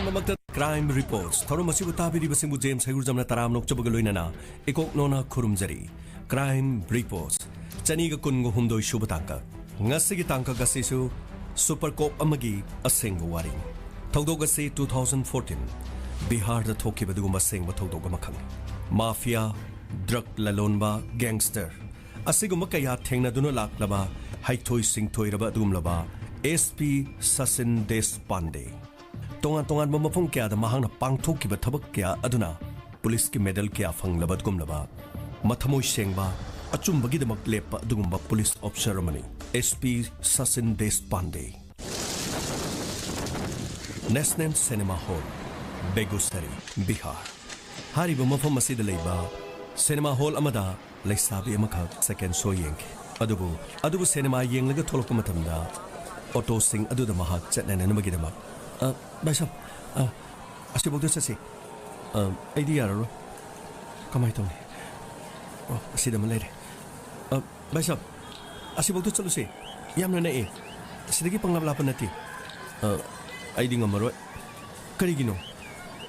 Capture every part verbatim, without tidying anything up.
ꯃꯃꯛꯇ Crime Reports ꯊꯧꯔꯝ ꯑꯁꯤꯕꯨ ꯇꯥꯕꯤꯔꯤꯕꯁꯤꯡꯕꯨ James ꯍꯩꯒꯨꯔꯖꯝꯅ ꯇꯔꯥꯝꯅ ꯑꯣꯛꯆꯕꯒ ꯂꯣꯏꯅꯅ ꯏꯀꯣꯛ ꯅꯣꯅ ꯈꯨꯔꯨꯝꯖꯔꯤ꯫ Crime Reports, ꯆꯅꯤꯒ ꯀꯨꯟꯒ ꯍꯨꯝꯗꯣꯏ ꯁꯨꯕ ꯇꯥꯡꯀꯛ꯫ ꯉꯁꯤꯒꯤ ꯇꯥꯡꯀꯛ ꯑꯁꯤꯁꯨ ꯁꯨꯄꯔ ꯀꯣꯞ ꯑꯃꯒꯤ ꯑꯁꯦꯡꯕ ꯋꯥꯔꯤꯅꯤ꯫ ꯊꯧꯗꯣꯛ ꯑꯁꯤ two thousand fourteen ꯕꯤꯍꯥꯔꯗ ꯊꯣꯛꯈꯤꯕ ꯑꯗꯨꯒꯨꯝꯕ ꯑꯁꯦꯡꯕ ꯊꯧꯗꯣꯛ ꯑꯃꯈꯛꯅꯤ꯫ ꯃꯥꯐꯤꯌꯥ, ꯗ꯭ꯔꯒ ꯂꯂꯣꯟꯕ, ꯒꯦꯡꯁꯇꯔ ꯑꯁꯤꯒꯨꯝꯕ ꯀꯌꯥ ꯊꯦꯡꯅꯗꯨꯅ ꯂꯥꯛꯂꯕ ꯍꯩꯊꯣꯏ ꯁꯤꯡꯊꯣꯏꯔꯕ ꯑꯗꯨꯒꯨꯝꯂꯕ ꯑꯦꯁ ꯄꯤ ꯁꯆꯤꯟ ꯗꯦꯁꯄꯥꯟꯗꯦ꯫ ꯇꯣꯉꯥꯟ ꯇꯣꯉꯥꯟꯕ ꯃꯐꯝ ꯀꯌꯥꯗ ꯃꯍꯥꯛꯅ ꯄꯥꯡꯊꯣꯛꯈꯤꯕ ꯊꯕꯛ ꯀꯌꯥ ꯑꯗꯨꯅ ꯄꯨꯂꯤꯁꯀꯤ ꯃꯦꯗꯜ ꯀꯌꯥ ꯐꯪꯂꯕ ꯑꯗꯨꯒꯨꯝꯂꯕ ꯃꯊꯃꯣꯏ ꯁꯦꯡꯕ, ꯑꯆꯨꯝꯕꯒꯤꯗꯃꯛ ꯂꯦꯞꯄ ꯑꯗꯨꯒꯨꯝꯕ ꯄꯨꯂꯤꯁ ꯑꯣꯐꯤꯁꯔ ꯑꯃꯅꯤ S P Sachin ꯗꯦꯁꯄꯥꯟꯗꯦ꯫ National Cinema Hall, ꯕꯦꯒꯨꯁꯔꯤ, Bihar. ꯍꯥꯏꯔꯤꯕ ꯃꯐꯝ ꯑꯁꯤꯗ ꯂꯩꯕ ꯁꯤꯅꯦꯃꯥ ꯍꯣꯜ ꯑꯃꯗ ꯂꯩꯁꯥꯕꯤ ꯑꯃꯈꯛ ꯁꯦꯀꯦꯟ ꯁꯣ ꯌꯦꯡꯈꯤ꯫ ꯑꯗꯨꯕꯨ, ꯑꯗꯨꯕꯨ ꯁꯤꯅꯦꯃꯥ ꯌꯦꯡꯂꯒ ꯊꯣꯛꯂꯛꯄ ꯃꯇꯝꯗ ꯑꯣꯇꯣꯁꯤꯡ ꯑꯗꯨꯗ ꯃꯍꯥꯛ ꯆꯠꯅꯅꯅꯕꯒꯤꯗꯃꯛ, "ꯑ, ꯚꯥꯏ ꯁꯥꯕ, ꯑ, ꯑꯁꯤꯐꯥꯎꯗ ꯆꯠꯁꯤ꯫ ꯑ, ꯑꯩꯗꯤ ꯌꯥꯔꯔꯣꯏ꯫ ꯀꯃꯥꯏ ꯇꯧꯅꯤ? ꯑꯣ, ꯑꯁꯤꯗ ꯑꯃ ꯂꯩꯔꯦ꯫ ꯑ, ꯚꯥꯏ ꯁꯥꯕ, ꯑꯁꯤꯐꯥꯎꯗ ꯆꯠꯂꯨꯁꯦ꯫ ꯌꯥꯝꯅ ꯅꯛꯑꯦ꯫ ꯑꯁꯤꯗꯒꯤ ꯄꯪꯂꯥꯞ ꯂꯥꯞꯄ ꯅꯠꯇꯦ꯫" "ꯑ, ꯑꯩꯗꯤ ꯉꯝꯃꯔꯣꯏ꯫" "ꯀꯔꯤꯒꯤꯅꯣ?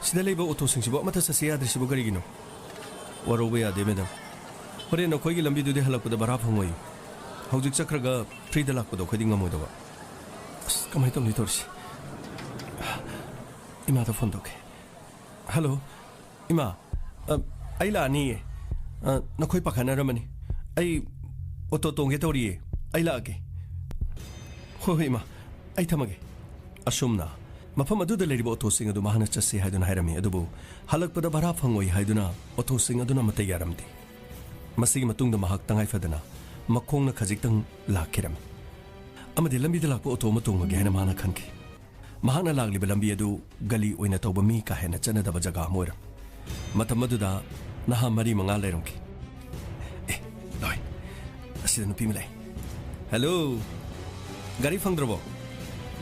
ꯁꯤꯗ ꯂꯩꯕ ꯑꯣꯇꯣꯁꯤꯡꯁꯤꯕꯨ ꯑꯃꯠꯇ ꯆꯠꯁꯤ ꯌꯥꯗ꯭ꯔꯤꯁꯤꯕꯨ ꯀꯔꯤꯒꯤꯅꯣ?" "ꯋꯥꯔꯧꯕ ꯌꯥꯗꯦ, ꯃꯦꯗꯥꯝ꯫ ꯍꯣꯔꯦꯟ ꯑꯩꯈꯣꯏꯒꯤ ꯂꯝꯕꯤꯗꯨꯗꯤ ꯍꯜꯂꯛꯄꯗ ꯚꯔꯥ ꯐꯪꯉꯣꯏ꯫ ꯍꯧꯖꯤꯛ ꯆꯠꯈ꯭ꯔꯒ ꯐ꯭ꯔꯤꯗ ꯂꯥꯛꯄꯗꯣ ꯑꯩꯈꯣꯏꯗꯤ ꯉꯝꯃꯣꯏꯗꯕ꯫" ꯑꯁ, ꯀꯃꯥꯏꯅ ꯇꯧꯅꯤ ꯇꯧꯔꯤꯁꯤ? ꯏꯃꯥꯗ ꯐꯣꯟ ꯇꯧꯒꯦ꯫ "ꯍꯜꯂꯣ, ꯏꯃꯥ꯫ ꯑ, ꯑꯩ ꯂꯥꯛꯑꯅꯤꯌꯦ꯫ ꯑ, ꯅꯈꯣꯏ ꯄꯥꯈꯠꯅꯔꯝꯃꯅꯤ꯫ ꯑꯩ ꯑꯣꯇꯣ ꯇꯣꯡꯒꯦ ꯇꯧꯔꯤꯌꯦ꯫ ꯑꯩ ꯂꯥꯛꯑꯒꯦ꯫" "ꯍꯣꯏ, ꯍꯣꯏ, ꯏꯃꯥ꯫ ꯑꯩ ꯊꯝꯃꯒꯦ꯫" ꯑꯁꯨꯝꯅ ꯃꯐꯝ ꯑꯗꯨꯗ ꯂꯩꯔꯤꯕ ꯑꯣꯇꯣꯁꯤꯡ ꯑꯗꯨ ꯃꯍꯥꯛꯅ ꯆꯠꯁꯤ ꯍꯥꯏꯗꯨꯅ ꯍꯥꯏꯔꯝꯃꯤ, ꯑꯗꯨꯕꯨ ꯍꯜꯂꯛꯄꯗ ꯚꯔꯥ ꯐꯪꯉꯣꯏ ꯍꯥꯏꯗꯨꯅ ꯑꯣꯇꯣꯁꯤꯡ ꯑꯗꯨꯅ ꯑꯃꯠꯇ ꯌꯥꯔꯝꯗꯦ꯫ ꯃꯁꯤꯒꯤ ꯃꯇꯨꯡꯗ ꯃꯍꯥꯛ ꯇꯉꯥꯏ ꯐꯗꯅ ꯃꯈꯣꯡꯅ ꯈꯖꯤꯛꯇꯪ ꯂꯥꯛꯈꯤꯔꯝꯃꯤ꯫ ꯑꯃꯗꯤ ꯂꯝꯕꯤꯗ ꯂꯥꯛꯄ ꯑꯣꯇꯣ ꯑꯃ ꯇꯣꯡꯉꯒꯦ ꯍꯥꯏꯅ ꯃꯍꯥꯛꯅ ꯈꯟꯈꯤ꯫ ꯃꯍꯥꯛꯅ ꯂꯥꯛꯂꯤꯕ ꯂꯝꯕꯤ ꯑꯗꯨ ꯒꯂꯤ ꯑꯣꯏꯅ ꯇꯧꯕ ꯃꯤ ꯀꯥ ꯍꯦꯟꯅ ꯆꯠꯅꯗꯕ ꯖꯒꯥ ꯑꯃ ꯑꯣꯏꯔꯝꯃꯤ꯫ ꯃꯇꯝ ꯑꯗꯨꯗ ꯅꯍꯥ ꯃꯔꯤ ꯃꯉꯥ ꯂꯩꯔꯝꯈꯤ꯫ "ꯑꯦ, ꯂꯣꯏ, ꯑꯁꯤꯗ ꯅꯨꯄꯤ ꯑꯃ ꯂꯩ꯫ ꯍꯦꯜꯂꯣ, ꯒꯥꯔꯤ ꯐꯪꯗ꯭ꯔꯕꯣ?"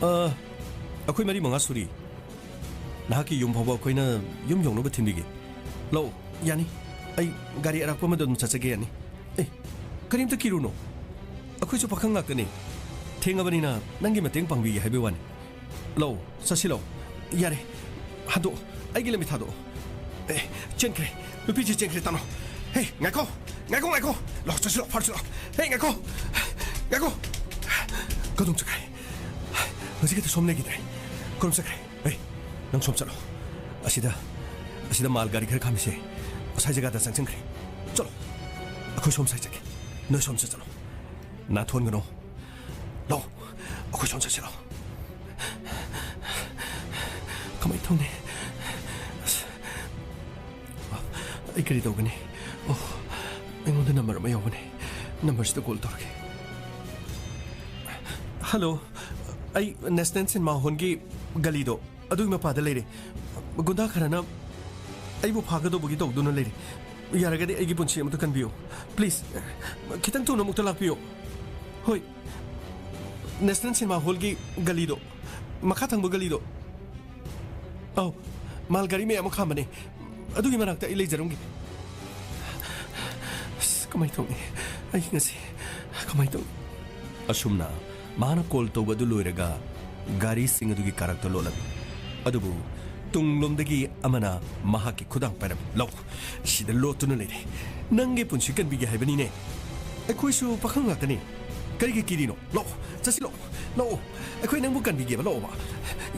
"ꯑ, ꯑꯩꯈꯣꯏ ꯃꯔꯤ ꯃꯉꯥ ꯁꯨꯔꯤ꯫ ꯅꯍꯥꯛꯀꯤ ꯌꯨꯝ ꯐꯥꯎꯕ ꯑꯩꯈꯣꯏꯅ ꯌꯨꯝ ꯌꯧꯅꯕ ꯊꯤꯟꯕꯤꯒꯦ꯫" "ꯂꯥꯛꯑꯣ, ꯌꯥꯅꯤ꯫ ꯑꯩ ꯒꯥꯔꯤ ꯑꯔꯥꯛꯄ ꯑꯃꯗ ꯑꯗꯨꯝ ꯆꯠꯆꯒꯦ, ꯌꯥꯅꯤ꯫" "ꯑꯦ, ꯀꯔꯤꯝꯇ ꯀꯤꯔꯨꯅꯨ꯫ ꯑꯩꯈꯣꯏꯁꯨ ꯄꯥꯈꯪ ꯉꯥꯛꯇꯅꯤ꯫ ꯊꯦꯡꯉꯕꯅꯤꯅ ꯅꯪꯒꯤ ꯃꯇꯦꯡ ꯄꯥꯡꯕꯤꯒꯦ ꯍꯥꯏꯕꯒꯤ ꯋꯥꯅꯤ꯫ ꯂꯥꯛꯑꯣ, ꯆꯠꯁꯤ ꯂꯥꯛꯑꯣ꯫" "ꯌꯥꯔꯦ, ꯍꯟꯗꯣꯛꯑꯣ꯫ ꯑꯩꯒꯤ ꯂꯝꯕꯤ ꯊꯥꯗꯣꯛꯑꯣ꯫ ꯑꯦ, ꯆꯦꯟꯈ꯭ꯔꯦ꯫ ꯅꯨꯄꯤꯁꯤ ꯆꯦꯟꯈ꯭ꯔꯦ, ꯇꯥꯅꯣ꯫ ꯍꯦ, ꯉꯥꯏꯈꯣ꯫ ꯉꯥꯏꯈꯣ, ꯉꯥꯏꯈꯣ꯫ ꯂꯥꯛꯑꯣ, ꯆꯠꯁꯤꯜꯂꯣ, ꯐꯥꯔꯁꯤꯜꯂꯣ꯫ ꯍꯦ, ꯉꯥꯏꯈꯣ꯫ ꯉꯥꯏꯈꯣ꯫ ꯀꯗꯣꯝ ꯆꯠꯈ꯭ꯔꯦ? ꯍꯧꯖꯤꯛ ꯈꯛꯇ ꯁꯣꯝ ꯂꯩꯈꯤꯗ꯭ꯔꯦ꯫ ꯀꯗꯣꯝ ꯆꯠꯈ꯭ꯔꯦ? ꯍꯦ, ꯅꯪ ꯁꯣꯝ ꯆꯠꯂꯣ꯫ ꯑꯁꯤꯗ, ꯑꯁꯤꯗ ꯃꯥꯜ ꯒꯥꯔꯤ ꯈꯔ ꯈꯥꯝꯃꯤꯁꯦ ꯑꯁꯥꯏ ꯖꯒꯥꯗ ꯆꯪꯁꯤꯟꯈ꯭ꯔꯦ꯫ ꯆꯠꯂꯣ꯫ ꯑꯩꯈꯣꯏ ꯁꯣꯝ ꯁꯥꯏ ꯆꯠꯀꯦ꯫ ꯅꯣꯏ ꯁꯣꯝ ꯆꯠ ꯆꯠꯂꯣ꯫ ꯅꯥꯊꯣꯟꯒꯅꯣ꯫ ꯂꯥꯛꯑꯣ꯫ ꯑꯩꯈꯣꯏ ꯁꯣꯝ ꯆꯠꯁꯤꯔꯣ? ꯀꯃꯥꯏꯅ ꯇꯧꯅꯤ? ꯑꯁ, ꯑꯩ ꯀꯔꯤ ꯇꯧꯒꯅꯤ? ꯑꯣ, ꯑꯩꯉꯣꯟꯗ ꯅꯝꯕꯔ ꯑꯃ ꯌꯥꯎꯕꯅꯦ꯫ ꯅꯝꯕꯔꯁꯤꯗ ꯀꯣꯜ ꯇꯧꯔꯒꯦ꯫ ꯍꯜꯂꯣ, ꯑꯩ ꯅꯦꯁꯅꯦꯜ ꯁꯤꯅꯦꯃꯥ ꯍꯣꯜꯒꯤ ꯒꯂꯤꯗꯣ ꯑꯗꯨꯒꯤ ꯃꯄꯥꯗ ꯂꯩꯔꯦ꯫ ꯒꯨꯟꯗꯥ ꯈꯔꯅ ꯑꯩꯕꯨ ꯐꯥꯒꯗꯧꯕꯒꯤ ꯇꯧꯗꯨꯅ ꯂꯩꯔꯦ꯫ ꯌꯥꯔꯒꯗꯤ ꯑꯩꯒꯤ ꯄꯨꯟꯁꯤ ꯑꯃꯨꯛꯇ ꯀꯟꯕꯤꯌꯨ꯫ ꯄ꯭ꯂꯤꯖ, ꯈꯤꯇꯪ ꯊꯨꯅ ꯑꯃꯨꯛꯇ ꯂꯥꯛꯄꯤꯌꯨ꯫ ꯍꯣꯏ, ꯅꯦꯁꯅꯦꯜ ꯁꯤꯅꯦꯃꯥ ꯍꯣꯜꯒꯤ ꯒꯂꯤꯗꯣ, ꯃꯈꯥ ꯊꯪꯕ ꯒꯂꯤꯗꯣ꯫ ꯑꯧ, ꯃꯥꯜ ꯒꯥꯔꯤ ꯃꯌꯥꯝ ꯑꯃ ꯈꯥꯝꯕꯅꯦ꯫ ꯑꯗꯨꯒꯤ ꯃꯅꯥꯛꯇ ꯑꯩ ꯂꯩꯖꯔꯝꯒꯦ꯫ ꯑꯁ, ꯀꯃꯥꯏ ꯇꯧꯅꯤ? ꯑꯩ ꯉꯁꯤ ꯀꯃꯥꯏ ꯇꯧꯅꯤ? ꯑꯁꯨꯝꯅ ꯃꯥꯅ ꯀꯣꯜ ꯇꯧꯕ ꯑꯗꯨ ꯂꯣꯏꯔꯒ ꯒꯥꯔꯤꯁꯤꯡ ꯑꯗꯨꯒꯤ ꯀꯥꯔꯛꯇ ꯂꯣꯠꯂꯝꯃꯤ꯫ ꯑꯗꯨꯕꯨ ꯇꯨꯡꯂꯣꯝꯗꯒꯤ ꯑꯃꯅ ꯃꯍꯥꯛꯀꯤ ꯈꯨꯗꯥꯡ ꯄꯥꯏꯔꯝꯃꯤ꯫ "ꯂꯧ, ꯁꯤꯗ ꯂꯣꯠꯇꯨꯅ ꯂꯩꯔꯦ꯫ ꯅꯪꯒꯤ ꯄꯨꯟꯁꯤ ꯀꯟꯕꯤꯒꯦ ꯍꯥꯏꯕꯅꯤꯅꯦ꯫ ꯑꯩꯈꯣꯏꯁꯨ ꯄꯥꯈꯪ ꯉꯥꯛꯇꯅꯤ꯫ ꯀꯔꯤꯒꯤ ꯀꯤꯔꯤꯅꯣ? ꯂꯥꯛꯑꯣ, ꯆꯠꯁꯤ ꯂꯥꯛꯑꯣ, ꯂꯥꯛꯑꯣ꯫ ꯑꯩꯈꯣꯏ ꯅꯪꯕꯨ ꯀꯟꯕꯤꯒꯦꯕ, ꯂꯥꯛꯑꯣꯕ꯫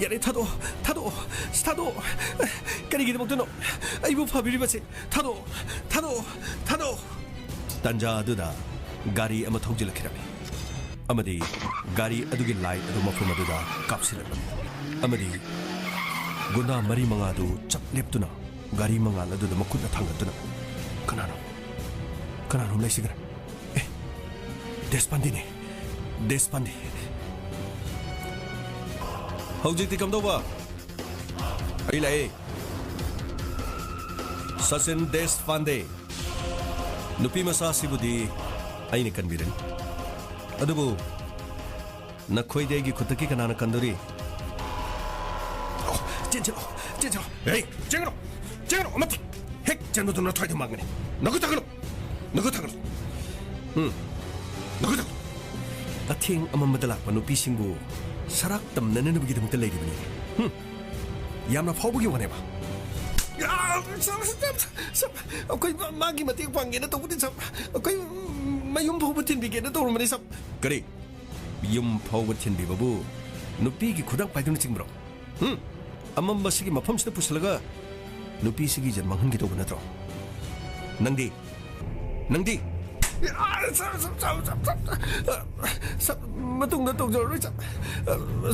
ꯌꯥꯔꯦ, ꯊꯥꯗꯣꯛꯑꯣ, ꯊꯥꯗꯣꯛꯑꯣ, ꯊꯥꯗꯣꯛꯑꯣ꯫ ꯀꯔꯤꯒꯤꯗꯃꯛꯇꯅꯣ ꯑꯩꯕꯨ ꯐꯥꯕꯤꯔꯤꯕꯁꯦ? ꯊꯥꯗꯣꯛꯑꯣ, ꯊꯥꯗꯣꯛꯑꯣ, ꯊꯥꯗꯣꯛꯑꯣ!" ꯇꯥꯟꯖꯥ ꯑꯗꯨꯗ ꯒꯥꯔꯤ ꯑꯃ ꯊꯧꯖꯤꯜꯂꯛꯈꯤꯔꯝꯃꯤ ꯑꯃꯗꯤ ꯒꯥꯔꯤ ꯑꯗꯨꯒꯤ ꯂꯥꯏꯠ ꯑꯗꯨ ꯃꯐꯝ ꯑꯗꯨꯗ ꯀꯥꯞꯁꯤꯜꯂꯛꯂꯝꯃꯤ ꯑꯃꯗꯤ ꯒꯨꯟꯗꯥ ꯃꯔꯤ ꯃꯉꯥꯗꯨ ꯆꯞ ꯂꯦꯞꯇꯨꯅ ꯒꯥꯔꯤ ꯃꯉꯥꯜ ꯑꯗꯨꯗ ꯃꯈꯨꯠꯅ ꯊꯥꯡꯒꯠꯇꯨꯅ, "ꯀꯅꯥꯅꯣ? ꯀꯅꯥꯅꯣꯝ ꯂꯩꯁꯤꯒ꯭ꯔꯦ꯫ ꯑꯦ, ꯗꯦꯁꯄꯥꯟꯗꯦꯅꯦ꯫ ꯗꯦꯁꯄꯥꯟꯗꯦ꯫ ꯍꯧꯖꯤꯛꯇꯤ ꯀꯝꯗꯧꯕ? ꯑꯩ ꯂꯥꯛꯑꯦ꯫ ꯁꯆꯤꯟ ꯗꯦꯁꯄꯥꯟꯗꯦ꯫ ꯅꯨꯄꯤ ꯃꯆꯥꯁꯤꯕꯨꯗꯤ ꯑꯩꯅ ꯀꯟꯕꯤꯔꯅꯤ꯫ ꯑꯗꯨꯕꯨ ꯅꯈꯣꯏꯗꯤ ꯑꯩꯒꯤ ꯈꯨꯠꯇꯒꯤ ꯀꯅꯥꯅ ꯀꯟꯗꯣꯔꯤ?" "ꯑꯣ, ꯆꯦꯟꯁꯤꯜꯂꯣ, ꯆꯦꯟꯁꯤꯜꯂꯣ꯫ ꯍꯦ, ꯆꯦꯟꯒꯅꯨ, ꯆꯦꯟꯒꯅꯨ, ꯑꯃꯗꯤ ꯍꯦꯛ ꯆꯦꯟꯕꯗꯨ ꯅꯊ꯭ꯋꯥꯏꯗ ꯃꯥꯡꯒꯅꯤ꯫ ꯅꯈꯨꯠ ꯊꯥꯡꯒꯠꯂꯨ, ꯅꯈꯨꯠ ꯊꯥꯡꯒꯠꯂꯨ꯫ ꯎꯝ, ꯅꯈꯨꯠ ꯊꯥꯡꯒꯠꯂꯨ꯫" ꯑꯊꯦꯡ ꯑꯃꯝꯕꯗ ꯂꯥꯛꯄ ꯅꯨꯄꯤꯁꯤꯡꯕꯨ ꯁꯔꯥꯛ ꯇꯝꯅꯅꯕꯒꯤꯗꯃꯛꯇ ꯂꯩꯔꯤꯕꯅꯤ꯫ ꯍꯨꯝ꯫ ꯌꯥꯝꯅ ꯐꯥꯎꯕꯒꯤ ꯋꯥꯅꯦꯕ꯫ ꯑꯩꯈꯣꯏ ꯃꯥꯒꯤ ꯃꯇꯦꯡ ꯄꯥꯡꯒꯦꯅ ꯇꯧꯕꯅꯤ ꯁꯥꯔ꯫ ꯑꯩꯈꯣꯏ ꯃꯌꯨꯝ ꯐꯥꯎꯕ ꯊꯤꯟꯕꯤꯒꯦꯅ ꯇꯧꯔꯝꯕꯅꯤ ꯁꯥꯔ꯫ ꯀꯔꯤ? ꯌꯨꯝ ꯐꯥꯎꯕ ꯊꯤꯟꯕꯤꯕꯕꯨ ꯅꯨꯄꯤꯒꯤ ꯈꯨꯗꯥꯡ ꯄꯥꯏꯗꯨꯅ ꯆꯤꯡꯕ꯭ꯔꯣ? ꯍꯨꯝ? ꯑꯃꯝꯕꯁꯤꯒꯤ ꯃꯐꯝꯁꯤꯗ ꯄꯨꯁꯤꯜꯂꯒ ꯅꯨꯄꯤꯁꯤꯒꯤ ꯏꯖꯠ ꯃꯥꯡꯍꯟꯒꯦ ꯇꯧꯕ ꯅꯠꯇ꯭ꯔꯣ? ꯅꯪꯗꯤ? ꯅꯪꯗꯤ? ꯁꯥꯔ, ꯁꯥꯔ, ꯃꯇꯨꯡꯗ ꯇꯧꯖꯔꯔꯣꯏ ꯁꯥꯔ꯫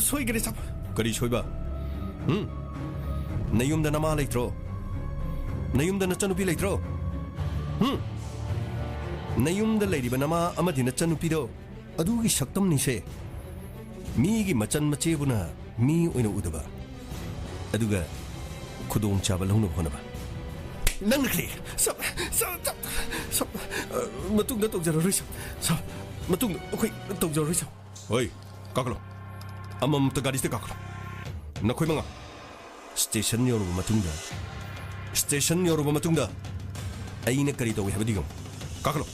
ꯁꯣꯏꯈ꯭ꯔꯦ ꯁꯥꯔ꯫ ꯀꯔꯤ ꯁꯣꯏꯕ? ꯍꯨꯝ? ꯅꯌꯨꯝꯗ ꯅꯃꯥ ꯂꯩꯇ꯭ꯔꯣ? ꯅꯌꯨꯝꯗ ꯅꯆꯟꯅꯨꯄꯤ ꯂꯩꯇ꯭ꯔꯣ? ꯍꯨꯝ? ꯅꯌꯨꯝꯗ ꯂꯩꯔꯤꯕ ꯅꯃꯥ ꯑꯃꯗꯤ ꯅꯆꯟꯅꯨꯄꯤꯗꯣ ꯑꯗꯨꯒꯤ ꯁꯛꯇꯝꯅꯤꯁꯦ꯫ ꯃꯤꯒꯤ ꯃꯆꯟ ꯃꯆꯦꯕꯨꯅ ꯃꯤ ꯑꯣꯏꯅ ꯎꯗꯕ, ꯑꯗꯨꯒ ꯈꯨꯗꯣꯡꯆꯥꯕ ꯂꯧꯅꯕ ꯍꯣꯠꯅꯕ꯫ ꯅꯪꯅ ꯀꯔꯤ? ꯁꯥꯔ, ꯁꯥꯔ, ꯁꯥꯔ, ꯁꯥꯔ, ꯑ, ꯃꯇꯨꯡꯗ ꯇꯧꯖꯔꯔꯣꯏ ꯁꯥꯔ꯫ ꯁꯥꯔ, ꯃꯇꯨꯡꯗ ꯑꯩꯈꯣꯏ ꯇꯧꯖꯔꯔꯣꯏ ꯁꯥꯔ꯫ ꯍꯣꯏ, ꯀꯥꯈꯠꯂꯣ꯫ ꯑꯃꯃꯝꯇ ꯒꯥꯔꯤꯁꯤꯗ ꯀꯥꯈꯠꯂꯣ꯫ ꯅꯈꯣꯏ ꯃꯉꯥ꯫ ꯁ꯭ꯇꯦꯁꯟ ꯌꯧꯔꯕ ꯃꯇꯨꯡꯗ, ꯁ꯭ꯇꯦꯁꯟ ꯌꯧꯔꯕ ꯃꯇꯨꯡꯗ ꯑꯩꯅ ꯀꯔꯤ ꯇꯧꯏ ꯍꯥꯏꯕꯗꯨ ꯌꯦꯡꯉꯨ꯫ ꯀꯥꯈꯠꯂꯣ꯫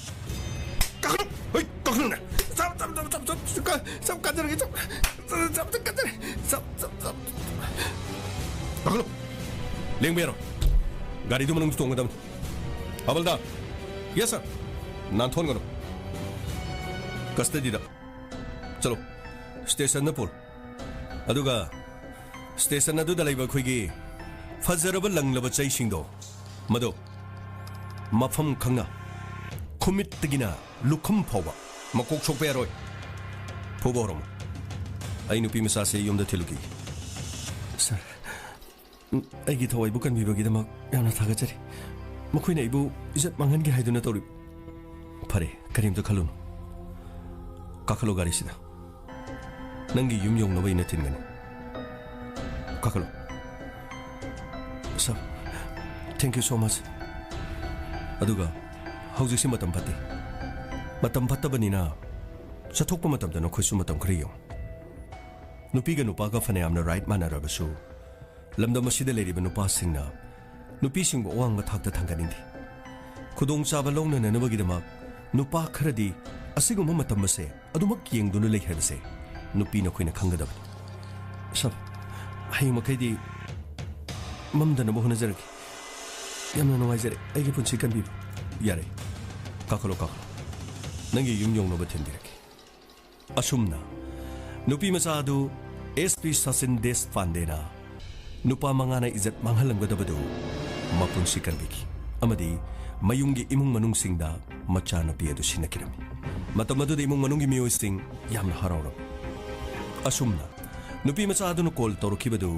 ꯀꯥꯈꯠꯂꯣ꯫ ꯍꯣꯏ, ꯀꯥꯈꯠꯂꯨꯅꯦ꯫ ꯆꯞ, ꯆꯞ, ꯆꯞ, ꯆꯞ, ꯆꯞ, ꯆꯞ, ꯆꯞ, ꯀꯥꯖꯔꯒꯦ, ꯆꯞ, ꯆꯞ, ꯆꯞ, ꯀꯥꯖꯔꯦ꯫ ꯆꯞ, ꯆꯞ, ꯆꯞ꯫ ꯀꯥꯈꯠꯂꯣ꯫ ꯂꯦꯡꯕ ꯌꯥꯔꯣꯏ꯫ ꯒꯥꯔꯤꯗꯨ ꯃꯅꯨꯡꯗ ꯇꯣꯡꯒꯗꯕꯅꯤ꯫ ꯍꯥꯕꯜꯗꯥꯔ꯫ ꯌꯦꯁ, ꯁꯥꯔ꯫ ꯅꯥꯟꯊꯣꯛꯍꯟꯒꯅꯨ꯫ ꯀꯁꯇꯗꯤꯗ꯫ ꯆꯠꯂꯣ꯫ ꯁ꯭ꯇꯦꯁꯟꯗ ꯄꯨꯔꯣ꯫ ꯑꯗꯨꯒ ꯁ꯭ꯇꯦꯁꯟ ꯑꯗꯨꯗ ꯂꯩꯕ ꯑꯩꯈꯣꯏꯒꯤ ꯐꯖꯔꯕ ꯂꯪꯂꯕ ꯆꯩꯁꯤꯡꯗꯣ, ꯃꯗꯣ ꯃꯐꯝ ꯈꯪꯅ, ꯈꯨꯃꯤꯠꯇꯒꯤꯅ ꯂꯨꯈꯝ ꯐꯥꯎꯕ, ꯃꯀꯣꯛ ꯁꯣꯛꯄ ꯌꯥꯔꯣꯏ꯫ ꯐꯨꯕ ꯍꯧꯔꯝꯃꯨ꯫ ꯑꯩ ꯅꯨꯄꯤ ꯃꯆꯥꯁꯦ ꯌꯨꯝꯗ ꯊꯤꯜꯂꯨꯈꯤꯒꯦ꯫ ꯁꯥꯔ, ꯑꯩꯒꯤ ꯊꯋꯥꯏꯕꯨ ꯀꯟꯕꯤꯕꯒꯤꯗꯃꯛ ꯌꯥꯝꯅ ꯊꯥꯒꯠꯆꯔꯤ꯫ ꯃꯈꯣꯏꯅ ꯑꯩꯕꯨ ꯏꯖꯠ ꯃꯥꯡꯍꯟꯒꯦ ꯍꯥꯏꯗꯨꯅ ꯇꯧꯔꯤ꯫ ꯐꯔꯦ, ꯀꯔꯤꯝꯇ ꯈꯜꯂꯨꯅꯨ꯫ ꯀꯥꯈꯠꯂꯣ ꯒꯥꯔꯤꯁꯤꯗ꯫ ꯅꯪꯒꯤ ꯌꯨꯝ ꯌꯧꯅꯕ ꯑꯩꯅ ꯊꯤꯟꯒꯅꯤ꯫ ꯀꯥꯈꯠꯂꯣ꯫ ꯁꯥꯔ, thank you so much꯫ ꯑꯗꯨꯒ ꯍꯧꯖꯤꯛꯁꯤ ꯃꯇꯝ ꯐꯠꯇꯦ꯫ ꯃꯇꯝ ꯐꯠꯇꯕꯅꯤꯅ ꯆꯠꯊꯣꯛꯄ ꯃꯇꯝꯗ ꯅꯈꯣꯏꯁꯨ ꯃꯇꯝ ꯈꯔ ꯌꯦꯡꯉꯨ꯫ ꯅꯨꯄꯤꯒ ꯅꯨꯄꯥꯒ ꯐꯅꯌꯥꯝꯅ right ꯃꯥꯟꯅꯔꯕꯁꯨ, ꯂꯝꯗꯝ ꯑꯁꯤꯗ ꯂꯩꯔꯤꯕ ꯅꯨꯄꯥꯁꯤꯡꯅ ꯅꯨꯄꯤꯁꯤꯡꯕꯨ ꯑꯋꯥꯡꯕ ꯊꯥꯛꯇ ꯊꯥꯡꯒꯠꯅꯤꯡꯗꯦ꯫ ꯈꯨꯗꯣꯡꯆꯥꯕ ꯂꯧꯅꯅꯅꯕꯒꯤꯗꯃꯛ ꯅꯨꯄꯥ ꯈꯔꯗꯤ ꯑꯁꯤꯒꯨꯝꯕ ꯃꯇꯝ ꯑꯁꯦ ꯑꯗꯨꯃꯛ ꯌꯦꯡꯗꯨꯅ ꯂꯩ ꯍꯥꯏꯕꯁꯦ ꯅꯨꯄꯤ ꯅꯈꯣꯏꯅ ꯈꯪꯒꯗꯕꯅꯤ꯫ ꯁꯥꯔ, ꯍꯌꯦꯡ ꯃꯈꯩꯗꯤ ꯃꯝꯗꯅꯕ ꯍꯣꯠꯅꯖꯔꯒꯦ꯫ ꯌꯥꯝꯅ ꯅꯨꯡꯉꯥꯏꯖꯔꯦ, ꯑꯩꯒꯤ ꯄꯨꯟꯁꯤ ꯀꯟꯕꯤꯕ꯫ ꯌꯥꯔꯦ, ꯀꯥꯈꯠꯂꯣ, ꯀꯥꯈꯠꯂꯣ꯫ ꯅꯪꯒꯤ ꯌꯨꯝ ꯌꯧꯅꯕ ꯊꯤꯟꯕꯤꯔꯛꯀꯦ꯫ ꯑꯁꯨꯝꯅ ꯅꯨꯄꯤ ꯃꯆꯥ ꯑꯗꯨ ꯑꯦꯁ ꯄꯤ ꯁꯆꯤꯟ ꯗꯦꯁꯄꯥꯟꯗꯦꯅ ꯅꯨꯄꯥ ꯃꯉꯥꯅ ꯏꯖꯠ ꯃꯥꯡꯍꯜꯂꯝꯒꯗꯕꯗꯨ ꯃꯄꯨꯟꯁꯤ ꯀꯟꯕꯤꯈꯤ ꯑꯃꯗꯤ ꯃꯌꯨꯝꯒꯤ ꯏꯃꯨꯡ ꯃꯅꯨꯡꯁꯤꯡꯗ ꯃꯆꯥꯅꯨꯄꯤ ꯑꯗꯨ ꯁꯤꯟꯅꯈꯤꯔꯝꯃꯤ꯫ ꯃꯇꯝ ꯑꯗꯨꯗ ꯏꯃꯨꯡ ꯃꯅꯨꯡꯒꯤ ꯃꯤꯑꯣꯏꯁꯤꯡ ꯌꯥꯝꯅ ꯍꯔꯥꯎꯔꯝꯃꯤ꯫ ꯑꯁꯨꯝꯅ ꯅꯨꯄꯤ ꯃꯆꯥ ꯑꯗꯨꯅ ꯀꯣꯜ ꯇꯧꯔꯛꯈꯤꯕꯗꯨ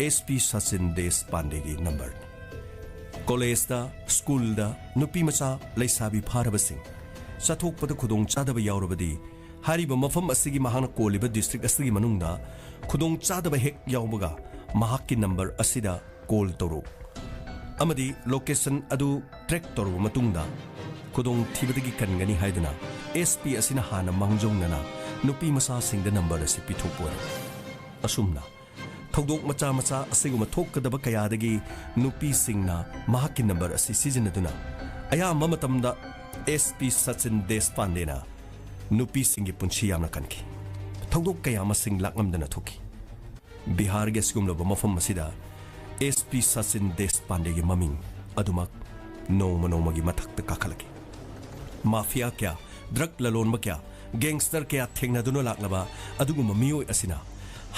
ꯑꯦꯁ ꯄꯤ ꯁꯆꯤꯟ ꯗꯦꯁꯄꯥꯟꯗꯦꯒꯤ ꯅꯝꯕꯔꯅꯤ꯫ ꯀꯣꯂꯦꯖꯇ, ꯁ꯭ꯀꯨꯜꯗ ꯅꯨꯄꯤ ꯃꯆꯥ ꯂꯩꯁꯥꯕꯤ ꯐꯥꯔꯕꯁꯤꯡ ꯆꯠꯊꯣꯛꯄꯗ ꯈꯨꯗꯣꯡ ꯆꯥꯗꯕ ꯌꯥꯎꯔꯕꯗꯤ, ꯍꯥꯏꯔꯤꯕ ꯃꯐꯝ ꯑꯁꯤꯒꯤ ꯃꯍꯥꯛꯅ ꯀꯣꯜꯂꯤꯕ ꯗꯤꯁꯇ꯭ꯔꯤꯛ ꯑꯁꯤꯒꯤ ꯃꯅꯨꯡꯗ ꯈꯨꯗꯣꯡ ꯆꯥꯗꯕ ꯍꯦꯛ ꯌꯥꯎꯕꯒ ꯃꯍꯥꯛꯀꯤ ꯅꯝꯕꯔ ꯑꯁꯤꯗ ꯀꯣꯜ ꯇꯧꯔꯛꯎ ꯑꯃꯗꯤ ꯂꯣꯀꯦꯁꯟ ꯑꯗꯨ ꯇ꯭ꯔꯦꯛ ꯇꯧꯔꯕ ꯃꯇꯨꯡꯗ ꯈꯨꯗꯣꯡꯊꯤꯕꯗꯒꯤ ꯀꯟꯒꯅꯤ ꯍꯥꯏꯗꯨꯅ ꯑꯦꯁ ꯄꯤ ꯑꯁꯤꯅ ꯍꯥꯟꯅ ꯃꯥꯡꯖꯧꯅꯅ ꯅꯨꯄꯤ ꯃꯆꯥꯁꯤꯡꯗ ꯅꯝꯕꯔ ꯑꯁꯤ ꯄꯤꯊꯣꯛꯄ ꯑꯣꯏꯔꯝꯃꯤ꯫ ꯑꯁꯨꯝꯅ ꯊꯧꯗꯣꯛ ꯃꯆꯥ ꯃꯆꯥ ꯑꯁꯤꯒꯨꯝꯕ ꯊꯣꯛꯀꯗꯕ ꯀꯌꯥꯗꯒꯤ ꯅꯨꯄꯤꯁꯤꯡꯅ ꯃꯍꯥꯛꯀꯤ ꯅꯝꯕꯔ ꯑꯁꯤ ꯁꯤꯖꯤꯟꯅꯗꯨꯅ ꯑꯌꯥꯝꯕ ꯃꯇꯝꯗ ꯑꯦꯁ ꯄꯤ ꯁꯆꯤꯟ ꯗꯦꯁꯄꯥꯟꯗꯦꯅ ꯅꯨꯄꯤꯁꯤꯡꯒꯤ ꯄꯨꯟꯁꯤ ꯌꯥꯝꯅ ꯀꯟꯈꯤ꯫ ꯊꯧꯗꯣꯛ ꯀꯌꯥ ꯃꯁꯤꯡ ꯂꯥꯛꯂꯝꯗꯅ ꯊꯣꯛꯈꯤ꯫ ꯕꯤꯍꯥꯔꯒꯤ ꯑꯁꯤꯒꯨꯝꯂꯕ ꯃꯐꯝ ꯑꯁꯤꯗ ꯑꯦꯁ ꯄꯤ ꯁꯆꯤꯟ ꯗꯦꯁꯄꯥꯟꯗꯦꯒꯤ ꯃꯃꯤꯡ ꯑꯗꯨꯃꯛ ꯅꯣꯡꯃ ꯅꯣꯡꯃꯒꯤ ꯃꯊꯛꯇ ꯀꯥꯈꯠꯂꯛꯈꯤ꯫ ꯃꯥꯐꯤꯌꯥ ꯀꯌꯥ, ꯗ꯭ꯔꯒ ꯂꯂꯣꯟꯕ ꯀꯌꯥ, ꯒꯦꯡꯁꯇꯔ ꯀꯌꯥ ꯊꯦꯡꯅꯗꯨꯅ ꯂꯥꯛꯂꯕ ꯑꯗꯨꯒꯨꯝꯕ ꯃꯤꯑꯣꯏ ꯑꯁꯤꯅ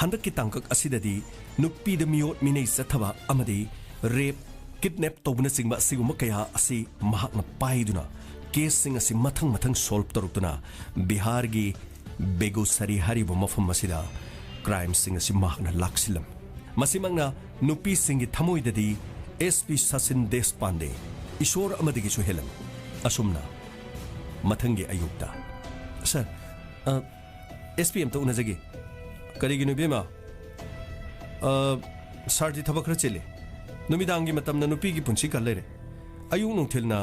ꯍꯟꯗꯛꯀꯤ ꯇꯥꯡꯀꯛ ꯑꯁꯤꯗꯗꯤ ꯅꯨꯄꯤꯗ ꯃꯤꯑꯣꯠ ꯃꯤꯅꯩ ꯆꯠꯊꯕ ꯑꯃꯗꯤ ꯔꯦꯞ, ꯀꯤꯗꯅꯦꯞ ꯇꯧꯕꯅꯆꯤꯡꯕ ꯑꯁꯤꯒꯨꯝꯕ ꯀꯌꯥ ꯑꯁꯤ ꯃꯍꯥꯛꯅ ꯄꯥꯏꯗꯨꯅ ꯀꯦꯁꯁꯤꯡ ꯑꯁꯤ ꯃꯊꯪ ꯃꯊꯪ ꯁꯣꯜꯕ ꯇꯧꯔꯛꯇꯨꯅ ꯕꯤꯍꯥꯔꯒꯤ ꯕꯦꯒꯨꯁꯔꯤ ꯍꯥꯏꯔꯤꯕ ꯃꯐꯝ ꯑꯁꯤꯗ ꯀ꯭ꯔꯥꯏꯝꯁꯤꯡ ꯑꯁꯤ ꯃꯍꯥꯛꯅ ꯂꯥꯛꯁꯤꯜꯂꯝꯃꯤ꯫ ꯃꯁꯤꯃꯛꯅ ꯅꯨꯄꯤꯁꯤꯡꯒꯤ ꯊꯃꯣꯏꯗꯗꯤ ꯑꯦꯁ ꯄꯤ ꯁꯆꯤꯟ ꯗꯦꯁꯄꯥꯟꯗꯦ ꯏꯁꯣꯔ ꯑꯃꯗꯒꯤꯁꯨ ꯍꯦꯜꯂꯝꯃꯤ꯫ ꯑꯁꯨꯝꯅ ꯃꯊꯪꯒꯤ ꯑꯌꯨꯛꯇ, "ꯁꯥꯔ, ꯑ, ꯑꯦꯁ ꯄꯤ ꯑꯝꯇ ꯎꯅꯖꯒꯦ꯫" "ꯀꯔꯤꯒꯤꯅꯣ ꯏꯕꯦꯝꯃ?" "ꯑ, ꯁꯥꯔꯗꯤ ꯊꯕꯛ ꯈꯔ ꯆꯤꯜꯂꯤ꯫ ꯅꯨꯃꯤꯗꯥꯡꯒꯤ ꯃꯇꯝꯅ ꯅꯨꯄꯤꯒꯤ ꯄꯨꯟꯁꯤ ꯀꯜ ꯂꯩꯔꯦ꯫ ꯑꯌꯨꯛ ꯅꯨꯡꯊꯤꯜꯅ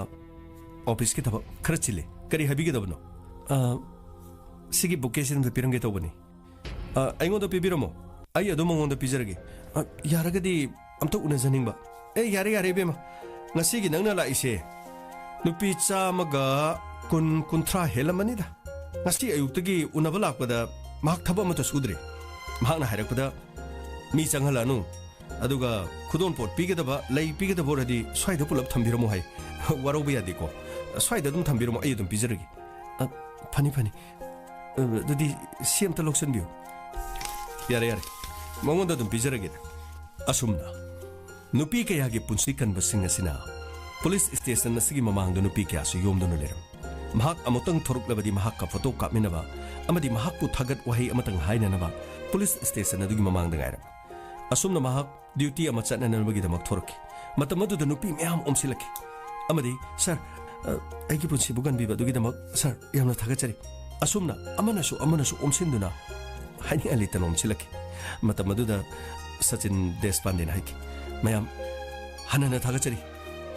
ꯑꯣꯐꯤꯁꯀꯤ ꯊꯕꯛ ꯈꯔ ꯆꯤꯜꯂꯤ꯫ ꯀꯔꯤ ꯍꯥꯏꯕꯤꯒꯗꯕꯅꯣ?" "ꯑ, ꯁꯤꯒꯤ ꯕꯨꯀꯦꯁꯤ ꯑꯝꯇ ꯄꯤꯔꯝꯒꯦ ꯇꯧꯕꯅꯤ꯫ ꯑ, ꯑꯩꯉꯣꯟꯗ ꯄꯤꯕꯤꯔꯝꯃꯣ꯫ ꯑꯩ ꯑꯗꯨꯝ ꯃꯉꯣꯟꯗ ꯄꯤꯖꯔꯒꯦ꯫ ꯑ, ꯌꯥꯔꯒꯗꯤ ꯑꯝꯇ ꯎꯅꯖꯅꯤꯡꯕ꯫" "ꯑꯦ, ꯌꯥꯔꯦ, ꯌꯥꯔꯦ, ꯏꯕꯦꯝꯃ꯫ ꯉꯁꯤꯒꯤ ꯅꯪꯅ ꯂꯥꯛꯏꯁꯦ ꯅꯨꯄꯤ ꯆꯥꯝꯃꯒ ꯀꯨꯟ, ꯀꯨꯟꯊ꯭ꯔꯥ ꯍꯦꯜꯂꯝꯃꯅꯤꯗ꯫ ꯉꯁꯤ ꯑꯌꯨꯛꯇꯒꯤ ꯎꯅꯕ ꯂꯥꯛꯄꯗ ꯃꯍꯥꯛ ꯊꯕꯛ ꯑꯃꯠꯇ ꯁꯨꯗ꯭ꯔꯤ꯫ ꯃꯍꯥꯛꯅ ꯍꯥꯏꯔꯛꯄꯗ, 'ꯃꯤ ꯆꯪꯍꯜꯂꯅꯨ, ꯑꯗꯨꯒ ꯈꯨꯗꯣꯜꯄꯣꯠ ꯄꯤꯒꯗꯕ, ꯂꯩ ꯄꯤꯒꯗꯕ ꯑꯣꯏꯔꯗꯤ ꯁ꯭ꯋꯥꯏꯗ ꯄꯨꯂꯞ ꯊꯝꯕꯤꯔꯝꯃꯣ ꯍꯥꯏ꯫ ꯋꯥꯔꯧꯕ ꯌꯥꯗꯦꯀꯣ꯫ ꯁ꯭ꯋꯥꯏꯗ ꯑꯗꯨꯝ ꯊꯝꯕꯤꯔꯝꯃꯣ, ꯑꯩ ꯑꯗꯨꯝ ꯄꯤꯖꯔꯒꯦ꯫ ꯑ, ꯐꯅꯤ, ꯐꯅꯤ꯫ ꯑ, ꯑꯗꯨꯗꯤ ꯁꯤ ꯑꯝꯇ ꯂꯧꯁꯟꯕꯤꯌꯨ꯫ ꯌꯥꯔꯦ, ꯌꯥꯔꯦ꯫ ꯃꯉꯣꯟꯗ ꯑꯗꯨꯝ ꯄꯤꯖꯔꯒꯦꯗ꯫ ꯑꯁꯨꯝꯅ ꯅꯨꯄꯤ ꯀꯌꯥꯒꯤ ꯄꯨꯟꯁꯤ ꯀꯟꯕꯁꯤꯡ ꯑꯁꯤꯅ ꯄꯨꯂꯤꯁ ꯁ꯭ꯇꯦꯁꯟ ꯑꯁꯤꯒꯤ ꯃꯃꯥꯡꯗ ꯅꯨꯄꯤ ꯀꯌꯥꯁꯨ ꯌꯣꯝꯗꯨꯅ ꯂꯩꯔꯝꯃꯤ꯫ ꯃꯍꯥꯛ ꯑꯃꯨꯛꯇꯪ ꯊꯣꯔꯛꯂꯕꯗꯤ ꯃꯍꯥꯛꯀ ꯐꯣꯇꯣ ꯀꯥꯞꯃꯤꯟꯅꯕ ꯑꯃꯗꯤ ꯃꯍꯥꯛꯄꯨ ꯊꯥꯒꯠ ꯋꯥꯍꯩ ꯑꯃꯇꯪ ꯍꯥꯏꯅꯅꯕ ꯄꯨꯂꯤꯁ ꯁ꯭ꯇꯦꯁꯟ ꯑꯗꯨꯒꯤ ꯃꯃꯥꯡꯗ ꯉꯥꯏꯔꯝꯃꯤ꯫ ꯑꯁꯨꯝꯅ ꯃꯍꯥꯛ ꯗ꯭ꯌꯨꯇꯤ ꯑꯃ ꯆꯠꯅꯅꯕꯒꯤꯗꯃꯛ ꯊꯣꯔꯛꯈꯤ꯫ ꯃꯇꯝ ꯑꯗꯨꯗ ꯅꯨꯄꯤ ꯃꯌꯥꯝ ꯑꯣꯝꯁꯤꯜꯂꯛꯈꯤ ꯑꯃꯗꯤ, "ꯁꯥꯔ, ꯑ, ꯑꯩꯒꯤ ꯄꯨꯟꯁꯤꯕꯨ ꯀꯟꯕꯤꯕ ꯑꯗꯨꯒꯤꯗꯃꯛ, ꯁꯥꯔ, ꯌꯥꯝꯅ ꯊꯥꯒꯠꯆꯔꯤ"꯫ ꯑꯁꯨꯝꯅ ꯑꯃꯅꯁꯨ ꯑꯃꯅꯁꯨ ꯑꯣꯝꯁꯤꯟꯗꯨꯅ ꯍꯥꯏꯅꯤꯡꯉꯥꯏ ꯂꯩꯇꯅ ꯑꯣꯝꯁꯤꯜꯂꯛꯈꯤ꯫ ꯃꯇꯝ ꯑꯗꯨꯗ ꯁꯆꯤꯟ ꯗꯦꯁꯄꯥꯟꯗꯦꯅ ꯍꯥꯏꯈꯤ, "ꯃꯌꯥꯝ, ꯍꯟꯅ ꯍꯟꯅ ꯊꯥꯒꯠꯆꯔꯤ꯫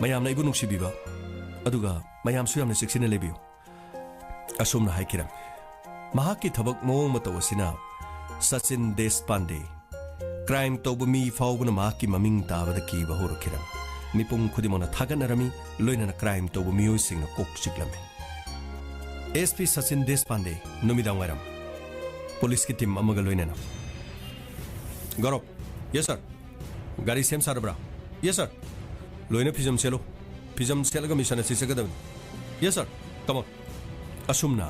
ꯃꯌꯥꯝꯅ ꯑꯩꯕꯨ ꯅꯨꯡꯁꯤꯕꯤꯕ ꯑꯗꯨꯒ ꯃꯌꯥꯝꯁꯨ ꯌꯥꯝꯅ ꯆꯦꯛꯁꯤꯟꯅ ꯂꯩꯕꯤꯌꯨ"꯫ ꯑꯁꯨꯝꯅ ꯍꯥꯏꯈꯤꯔꯝꯃꯤ꯫ ꯃꯍꯥꯛꯀꯤ ꯊꯕꯛ ꯃꯑꯣꯡ ꯃꯇꯧ ꯑꯁꯤꯅ ꯁꯆꯤꯟ ꯗꯦꯁꯄꯥꯟꯗꯦ, ꯀ꯭ꯔꯥꯏꯝ ꯇꯧꯕ ꯃꯤ ꯐꯥꯎꯕꯅ ꯃꯍꯥꯛꯀꯤ ꯃꯃꯤꯡ ꯇꯥꯕꯗ ꯀꯤꯕ ꯍꯧꯔꯛꯈꯤꯔꯝꯃꯤ꯫ ꯃꯤꯄꯨꯝ ꯈꯨꯗꯤꯡꯃꯛꯅ ꯊꯥꯒꯠꯅꯔꯝꯃꯤ, ꯂꯣꯏꯅꯅ ꯀ꯭ꯔꯥꯏꯝ ꯇꯧꯕ ꯃꯤꯑꯣꯏꯁꯤꯡꯅ ꯀꯣꯛ ꯆꯤꯛꯂꯝꯃꯤ꯫ ꯑꯦꯁ ꯄꯤ ꯁꯆꯤꯟ ꯗꯦꯁꯄꯥꯟꯗꯦ, ꯅꯨꯃꯤꯗꯥꯡ ꯋꯥꯏꯔꯝ꯫ ꯄꯨꯂꯤꯁꯀꯤ ꯇꯤꯝ ꯑꯃꯒ ꯂꯣꯏꯅꯅ꯫ ꯒꯧꯔꯕ꯫ ꯌꯦꯁ, ꯁꯥꯔ꯫ ꯒꯥꯔꯤ ꯁꯦꯝ ꯁꯥꯔꯕ꯭ꯔꯥ? ꯌꯦꯁ, ꯁꯥꯔ꯫ ꯂꯣꯏꯅ ꯐꯤꯖꯝ ꯁꯦꯠꯂꯨ꯫ ꯐꯤꯖꯝ ꯁꯦꯠꯂꯒ ꯃꯤꯁꯟ ꯑꯁꯤ ꯆꯠꯀꯗꯕꯅꯤ꯫ ꯌꯦꯁ, ꯁꯥꯔ꯫ ꯀꯃꯣꯟ꯫ ꯑꯁꯨꯝꯅ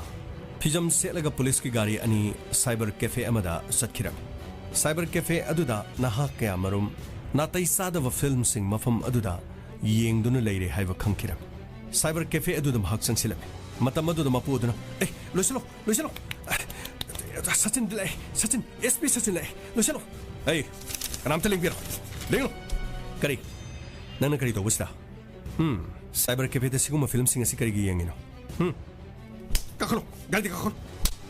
ꯐꯤꯖꯝ ꯁꯦꯠꯂꯒ ꯄꯨꯂꯤꯁꯀꯤ ꯒꯥꯔꯤ ꯑꯅꯤ ꯁꯥꯏꯕꯔ ꯀꯦꯐꯦ ꯑꯃꯗ ꯆꯠꯈꯤꯔꯝꯃꯤ꯫ ꯁꯥꯏꯕꯔ ꯀꯦꯐꯦ ꯑꯗꯨꯗ ꯅꯍꯥ ꯀꯌꯥ ꯃꯔꯨꯝ ꯅꯥꯇꯩ ꯆꯥꯗꯕ ꯐꯤꯜꯝꯁꯤꯡ ꯃꯐꯝ ꯑꯗꯨꯗ ꯌꯦꯡꯗꯨꯅ ꯂꯩꯔꯦ ꯍꯥꯏꯕ ꯈꯪꯈꯤꯔꯝꯃꯤ꯫ ꯁꯥꯏꯕꯔ ꯀꯦꯐꯦ ꯑꯗꯨꯗ ꯃꯍꯥꯛ ꯆꯪꯁꯤꯜꯂꯝꯃꯤ꯫ ꯃꯇꯝ ꯑꯗꯨꯗ ꯃꯄꯨ ꯑꯗꯨꯅ, "ꯑꯦ, ꯂꯣꯏꯁꯤꯜꯂꯣ, ꯂꯣꯏꯁꯤꯜꯂꯣ꯫ ꯁꯆꯤꯟꯗꯤ ꯂꯥꯛꯑꯦ, ꯁꯆꯤꯟ, ꯑꯦꯁ ꯄꯤ ꯁꯆꯤꯟ ꯂꯥꯛꯑꯦ, ꯂꯣꯏꯁꯤꯜꯂꯣ꯫ ꯑꯩ, ꯀꯅꯥꯝꯇ ꯂꯦꯡꯕꯤꯔꯣ, ꯂꯦꯡꯉꯨ"꯫ "ꯀꯔꯤ? ꯅꯪꯅ ꯀꯔꯤ ꯇꯧꯕ ꯁꯤꯗ?" "ꯎꯝ, ꯁꯥꯏꯕꯔ ꯀꯦꯐꯦꯗ ꯁꯤꯒꯨꯝꯕ ꯐꯤꯂꯝꯁꯤꯡ ꯑꯁꯤ ꯀꯔꯤꯒꯤ ꯌꯦꯡꯉꯤꯅꯣ? ꯎꯝ?" "ꯀꯥꯈꯠꯂꯣ, ꯒꯥꯔꯤꯗ ꯀꯥꯈꯠꯂꯣ꯫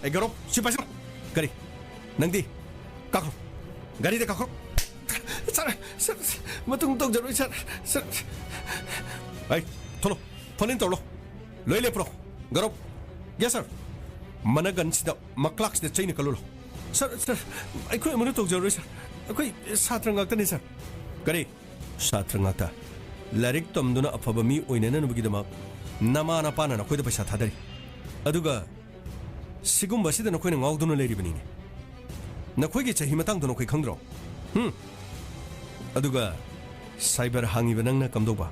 ꯑꯩ ꯒꯧꯔꯕ, ꯁꯤ ꯄꯥꯏꯁꯤꯜꯂꯣ"꯫ "ꯀꯔꯤ? ꯅꯪꯗꯤ? ꯀꯥꯈꯠꯂꯣ, ꯒꯥꯔꯤꯗ ꯀꯥꯈꯠꯂꯣ"꯫ "ꯁꯥꯔ, ꯁꯥꯔ, ꯃꯇꯨꯡ ꯇꯧꯖꯔꯣꯏ, ꯁꯥꯔ, ꯁꯥꯔ"꯫ "ꯑꯩ, ꯊꯣꯛꯂꯣ, ꯐꯣꯟ ꯏꯟ ꯇꯧꯔꯣ, ꯂꯣꯏ ꯂꯦꯞꯄ꯭ꯔꯣ, ꯒꯧꯔꯕ"꯫ "ꯌꯦꯁ, ꯁꯥꯔ"꯫ "ꯃꯅꯒꯟꯁꯤꯗ, ꯃꯀ꯭ꯂꯥꯛꯁꯤꯗ ꯆꯩꯅ ꯀꯜꯂꯨ ꯂꯥꯎ"꯫ "ꯁꯥꯔ, ꯁꯥꯔ, ꯑꯩꯈꯣꯏ ꯑꯃꯅ ꯇꯧꯖꯔꯣꯏ, ꯁꯥꯔ, ꯑꯩꯈꯣꯏ ꯁꯥꯇ꯭ꯔ ꯉꯥꯛꯇꯅꯤ, ꯁꯥꯔ"꯫ "ꯀꯔꯤ? ꯁꯥꯇ꯭ꯔ ꯉꯥꯛꯇ? ꯂꯥꯏꯔꯤꯛ ꯇꯝꯗꯨꯅ ꯑꯐꯕ ꯃꯤ ꯑꯣꯏꯅꯅꯕꯒꯤꯗꯃꯛ ꯅꯃꯥ ꯅꯄꯥꯅ ꯅꯈꯣꯏꯗ ꯄꯩꯁꯥ ꯊꯥꯗꯔꯤ, ꯑꯗꯨꯒ ꯁꯤꯒꯨꯝꯕꯁꯤꯗ ꯅꯈꯣꯏꯅ ꯉꯥꯎꯗꯨꯅ ꯂꯩꯔꯤꯕꯅꯤꯅꯦ꯫ ꯅꯈꯣꯏꯒꯤ ꯆꯍꯤ ꯃꯇꯥꯡꯗꯣ ꯅꯈꯣꯏ ꯈꯪꯗ꯭ꯔꯣ? ꯍꯨꯝ? ꯑꯗꯨꯒ cyber ꯍꯥꯡꯉꯤꯕ ꯅꯪꯅ ꯀꯝꯗꯧꯕ?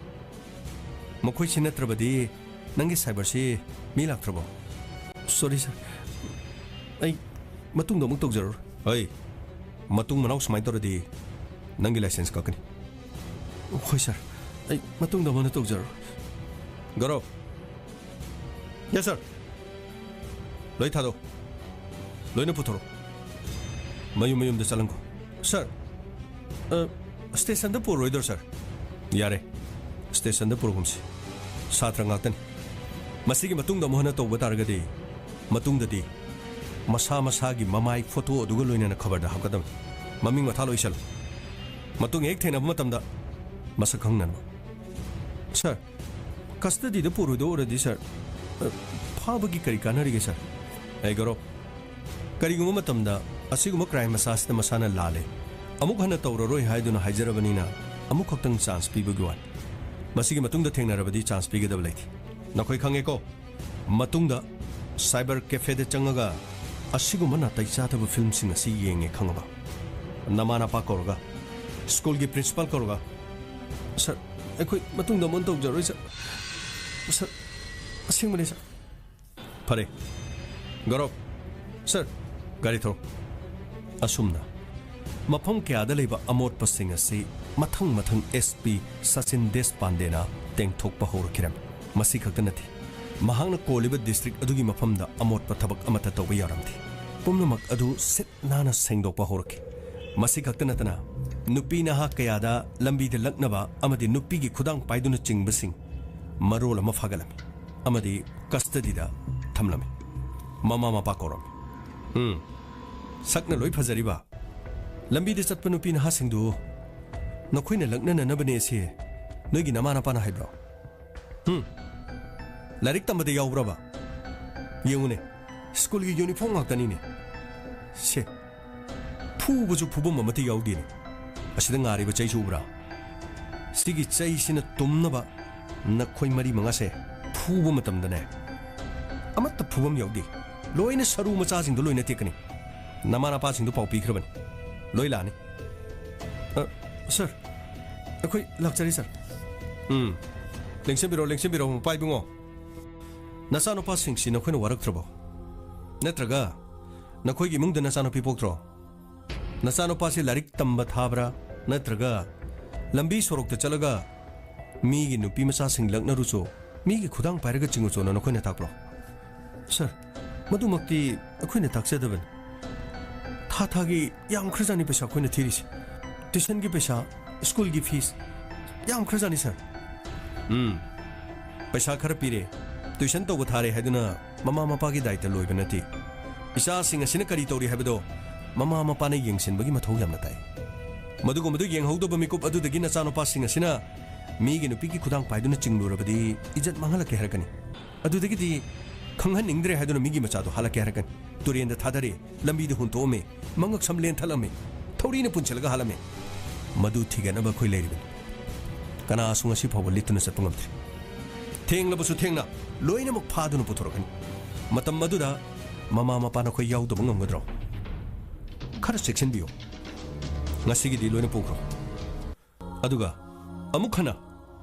ꯃꯈꯣꯏꯁꯤ ꯅꯠꯇ꯭ꯔꯕꯗꯤ ꯅꯪꯒꯤ cyberꯁꯤ ꯃꯤ ꯂꯥꯛꯇ꯭ꯔꯕꯣ? Sorry sir, ꯑꯩ ꯃꯇꯨꯡꯗ ꯑꯃꯨꯛ ꯇꯧꯖꯔꯔꯣꯏ꯫ ꯍꯩ, ꯃꯇꯨꯡ ꯃꯅꯥꯎ ꯁꯨꯃꯥꯏꯅ ꯇꯧꯔꯗꯤ ꯅꯪꯒꯤ license ꯀꯛꯀꯅꯤ꯫ ꯍꯣꯏ sir, ꯑꯩ ꯃꯇꯨꯡꯗ ꯑꯃꯨꯛ ꯇꯧꯖꯔꯔꯣꯏ꯫ ꯒꯧꯔꯕ! Yes sir. ꯂꯣꯏ ꯊꯥꯗꯣꯛ꯫ ꯂꯣꯏꯅ ꯄꯨꯊꯣꯔꯛ꯫ ꯃꯌꯨꯝ ꯃꯌꯨꯝꯗ ꯆꯠꯂꯪꯈꯣ꯫ Sir, ꯑ, stationꯗ ꯄꯨꯔꯣꯏꯗ꯭ꯔꯣ sir? ꯌꯥꯔꯦ, stationꯗ ꯄꯨꯔꯒꯨꯝꯁꯤ꯫ ꯁꯥꯇ꯭ꯔ ꯉꯥꯛꯇꯅꯤ꯫ ꯃꯁꯤꯒꯤ ꯃꯇꯨꯡꯗ ꯑꯃꯨꯛ ꯍꯟꯅ ꯇꯧꯕ ꯇꯥꯔꯒꯗꯤ, ꯃꯇꯨꯡꯗꯗꯤ ꯃꯁꯥ ꯃꯁꯥꯒꯤ ꯃꯃꯥꯏ photo ꯑꯗꯨꯒ ꯂꯣꯏꯅꯅ ꯈꯕꯔꯗ ꯍꯥꯞꯀꯗꯕꯅꯤ꯫ ꯃꯃꯤꯡ ꯃꯊꯥ ꯂꯣꯏ ꯏꯁꯜꯂꯨ꯫ ꯃꯇꯨꯡ ꯍꯦꯛ ꯊꯦꯡꯅꯕ ꯃꯇꯝꯗ ꯃꯁꯛ ꯈꯪꯅꯅꯕ꯫ Sir, custodyꯗ ꯄꯨꯔꯣꯏꯗꯧ ꯑꯣꯏꯔꯗꯤ sir, ꯑ, ꯐꯥꯕꯒꯤ ꯀꯔꯤ ꯀꯥꯟꯅꯔꯤꯒꯦ sir? ꯑꯩ ꯒꯧꯔꯕ, ꯀꯔꯤꯒꯨꯝꯕ ꯃꯇꯝꯗ ꯑꯁꯤꯒꯨꯝꯕ crime ꯃꯆꯥꯁꯤꯗ ꯃꯁꯥꯅ ꯂꯥꯜꯂꯦ, ꯑꯃꯨꯛ ꯍꯟꯅ ꯇꯧꯔꯔꯣꯏ ꯍꯥꯏꯗꯨꯅ ꯍꯥꯏꯖꯔꯕꯅꯤꯅ ꯑꯃꯨꯛ ꯈꯛꯇꯪ chance ꯄꯤꯕꯒꯤ ꯋꯥꯅꯤ꯫ ꯃꯁꯤꯒꯤ ꯃꯇꯨꯡꯗ ꯊꯦꯡꯅꯔꯕꯗꯤ chance ꯄꯤꯒꯗꯕ ꯂꯩꯇꯦ꯫ ꯅꯈꯣꯏ ꯈꯪꯉꯦꯀꯣ? ꯃꯇꯨꯡꯗ cyber cafeꯗ ꯆꯪꯉꯒ ꯑꯁꯤꯒꯨꯝꯕ ꯅꯥꯇꯩ ꯆꯥꯗꯕ filmꯁꯤꯡ ꯑꯁꯤ ꯌꯦꯡꯉꯦ ꯈꯪꯉꯕ? ꯅꯃꯥ ꯅꯄꯥ ꯀꯧꯔꯒ, schoolꯒꯤ principal ꯀꯧꯔꯒ, "Sir, ꯑꯩꯈꯣꯏ ꯃꯇꯨꯡꯗ ꯑꯃꯨꯛ ꯇꯧꯖꯔꯣꯏ sir꯫ Sir, ꯑꯁꯦꯡꯕꯅꯤ sir꯫" ꯐꯔꯦ꯫ ꯒꯧꯔꯕ, sir, ꯒꯥꯔꯤ ꯊꯧꯔꯣ꯫ ꯑꯁꯨꯝꯅ ꯃꯐꯝ ꯀꯌꯥꯗ ꯂꯩꯕ ꯑꯃꯣꯠꯄꯁꯤꯡ ꯑꯁꯤ ꯃꯊꯪ ꯃꯊꯪ SP ꯁꯆꯤꯟ ꯗꯦꯁꯄꯥꯟꯗꯦꯅ ꯇꯦꯡꯊꯣꯛꯄ ꯍꯧꯔꯛꯈꯤꯔꯝꯃꯤ꯫ ꯃꯁꯤ ꯈꯛꯇ ꯅꯠꯇꯦ, ꯃꯍꯥꯛꯅ ꯀꯣꯜꯂꯤꯕ district ꯑꯗꯨꯒꯤ ꯃꯐꯝꯗ ꯑꯃꯣꯠꯄ ꯊꯕꯛ ꯑꯃꯠꯇ ꯇꯧꯕ ꯌꯥꯔꯝꯗꯦ꯫ ꯄꯨꯝꯅꯃꯛ ꯑꯗꯨ ꯁꯤꯠ ꯅꯥꯟꯅ ꯁꯦꯡꯗꯣꯛꯄ ꯍꯧꯔꯛꯈꯤ꯫ ꯃꯁꯤ ꯈꯛꯇ ꯅꯠꯇꯅ, ꯅꯨꯄꯤ ꯅꯍꯥ ꯀꯌꯥꯗ ꯂꯝꯕꯤꯗ ꯂꯛꯅꯕ ꯑꯃꯗꯤ ꯅꯨꯄꯤꯒꯤ ꯈꯨꯗꯥꯡ ꯄꯥꯏꯗꯨꯅ ꯆꯤꯡꯕꯁꯤꯡ ꯃꯔꯣꯜ ꯑꯃ ꯐꯥꯒꯠꯂꯝꯃꯤ ꯑꯃꯗꯤ custodyꯗ ꯊꯝꯂꯝꯃꯤ꯫ ꯃꯃꯥ ꯃꯄꯥ ꯀꯧꯔꯝꯃꯤ꯫ "ꯎꯝ, ꯁꯛꯅ ꯂꯣꯏ ꯐꯖꯔꯤꯕ ꯂꯝꯕꯤꯗ ꯆꯠꯄ ꯅꯨꯄꯤ ꯅꯍꯥꯁꯤꯡꯗꯨ ꯅꯈꯣꯏꯅ ꯂꯛꯅꯅꯅꯕꯅꯦ ꯑꯁꯤ ꯅꯣꯏꯒꯤ ꯅꯃꯥ ꯅꯄꯥꯅ ꯍꯥꯏꯕ꯭ꯔꯣ? ꯍꯨꯝ? ꯂꯥꯏꯔꯤꯛ ꯇꯝꯕꯗ ꯌꯥꯎꯕ꯭ꯔꯕ? ꯌꯦꯡꯉꯨꯅꯦ, schoolꯒꯤ uniform ꯉꯥꯛꯇꯅꯤꯅꯦ꯫ ꯁꯦ, ꯐꯨꯕꯁꯨ ꯐꯨꯐꯝ ꯑꯃꯠꯇ ꯌꯥꯎꯗꯦꯅꯦ꯫ ꯑꯁꯤꯗ ꯉꯥꯔꯤꯕ ꯆꯩꯁꯨ ꯎꯕ꯭ꯔꯥ? ꯁꯤꯒꯤ ꯆꯩꯁꯤꯅ ꯇꯨꯝꯅꯕ ꯅꯈꯣꯏ ꯃꯔꯤ ꯃꯉꯥꯁꯦ ꯐꯨꯕ ꯃꯇꯝꯗꯅꯦ, ꯑꯃꯠꯇ ꯐꯨꯐꯝ ꯌꯥꯎꯗꯦ꯫ ꯂꯣꯏꯅ ꯁꯔꯨ ꯃꯆꯥꯁꯤꯡꯗꯣ ꯂꯣꯏꯅ ꯇꯦꯛꯀꯅꯤ꯫ ꯅꯃꯥ ꯅꯄꯥꯁꯤꯡꯗꯣ ꯄꯥꯎ ꯄꯤꯈ꯭ꯔꯕꯅꯤ꯫ ꯂꯣꯏ ꯂꯥꯛꯑꯅꯤ꯫ ꯑ, ꯁꯥꯔ, ꯑꯩꯈꯣꯏ ꯂꯥꯛꯆꯔꯤ, ꯁꯥꯔ꯫ ꯎꯝ, ꯂꯦꯡꯁꯤꯟꯕꯤꯔꯣ, ꯂꯦꯡꯁꯤꯟꯕꯤꯔꯣ, ꯃꯄꯥ ꯏꯕꯨꯡꯉꯣ꯫ ꯅꯆꯥꯅꯨꯄꯥꯁꯤꯡꯁꯤ ꯅꯈꯣꯏꯅ ꯋꯥꯔꯛꯇ꯭ꯔꯕꯣ? ꯅꯠꯇ꯭ꯔꯒ ꯅꯈꯣꯏꯒꯤ ꯏꯃꯨꯡꯗ ꯅꯆꯥꯅꯨꯄꯤ ꯄꯣꯛꯇ꯭ꯔꯣ? ꯅꯆꯥꯅꯨꯄꯥꯁꯤ ꯂꯥꯏꯔꯤꯛ ꯇꯝꯕ ꯊꯥꯕ꯭ꯔꯥ? ꯅꯠꯇ꯭ꯔꯒ ꯂꯝꯕꯤ ꯁꯣꯔꯣꯛꯇ ꯆꯠꯂꯒ ꯃꯤꯒꯤ ꯅꯨꯄꯤ ꯃꯆꯥꯁꯤꯡ ꯂꯛꯅꯔꯨꯆꯣ, ꯃꯤꯒꯤ ꯈꯨꯗꯥꯡ ꯄꯥꯏꯔꯒ ꯆꯤꯡꯉꯨꯆꯣꯅ ꯅꯈꯣꯏꯅ ꯇꯥꯛꯄ꯭ꯔꯣ? ꯁꯥꯔ, ꯃꯗꯨꯃꯛꯇꯤ ꯑꯩꯈꯣꯏꯅ ꯇꯥꯛꯆꯗꯕꯅꯤ꯫ ꯊꯥ ꯊꯥꯒꯤ ꯌꯥꯝꯈ꯭ꯔꯖꯥꯠꯅꯤ ꯄꯩꯁꯥ ꯑꯩꯈꯣꯏꯅ ꯊꯤꯔꯤꯁꯦ꯫ ꯇ꯭ꯌꯨꯁꯟꯒꯤ ꯄꯩꯁꯥ, ꯁ꯭ꯀꯨꯜꯒꯤ ꯐꯤꯁ, ꯌꯥꯝꯈ꯭ꯔꯖꯥꯠꯅꯤ, ꯁꯥꯔ꯫ ꯎꯝ, ꯄꯩꯁꯥ ꯈꯔ ꯄꯤꯔꯦ, ꯇ꯭ꯌꯨꯁꯟ ꯇꯧꯕ ꯊꯥꯔꯦ ꯍꯥꯏꯗꯨꯅ ꯃꯃꯥ ꯃꯄꯥꯒꯤ ꯗꯥꯏꯇ ꯂꯣꯏꯕ ꯅꯠꯇꯦ꯫ ꯏꯆꯥꯁꯤꯡ ꯑꯁꯤꯅ ꯀꯔꯤ ꯇꯧꯔꯤ ꯍꯥꯏꯕꯗꯣ ꯃꯃꯥ ꯃꯄꯥꯅ ꯌꯦꯡꯁꯤꯟꯕꯒꯤ ꯃꯊꯧ ꯌꯥꯝꯅ ꯇꯥꯏ꯫ ꯃꯗꯨꯒꯨꯝꯕꯗꯨ ꯌꯦꯡꯍꯧꯗꯕ ꯃꯤꯀꯨꯞ ꯑꯗꯨꯗꯒꯤ ꯅꯆꯥꯅꯨꯄꯥꯁꯤꯡ ꯑꯁꯤꯅ ꯃꯤꯒꯤ ꯅꯨꯄꯤꯒꯤ ꯈꯨꯗꯥꯡ ꯄꯥꯏꯗꯨꯅ ꯆꯤꯡꯂꯨꯔꯕꯗꯤ ꯏꯖꯠ ꯃꯥꯡꯍꯜꯂꯛꯀꯦ ꯍꯥꯏꯔꯛꯀꯅꯤ꯫ ꯑꯗꯨꯗꯒꯤꯗꯤ ꯈꯪꯍꯟꯅꯤꯡꯗ꯭ꯔꯦ ꯍꯥꯏꯗꯨꯅ ꯃꯤꯒꯤ ꯃꯆꯥꯗꯣ ꯍꯥꯠꯂꯛꯀꯦ ꯍꯥꯏꯔꯛꯀꯅꯤ꯫ ꯇꯨꯔꯦꯟꯗ ꯊꯥꯗꯔꯦ, ꯂꯝꯕꯤꯗ ꯍꯨꯟꯇꯣꯛꯑꯝꯃꯦ, ꯃꯉꯛ ꯁꯝ ꯂꯦꯟꯊꯠꯂꯝꯃꯦ, ꯊꯧꯔꯤꯅ ꯄꯨꯟꯁꯤꯜꯂꯒ ꯍꯥꯠꯂꯝꯃꯦ꯫ ꯃꯗꯨ ꯊꯤꯒꯠꯅꯕ ꯑꯩꯈꯣꯏ ꯂꯩꯔꯤꯕꯅꯤ꯫ ꯀꯅꯥꯁꯨ ꯉꯁꯤ ꯐꯥꯎꯕ ꯂꯤꯠꯇꯨꯅ ꯆꯠꯄ ꯉꯝꯗ꯭ꯔꯤ꯫ ꯊꯦꯡꯂꯕꯁꯨ ꯊꯦꯡꯅ ꯂꯣꯏꯅꯃꯛ ꯐꯥꯗꯨꯅ ꯄꯨꯊꯣꯔꯛꯀꯅꯤ꯫ ꯃꯇꯝ ꯑꯗꯨꯗ ꯃꯃꯥ ꯃꯄꯥ ꯅꯈꯣꯏ ꯌꯥꯎꯗꯕ ꯉꯝꯒꯗ꯭ꯔꯣ? ꯈꯔ ꯆꯦꯛꯁꯤꯟꯕꯤꯌꯨ꯫ ꯉꯁꯤꯒꯤꯗꯤ ꯂꯣꯏꯅ ꯄꯨꯈ꯭ꯔꯣ꯫ ꯑꯗꯨꯒ ꯑꯃꯨꯛ ꯍꯟꯅ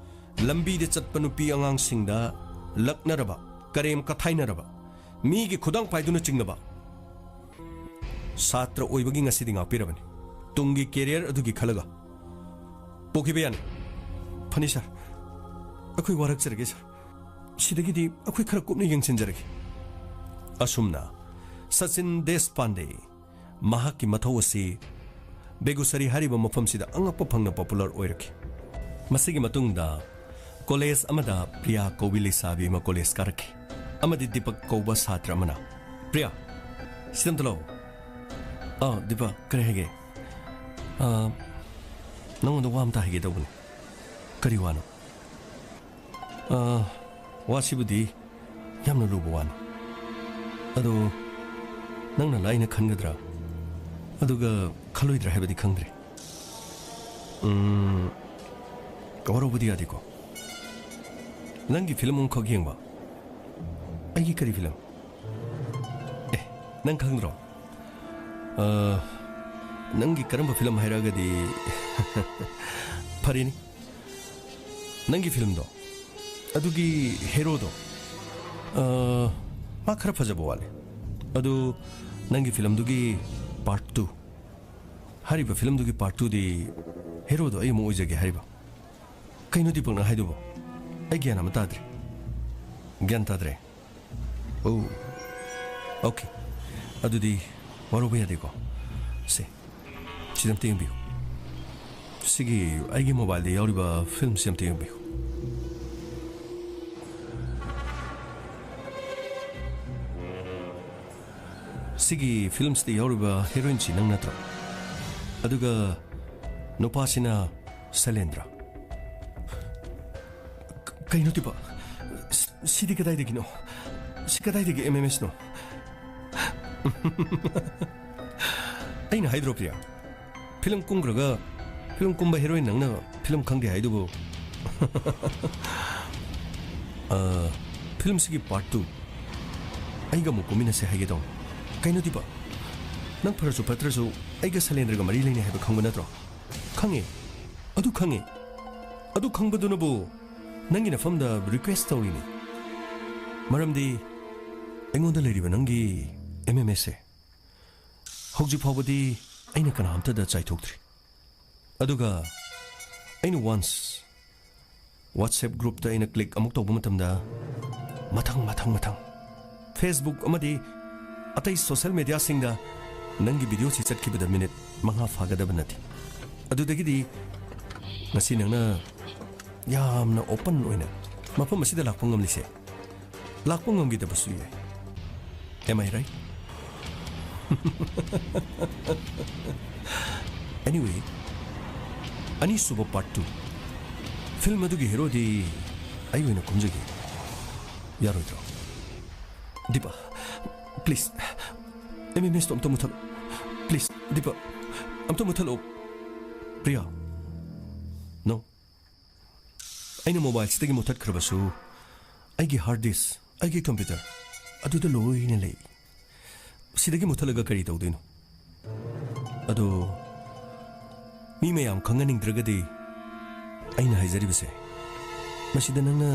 ꯂꯝꯕꯤꯗ ꯆꯠꯄ ꯅꯨꯄꯤ ꯑꯉꯥꯡꯁꯤꯡꯗ ꯂꯛꯅꯔꯕ, ꯀꯔꯦꯝ ꯀꯊꯥꯏꯅꯔꯕ, ꯃꯤꯒꯤ ꯈꯨꯗꯥꯡ ꯄꯥꯏꯗꯨꯅ ꯆꯤꯡꯅꯕ ꯁꯥꯇ꯭ꯔ ꯑꯣꯏꯕꯒꯤ ꯉꯁꯤꯗꯤ ꯉꯥꯛꯄꯤꯔꯕꯅꯤ꯫ ꯇꯨꯡꯒꯤ ꯀꯦꯔꯤꯌꯔ ꯑꯗꯨꯒꯤ ꯈꯜꯂꯒ ꯄꯣꯈꯤꯕ ꯌꯥꯅꯤ꯫ ꯐꯅꯤ ꯁꯥꯔ, ꯑꯩꯈꯣꯏ ꯋꯥꯔꯛꯆꯔꯒꯦ ꯁꯥꯔ꯫ ꯁꯤꯗꯒꯤꯗꯤ ꯑꯩꯈꯣꯏ ꯈꯔ ꯀꯨꯞꯅ ꯌꯦꯡꯁꯤꯟꯖꯔꯒꯦ꯫ ꯑꯁꯨꯝꯅ ꯁꯆꯤꯟ ꯗꯦꯁꯄꯥꯟꯗꯦ ꯃꯍꯥꯛꯀꯤ ꯃꯊꯧ ꯑꯁꯤ ꯕꯦꯒꯨꯁꯔꯤ ꯍꯥꯏꯔꯤꯕ ꯃꯐꯝꯁꯤꯗ ꯑꯉꯛꯄ ꯐꯪꯅ ꯄꯣꯄꯨꯂꯔ ꯑꯣꯏꯔꯛꯈꯤ꯫ ꯃꯁꯤꯒꯤ ꯃꯇꯨꯡꯗ ꯀꯣꯂꯦꯖ ꯑꯃꯗ ꯄ꯭ꯔꯤꯌꯥ ꯀꯧꯕꯤ ꯂꯩꯁꯥꯕꯤ ꯑꯃ ꯀꯣꯂꯦꯖ ꯀꯥꯔꯛꯈꯤ, ꯑꯃꯗꯤ ꯗꯤꯄꯛ ꯀꯧꯕ ꯁꯥꯇ꯭ꯔ ꯑꯃꯅ꯫ "ꯄ꯭ꯔꯤꯌꯥ, ꯁꯤꯗ ꯑꯝꯇ ꯂꯥꯛꯑꯣ꯫" "ꯑꯥ, ꯗꯤꯄꯛ, ꯀꯔꯤ ꯍꯥꯏꯒꯦ?" "ꯑꯥ, ꯅꯉꯣꯟꯗ ꯋꯥ ꯑꯝꯇ ꯍꯥꯏꯒꯦ ꯇꯧꯕꯅꯤ꯫" "ꯀꯔꯤ ꯋꯥꯅꯣ?" "ꯑꯥ, ꯋꯥꯁꯤꯕꯨꯗꯤ ꯌꯥꯝꯅ ꯂꯨꯕ ꯋꯥꯅꯤ꯫ ꯑꯗꯣ ꯅꯪꯅ ꯂꯥꯏꯅ ꯈꯟꯒꯗ꯭ꯔꯥ, ꯑꯗꯨꯒ ꯈꯜꯂꯣꯏꯗ꯭ꯔꯥ ꯍꯥꯏꯕꯗꯤ ꯈꯪꯗ꯭ꯔꯦ꯫ ꯎꯝ, ꯋꯥꯔꯧꯕꯗꯤ ꯌꯥꯗꯦꯀꯣ꯫ ꯅꯪꯒꯤ ꯐꯤꯂꯝ ꯑꯃꯈꯛ ꯌꯦꯡꯕ꯫" "ꯑꯩꯒꯤ ꯀꯔꯤ ꯐꯤꯂꯝ?" "ꯑꯦ, ꯅꯪ ꯈꯪꯗ꯭ꯔꯣ? ꯑ, ꯅꯪꯒꯤ ꯀꯔꯝꯕ ꯐꯤꯂꯝ ꯍꯥꯏꯔꯛꯑꯒꯗꯤ? ꯐꯔꯦꯅꯤ, ꯅꯪꯒꯤ ꯐꯤꯂꯝꯗꯣ, ꯑꯗꯨꯒꯤ ꯍꯦꯔꯣꯗꯣ, ꯑ, ꯃꯥ ꯈꯔ ꯐꯖꯕ ꯋꯥꯠꯂꯦ꯫ ꯑꯗꯨ ꯅꯪꯒꯤ ꯐꯤꯂꯝꯗꯨꯒꯤ ꯄꯥꯔꯠ ꯇꯨ, ꯍꯥꯏꯔꯤꯕ ꯐꯤꯂꯝꯗꯨꯒꯤ ꯄꯥꯔꯠ ꯇꯨꯗꯤ ꯍꯦꯔꯣꯗꯣ ꯑꯩ ꯑꯃꯨꯛ ꯑꯣꯏꯖꯒꯦ ꯍꯥꯏꯔꯤꯕ? ꯀꯩꯅꯣ ꯗꯤꯄꯛꯅ ꯍꯥꯏꯗꯨꯕꯣ? ꯑꯩ ꯒ꯭ꯌꯥꯟ ꯑꯃ ꯇꯥꯗ꯭ꯔꯦ꯫ ꯒ꯭ꯌꯥꯟ ꯇꯥꯗ꯭ꯔꯦ꯫ ꯑꯣ, ꯑꯣꯀꯦ꯫ ꯑꯗꯨꯗꯤ ꯋꯥꯔꯧꯕ ꯌꯥꯗꯦꯀꯣ꯫ ꯁꯦ, ꯁꯤꯗ ꯑꯝꯇ ꯌꯦꯡꯕꯤꯌꯨ꯫ ꯁꯤꯒꯤ ꯑꯩꯒꯤ ꯃꯣꯕꯥꯏꯜꯗ ꯌꯥꯎꯔꯤꯕ ꯐꯤꯂꯝꯁꯤ ꯑꯝꯇ ꯌꯦꯡꯕꯤꯌꯨ꯫ ꯁꯤꯒꯤ ꯐꯤꯂꯝꯁꯤꯗ ꯌꯥꯎꯔꯤꯕ ꯍꯦꯔꯣꯏꯟꯁꯤ ꯅꯪ ꯅꯠꯇ꯭ꯔꯣ? ꯑꯗꯨꯒ ꯅꯨꯄꯥꯁꯤꯅ ꯁꯩꯂꯦꯟꯗ꯭ꯔ꯫ ꯀ-, ꯀꯩꯅꯣ ꯇꯤꯄꯥ? ꯁ-, ꯁꯤꯗꯤ ꯀꯗꯥꯏꯗꯒꯤꯅꯣ? ꯁꯤ ꯀꯗꯥꯏꯗꯒꯤ ꯑꯦꯝ ꯑꯦꯝ ꯑꯦꯁꯅꯣ? ꯑꯩꯅ ꯍꯥꯏꯗ꯭ꯔꯣ, ꯄ꯭ꯔꯤꯌꯥ? ꯐꯤꯂꯝ ꯀꯨꯝꯈ꯭ꯔꯒ ꯐꯤꯂꯝ ꯀꯨꯝꯕ ꯍꯦꯔꯣꯏꯟ ꯅꯪꯅ ꯐꯤꯂꯝ ꯈꯪꯗꯦ ꯍꯥꯏꯗꯨꯕꯨ? ꯑ, ꯐꯤꯂꯝꯁꯤꯒꯤ ꯄꯥꯔꯠ ꯇꯨ ꯑꯩꯒ ꯑꯃꯨꯛ ꯀꯨꯝꯃꯤꯟꯅꯁꯦ ꯍꯥꯏꯒꯦ ꯇꯧꯅꯤ꯫ ꯀꯩꯅꯣ ꯗꯤꯄꯛ? ꯅꯪ ꯐꯔꯁꯨ ꯐꯠꯇ꯭ꯔꯁꯨ ꯑꯩꯒ ꯁꯩꯂꯦꯟꯗ꯭ꯔꯒ ꯃꯔꯤ ꯂꯩꯅꯩ ꯍꯥꯏꯕ ꯈꯪꯕ ꯅꯠꯇ꯭ꯔꯣ? ꯈꯪꯉꯦ꯫ ꯑꯗꯨ ꯈꯪꯉꯦ꯫ ꯑꯗꯨ ꯈꯪꯕꯗꯨꯅꯕꯨ ꯅꯪꯒꯤ ꯅꯐꯝꯗ ꯔꯤꯀ꯭ꯋꯦꯁ ꯇꯧꯔꯤꯅꯤ꯫ ꯃꯔꯝꯗꯤ ꯑꯩꯉꯣꯟꯗ ꯂꯩꯔꯤꯕ ꯅꯪꯒꯤ ꯑꯦꯝ ꯑꯦꯝ ꯑꯦꯁꯁꯦ ꯍꯧꯖꯤꯛ ꯐꯥꯎꯕꯗꯤ ꯑꯩꯅ ꯀꯅꯥꯝꯇꯗ ꯆꯥꯏꯊꯣꯛꯇ꯭ꯔꯤ꯫ ꯑꯗꯨꯒ ꯑꯩꯅ ꯋꯥꯟꯁ WhatsApp ꯒ꯭ꯔꯨꯞꯇ ꯑꯩꯅ ꯀ꯭ꯂꯤꯛ ꯑꯃꯨꯛ ꯇꯧꯕ ꯃꯇꯝꯗ, ꯃꯊꯪ, ꯃꯊꯪ, ꯃꯊꯪ, Facebook ꯑꯃꯗꯤ ꯑꯇꯩ ꯁꯣꯁꯦꯜ ꯃꯦꯗꯤꯌꯥꯁꯤꯡꯗ ꯅꯪꯒꯤ ꯚꯤꯗꯤꯑꯣꯁꯤ ꯆꯠꯈꯤꯕꯗ ꯃꯤꯅꯤꯠ ꯃꯉꯥ ꯐꯥꯒꯗꯕ ꯅꯠꯇꯦ꯫ ꯑꯗꯨꯗꯒꯤꯗꯤ ꯉꯁꯤ ꯅꯪꯅ ꯌꯥꯝꯅ ꯑꯣꯄꯟ ꯑꯣꯏꯅ ꯃꯐꯝ ꯑꯁꯤꯗ ꯂꯥꯛꯄ ꯉꯝꯂꯤꯁꯦ, ꯂꯥꯛꯄ ꯉꯝꯈꯤꯗꯕꯁꯨ ꯌꯥꯏ꯫ Am I right? Anyway, ꯑꯅꯤꯁꯨꯕ ꯄꯥꯔꯠ ꯇꯨ, ꯐꯤꯂꯝ ꯑꯗꯨꯒꯤ ꯍꯦꯔꯣꯗꯤ ꯑꯩ ꯑꯣꯏꯅ ꯀꯨꯝꯖꯒꯦ꯫ ꯌꯥꯔꯣꯏꯗ꯭ꯔꯣ? ꯗꯤꯄꯥ, ꯄ꯭ꯂꯤꯖ, ꯑꯦꯝ ꯑꯦꯝ ꯑꯦꯁꯇꯣ ꯑꯝꯇ ꯃꯨꯊꯠꯂꯣ꯫ ꯄ꯭ꯂꯤꯖ, ꯗꯤꯄꯥ, ꯑꯝꯇ ꯃꯨꯊꯠꯂꯣ꯫ ꯄ꯭ꯔꯤꯌꯥ, ꯅꯣ꯫ ꯑꯩꯅ ꯃꯣꯕꯥꯏꯜꯁꯤꯗꯒꯤ ꯃꯨꯊꯠꯈ꯭ꯔꯕꯁꯨ, ꯑꯩꯒꯤ ꯍꯥꯔꯗ ꯗꯤꯁ, ꯑꯩꯒꯤ ꯀꯝꯄ꯭ꯌꯨꯇꯔ ꯑꯗꯨꯗ ꯂꯣꯏꯅ ꯂꯩ꯫ ꯁꯤꯗꯒꯤ ꯃꯨꯊꯠꯂꯒ ꯀꯔꯤ ꯇꯧꯗꯣꯏꯅꯣ? ꯑꯗꯣ, ꯃꯤ ꯃꯌꯥꯝ ꯈꯪꯍꯟꯅꯤꯡꯗ꯭ꯔꯒꯗꯤ ꯑꯩꯅ ꯍꯥꯏꯖꯔꯤꯕꯁꯦ, ꯃꯁꯤꯗ ꯅꯪꯅ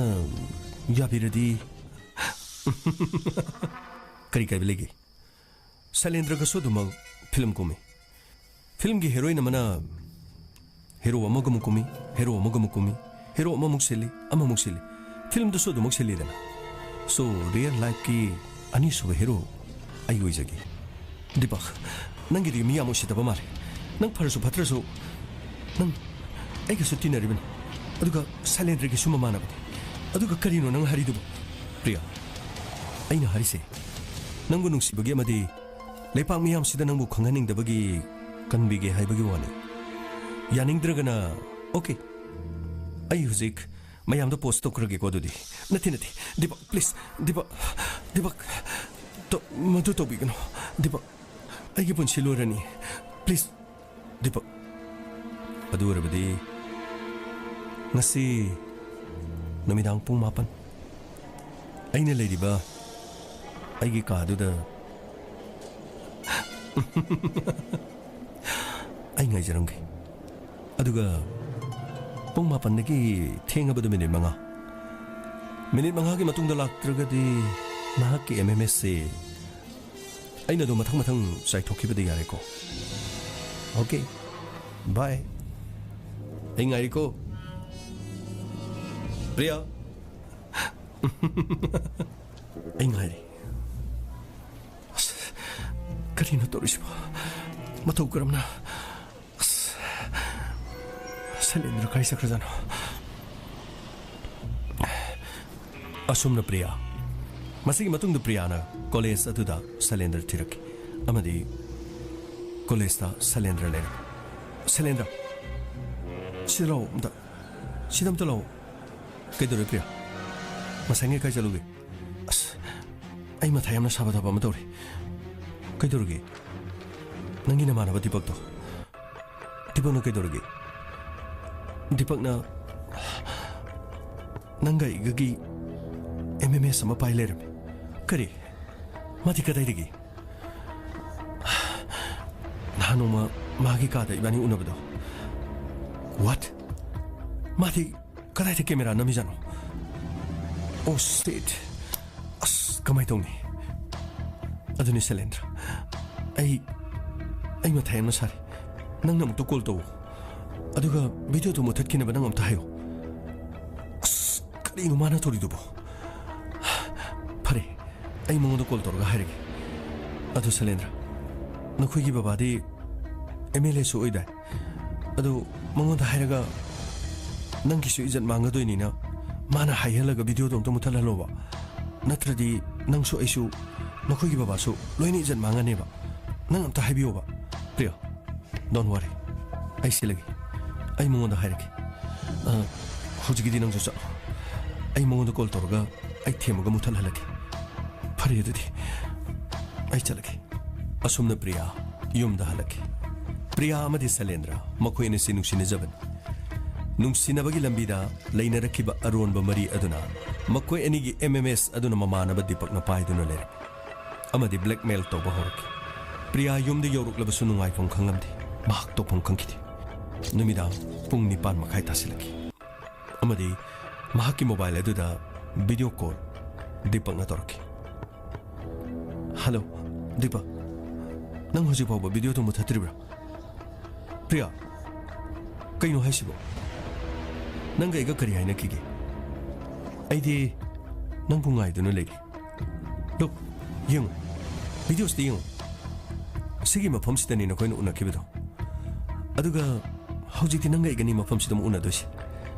ꯌꯥꯕꯤꯔꯗꯤ꯫ ꯀꯔꯤ ꯀꯥꯏꯕ ꯂꯩꯒꯦ? ꯁꯩꯂꯦꯟꯗ꯭ꯔꯒꯁꯨ ꯑꯗꯨꯃꯛ ꯐꯤꯂꯝ ꯀꯨꯝꯃꯤ꯫ ꯐꯤꯂꯝꯒꯤ ꯍꯦꯔꯣꯏꯟ ꯑꯃꯅ ꯍꯦꯔꯣ ꯑꯃꯒ ꯑꯃꯨꯛ ꯀꯨꯝꯃꯤ, ꯍꯦꯔꯣ ꯑꯃꯒ ꯑꯃꯨꯛ ꯀꯨꯝꯃꯤ, ꯍꯦꯔꯣ ꯑꯃꯃꯨꯛ ꯁꯤꯜꯂꯤ, ꯑꯃꯃꯨꯛ ꯁꯤꯜꯂꯤ꯫ ꯐꯤꯂꯝꯗꯨꯁꯨ ꯑꯗꯨꯃꯛ ꯁꯤꯜꯂꯤꯗꯅ꯫ So, real lifeꯀꯤ ꯑꯅꯤꯁꯨꯕ ꯍꯦꯔꯣ ꯑꯩ ꯑꯣꯏꯖꯒꯦ꯫ ꯗꯤꯄꯛ, ꯅꯪꯒꯤꯗꯤ ꯃꯤ ꯌꯥꯝ ꯎꯁꯤꯠꯇꯕ ꯃꯥꯜꯂꯦ꯫ ꯅꯪ ꯐꯔꯁꯨ ꯐꯠꯇ꯭ꯔꯁꯨ, ꯅꯪ ꯑꯩꯒꯁꯨ ꯇꯤꯟꯅꯔꯤꯕꯅꯤ, ꯑꯗꯨꯒ ꯁꯩꯂꯦꯟꯗ꯭ꯔꯒꯤꯁꯨ ꯃꯃꯥꯟꯅꯕꯅꯤ꯫ ꯑꯗꯨꯒ ꯀꯔꯤꯅꯣ ꯅꯪ ꯍꯥꯏꯔꯤꯗꯨꯕꯨ? ꯄ꯭ꯔꯤꯌꯥ, ꯑꯩꯅ ꯍꯥꯏꯔꯤꯁꯦ, ꯅꯪꯕꯨ ꯅꯨꯡꯁꯤꯕꯒꯤ ꯑꯃꯗꯤ ꯂꯩꯄꯥꯛ ꯃꯤꯌꯥꯝꯁꯤꯗ ꯅꯪꯕꯨ ꯈꯪꯍꯟꯅꯤꯡꯗꯕꯒꯤ ꯀꯟꯕꯤꯒꯦ ꯍꯥꯏꯕꯒꯤ ꯋꯥꯅꯤ꯫ ꯌꯥꯅꯤꯡꯗ꯭ꯔꯒꯅ, okay, ꯑꯩ ꯍꯧꯖꯤꯛ ꯃꯌꯥꯝꯗ post ꯇꯧꯈ꯭ꯔꯒꯦꯀꯣ ꯑꯗꯨꯗꯤ꯫ ꯅꯠꯇꯦ, ꯅꯠꯇꯦ, ꯗꯤꯄꯛ, please, ꯗꯤꯄꯛ, ꯗꯤꯄꯛ, ꯇ-, ꯃꯗꯨ ꯇꯧꯕꯤꯒꯅꯨ, ꯗꯤꯄꯛ꯫ ꯑꯩꯒꯤ ꯄꯨꯟꯁꯤ ꯂꯣꯏꯔꯅꯤ꯫ Please, ꯗꯤꯄꯛ꯫ ꯑꯗꯨ ꯑꯣꯏꯔꯕꯗꯤ ꯉꯁꯤ ꯅꯨꯃꯤꯗꯥꯡ ꯄꯨꯡ ꯃꯥꯄꯟ ꯑꯩꯅ ꯂꯩꯔꯤꯕ ꯑꯩꯒꯤ ꯀꯥꯗꯨꯗ ꯑꯩ ꯉꯥꯏꯖꯔꯝꯒꯦ꯫ ꯑꯗꯨꯒ ꯄꯨꯡ ꯃꯥꯄꯟꯗꯒꯤ ꯊꯦꯡꯉꯕꯗ ꯃꯤꯅꯤꯠ ꯃꯉꯥ꯫ ꯃꯤꯅꯤꯠ ꯃꯉꯥꯒꯤ ꯃꯇꯨꯡꯗ ꯂꯥꯛꯇ꯭ꯔꯒꯗꯤ ꯅꯍꯥꯛꯀꯤ M M S ꯁꯦ ꯑꯩꯅ ꯑꯗꯨꯝ ꯃꯊꯪ ꯃꯊꯪ ꯆꯥꯏꯊꯣꯛꯈꯤꯕꯗꯤ ꯌꯥꯔꯦꯀꯣ꯫ Okay, bye. ꯑꯩ ꯉꯥꯏꯔꯤꯀꯣ, ꯄ꯭ꯔꯤꯌꯥ꯫ ꯑꯩ ꯉꯥꯏꯔꯤ꯫ ꯑꯁ, ꯀꯔꯤꯅꯣ ꯇꯧꯔꯤꯁꯤꯕꯣ? ꯃꯇꯧ ꯀꯔꯝꯅ? ꯑꯁ, ꯁꯩꯂꯦꯟꯗ꯭ꯔ ꯀꯥꯏ ꯆꯠꯈ꯭ꯔꯖꯥꯠꯅꯣ? ꯑꯁꯨꯝꯅ ꯄ꯭ꯔꯤꯌꯥ꯫ ꯃꯁꯤꯒꯤ ꯃꯇꯨꯡꯗ ꯄ꯭ꯔꯤꯌꯥꯅ ꯀꯣꯂꯦꯖ ꯑꯗꯨꯗ ꯁꯩꯂꯦꯟꯗ꯭ꯔ ꯊꯤꯔꯛꯈꯤ ꯑꯃꯗꯤ ꯀꯣꯂꯦꯖꯇ ꯁꯩꯂꯦꯟꯗ꯭ꯔ ꯂꯩꯔꯝꯃꯤ꯫ ꯁꯩꯂꯦꯟꯗ꯭ꯔ, ꯁꯤꯗ ꯂꯥꯛꯑꯣ ꯑꯝꯇ꯫ ꯁꯤꯗ ꯑꯝꯇ ꯂꯥꯛꯑꯣ꯫ ꯀꯩꯗꯧꯔꯦ ꯄ꯭ꯔꯤꯌꯥ? ꯉꯁꯥꯏꯉꯩ ꯀꯥꯏ ꯆꯠꯂꯨꯒꯦ? ꯑꯁ, ꯑꯩ ꯃꯊꯥ ꯌꯥꯝꯅ ꯁꯥꯕ ꯊꯕꯛ ꯑꯃ ꯇꯧꯔꯦ꯫ ꯀꯩꯗꯧꯔꯒꯦ? ꯅꯪꯒꯤ ꯅꯃꯥꯟꯅꯕ ꯗꯤꯄꯛꯇꯣ꯫ ꯗꯤꯄꯛꯅ ꯀꯩꯗꯧꯔꯒꯦ? ꯗꯤꯄꯛꯅ ꯅꯪꯒ ꯑꯩꯒꯒꯤ M M S ꯑꯃ ꯄꯥꯏ ꯂꯩꯔꯝꯃꯦ꯫ ꯀꯔꯤ? ꯃꯥꯗꯤ ꯀꯗꯥꯏꯗꯒꯤ? ꯅꯣꯡꯃ ꯃꯥꯒꯤ ꯀꯥꯗ ꯏꯕꯥꯅꯤ ꯎꯅꯕꯗꯣ꯫ What? ꯃꯥꯗꯤ ꯀꯗꯥꯏꯗ ꯀꯦꯃꯦꯔꯥ ꯅꯝꯃꯤꯖꯥꯠꯅꯣ? Oh shit! ꯑꯁ, ꯀꯃꯥꯏ ꯇꯧꯅꯤ? ꯑꯗꯨꯅꯤ ꯁꯩꯂꯦꯟꯗ꯭ꯔ, ꯑꯩ, ꯑꯩ ꯃꯊꯥ ꯌꯥꯝꯅ ꯁꯥꯔꯦ꯫ ꯅꯪꯅ ꯑꯃꯨꯛꯇ ꯀꯣꯜ ꯇꯧꯋꯣ, ꯑꯗꯨꯒ ꯚꯤꯗꯤꯑꯣꯗꯣ ꯃꯨꯊꯠꯈꯤꯅꯕ ꯅꯪ ꯑꯝꯇ ꯍꯥꯏꯌꯣ꯫ ꯑꯁ, ꯀꯔꯤꯅꯣ ꯃꯥꯅ ꯇꯧꯔꯤꯗꯨꯕꯣ? ꯐꯔꯦ, ꯑꯩ ꯃꯉꯣꯟꯗ ꯀꯣꯜ ꯇꯧꯔꯒ ꯍꯥꯏꯔꯒꯦ꯫ ꯑꯗꯨ ꯁꯩꯂꯦꯟꯗ꯭ꯔ, ꯅꯈꯣꯏꯒꯤ ꯕꯕꯥꯗꯤ ꯑꯦꯝ ꯑꯦꯜ ꯑꯦꯁꯨ ꯑꯣꯏꯗꯥꯏ? ꯑꯗꯨ ꯃꯉꯣꯟꯗ ꯍꯥꯏꯔꯒ ꯅꯪꯒꯤꯁꯨ ꯏꯖꯠ ꯃꯥꯡꯒꯗꯣꯏꯅꯤꯅ ꯃꯥꯅ ꯍꯥꯏꯍꯜꯂꯒ ꯚꯤꯗꯤꯑꯣꯗꯣ ꯑꯝꯇ ꯃꯨꯊꯠꯍꯜꯂꯣꯕ꯫ ꯅꯠꯇ꯭ꯔꯗꯤ ꯅꯪꯁꯨ ꯑꯩꯁꯨ ꯅꯈꯣꯏꯒꯤ ꯕꯕꯥꯁꯨ ꯂꯣꯏꯅ ꯏꯖꯠ ꯃꯥꯡꯉꯅꯦꯕ꯫ ꯅꯪ ꯑꯝꯇ ꯍꯥꯏꯕꯤꯌꯣꯕ꯫ ꯄ꯭ꯔꯤꯌꯥ, don't worry, ꯑꯩ ꯁꯤꯜꯂꯒꯦ꯫ ꯑꯩ ꯃꯉꯣꯟꯗ ꯍꯥꯏꯔꯒꯦ꯫ ꯑ, ꯍꯧꯖꯤꯛꯀꯤꯗꯤ ꯅꯪꯁꯨ ꯆꯠꯂꯣ꯫ ꯑꯩ ꯃꯉꯣꯟꯗ ꯀꯣꯜ ꯇꯧꯔꯒ ꯑꯩ ꯊꯦꯝꯃꯒ ꯃꯨꯊꯠꯍꯜꯂꯒꯦ꯫ ꯐꯔꯦ ꯑꯗꯨꯗꯤ, ꯑꯩ ꯆꯠꯂꯒꯦ꯫ ꯑꯁꯨꯝꯅ ꯄ꯭ꯔꯤꯌꯥ ꯌꯨꯝꯗ ꯍꯜꯂꯛꯈꯤ꯫ ꯄ꯭ꯔꯤꯌꯥ ꯑꯃꯗꯤ ꯁꯩꯂꯦꯟꯗ꯭ꯔ ꯃꯈꯣꯏ ꯑꯅꯤꯁꯤ ꯅꯨꯡꯁꯤꯅꯖꯕꯅꯤ꯫ ꯅꯨꯡꯁꯤꯅꯕꯒꯤ ꯂꯝꯕꯤꯗ ꯂꯩꯅꯔꯛꯈꯤꯕ ꯑꯔꯣꯟꯕ ꯃꯔꯤ ꯑꯗꯨꯅ ꯃꯈꯣꯏ ꯑꯅꯤꯒꯤ ꯑꯦꯝ ꯑꯦꯝ ꯑꯦꯁ ꯑꯗꯨꯅ ꯃꯃꯥꯟꯅꯕ ꯗꯤꯄꯛꯅ ꯄꯥꯏꯗꯨꯅ ꯂꯩꯔꯝꯃꯤ ꯑꯃꯗꯤ ꯕ꯭ꯂꯦꯛꯃꯦꯜ ꯇꯧꯕ ꯍꯧꯔꯛꯈꯤ꯫ ꯄ꯭ꯔꯤꯌꯥ ꯌꯨꯝꯗ ꯌꯧꯔꯛꯂꯕꯁꯨ ꯅꯨꯡꯉꯥꯏꯐꯝ ꯈꯪꯂꯝꯗꯦ꯫ ꯃꯍꯥꯛ ꯇꯧꯐꯝ ꯈꯪꯈꯤꯗꯦ꯫ ꯅꯨꯃꯤꯗꯥꯡ ꯄꯨꯡ ꯅꯤꯄꯥꯟ ꯃꯈꯥꯏ ꯇꯥꯁꯤꯜꯂꯛꯈꯤ ꯑꯃꯗꯤ ꯃꯍꯥꯛꯀꯤ ꯃꯣꯕꯥꯏꯜ ꯑꯗꯨꯗ ꯚꯤꯗꯤꯑꯣ ꯀꯣꯜ ꯗꯤꯄꯛꯅ ꯇꯧꯔꯛꯈꯤ꯫ "ꯍꯜꯂꯣ, ꯗꯤꯄꯛ, ꯅꯪ ꯍꯧꯖꯤꯛ ꯐꯥꯎꯕ ꯚꯤꯗꯤꯑꯣꯗꯣ ꯃꯨꯊꯠꯇ꯭ꯔꯤꯕ꯭ꯔꯥ?" "ꯄ꯭ꯔꯤꯌꯥ, ꯀꯩꯅꯣ ꯍꯥꯏꯁꯤꯕꯣ? ꯅꯪꯒ ꯑꯩꯒ ꯀꯔꯤ ꯍꯥꯏꯅꯈꯤꯒꯦ? ꯑꯩꯗꯤ ꯅꯪꯕꯨ ꯉꯥꯏꯗꯨꯅ ꯂꯩꯔꯤ꯫ ꯂꯨꯛ, ꯌꯦꯡꯉꯨ, ꯚꯤꯗꯤꯑꯣꯁꯤꯗ ꯌꯦꯡꯉꯨ꯫ ꯁꯤꯒꯤ ꯃꯐꯝꯁꯤꯗꯅꯤ ꯅꯈꯣꯏꯅ ꯎꯅꯈꯤꯕꯗꯣ꯫ ꯑꯗꯨꯒ ꯍꯧꯖꯤꯛꯇꯤ ꯅꯪꯒ ꯑꯩꯒꯅꯤ ꯃꯐꯝꯁꯤꯗ ꯑꯃꯨꯛ ꯎꯅꯗꯣꯏꯁꯦ꯫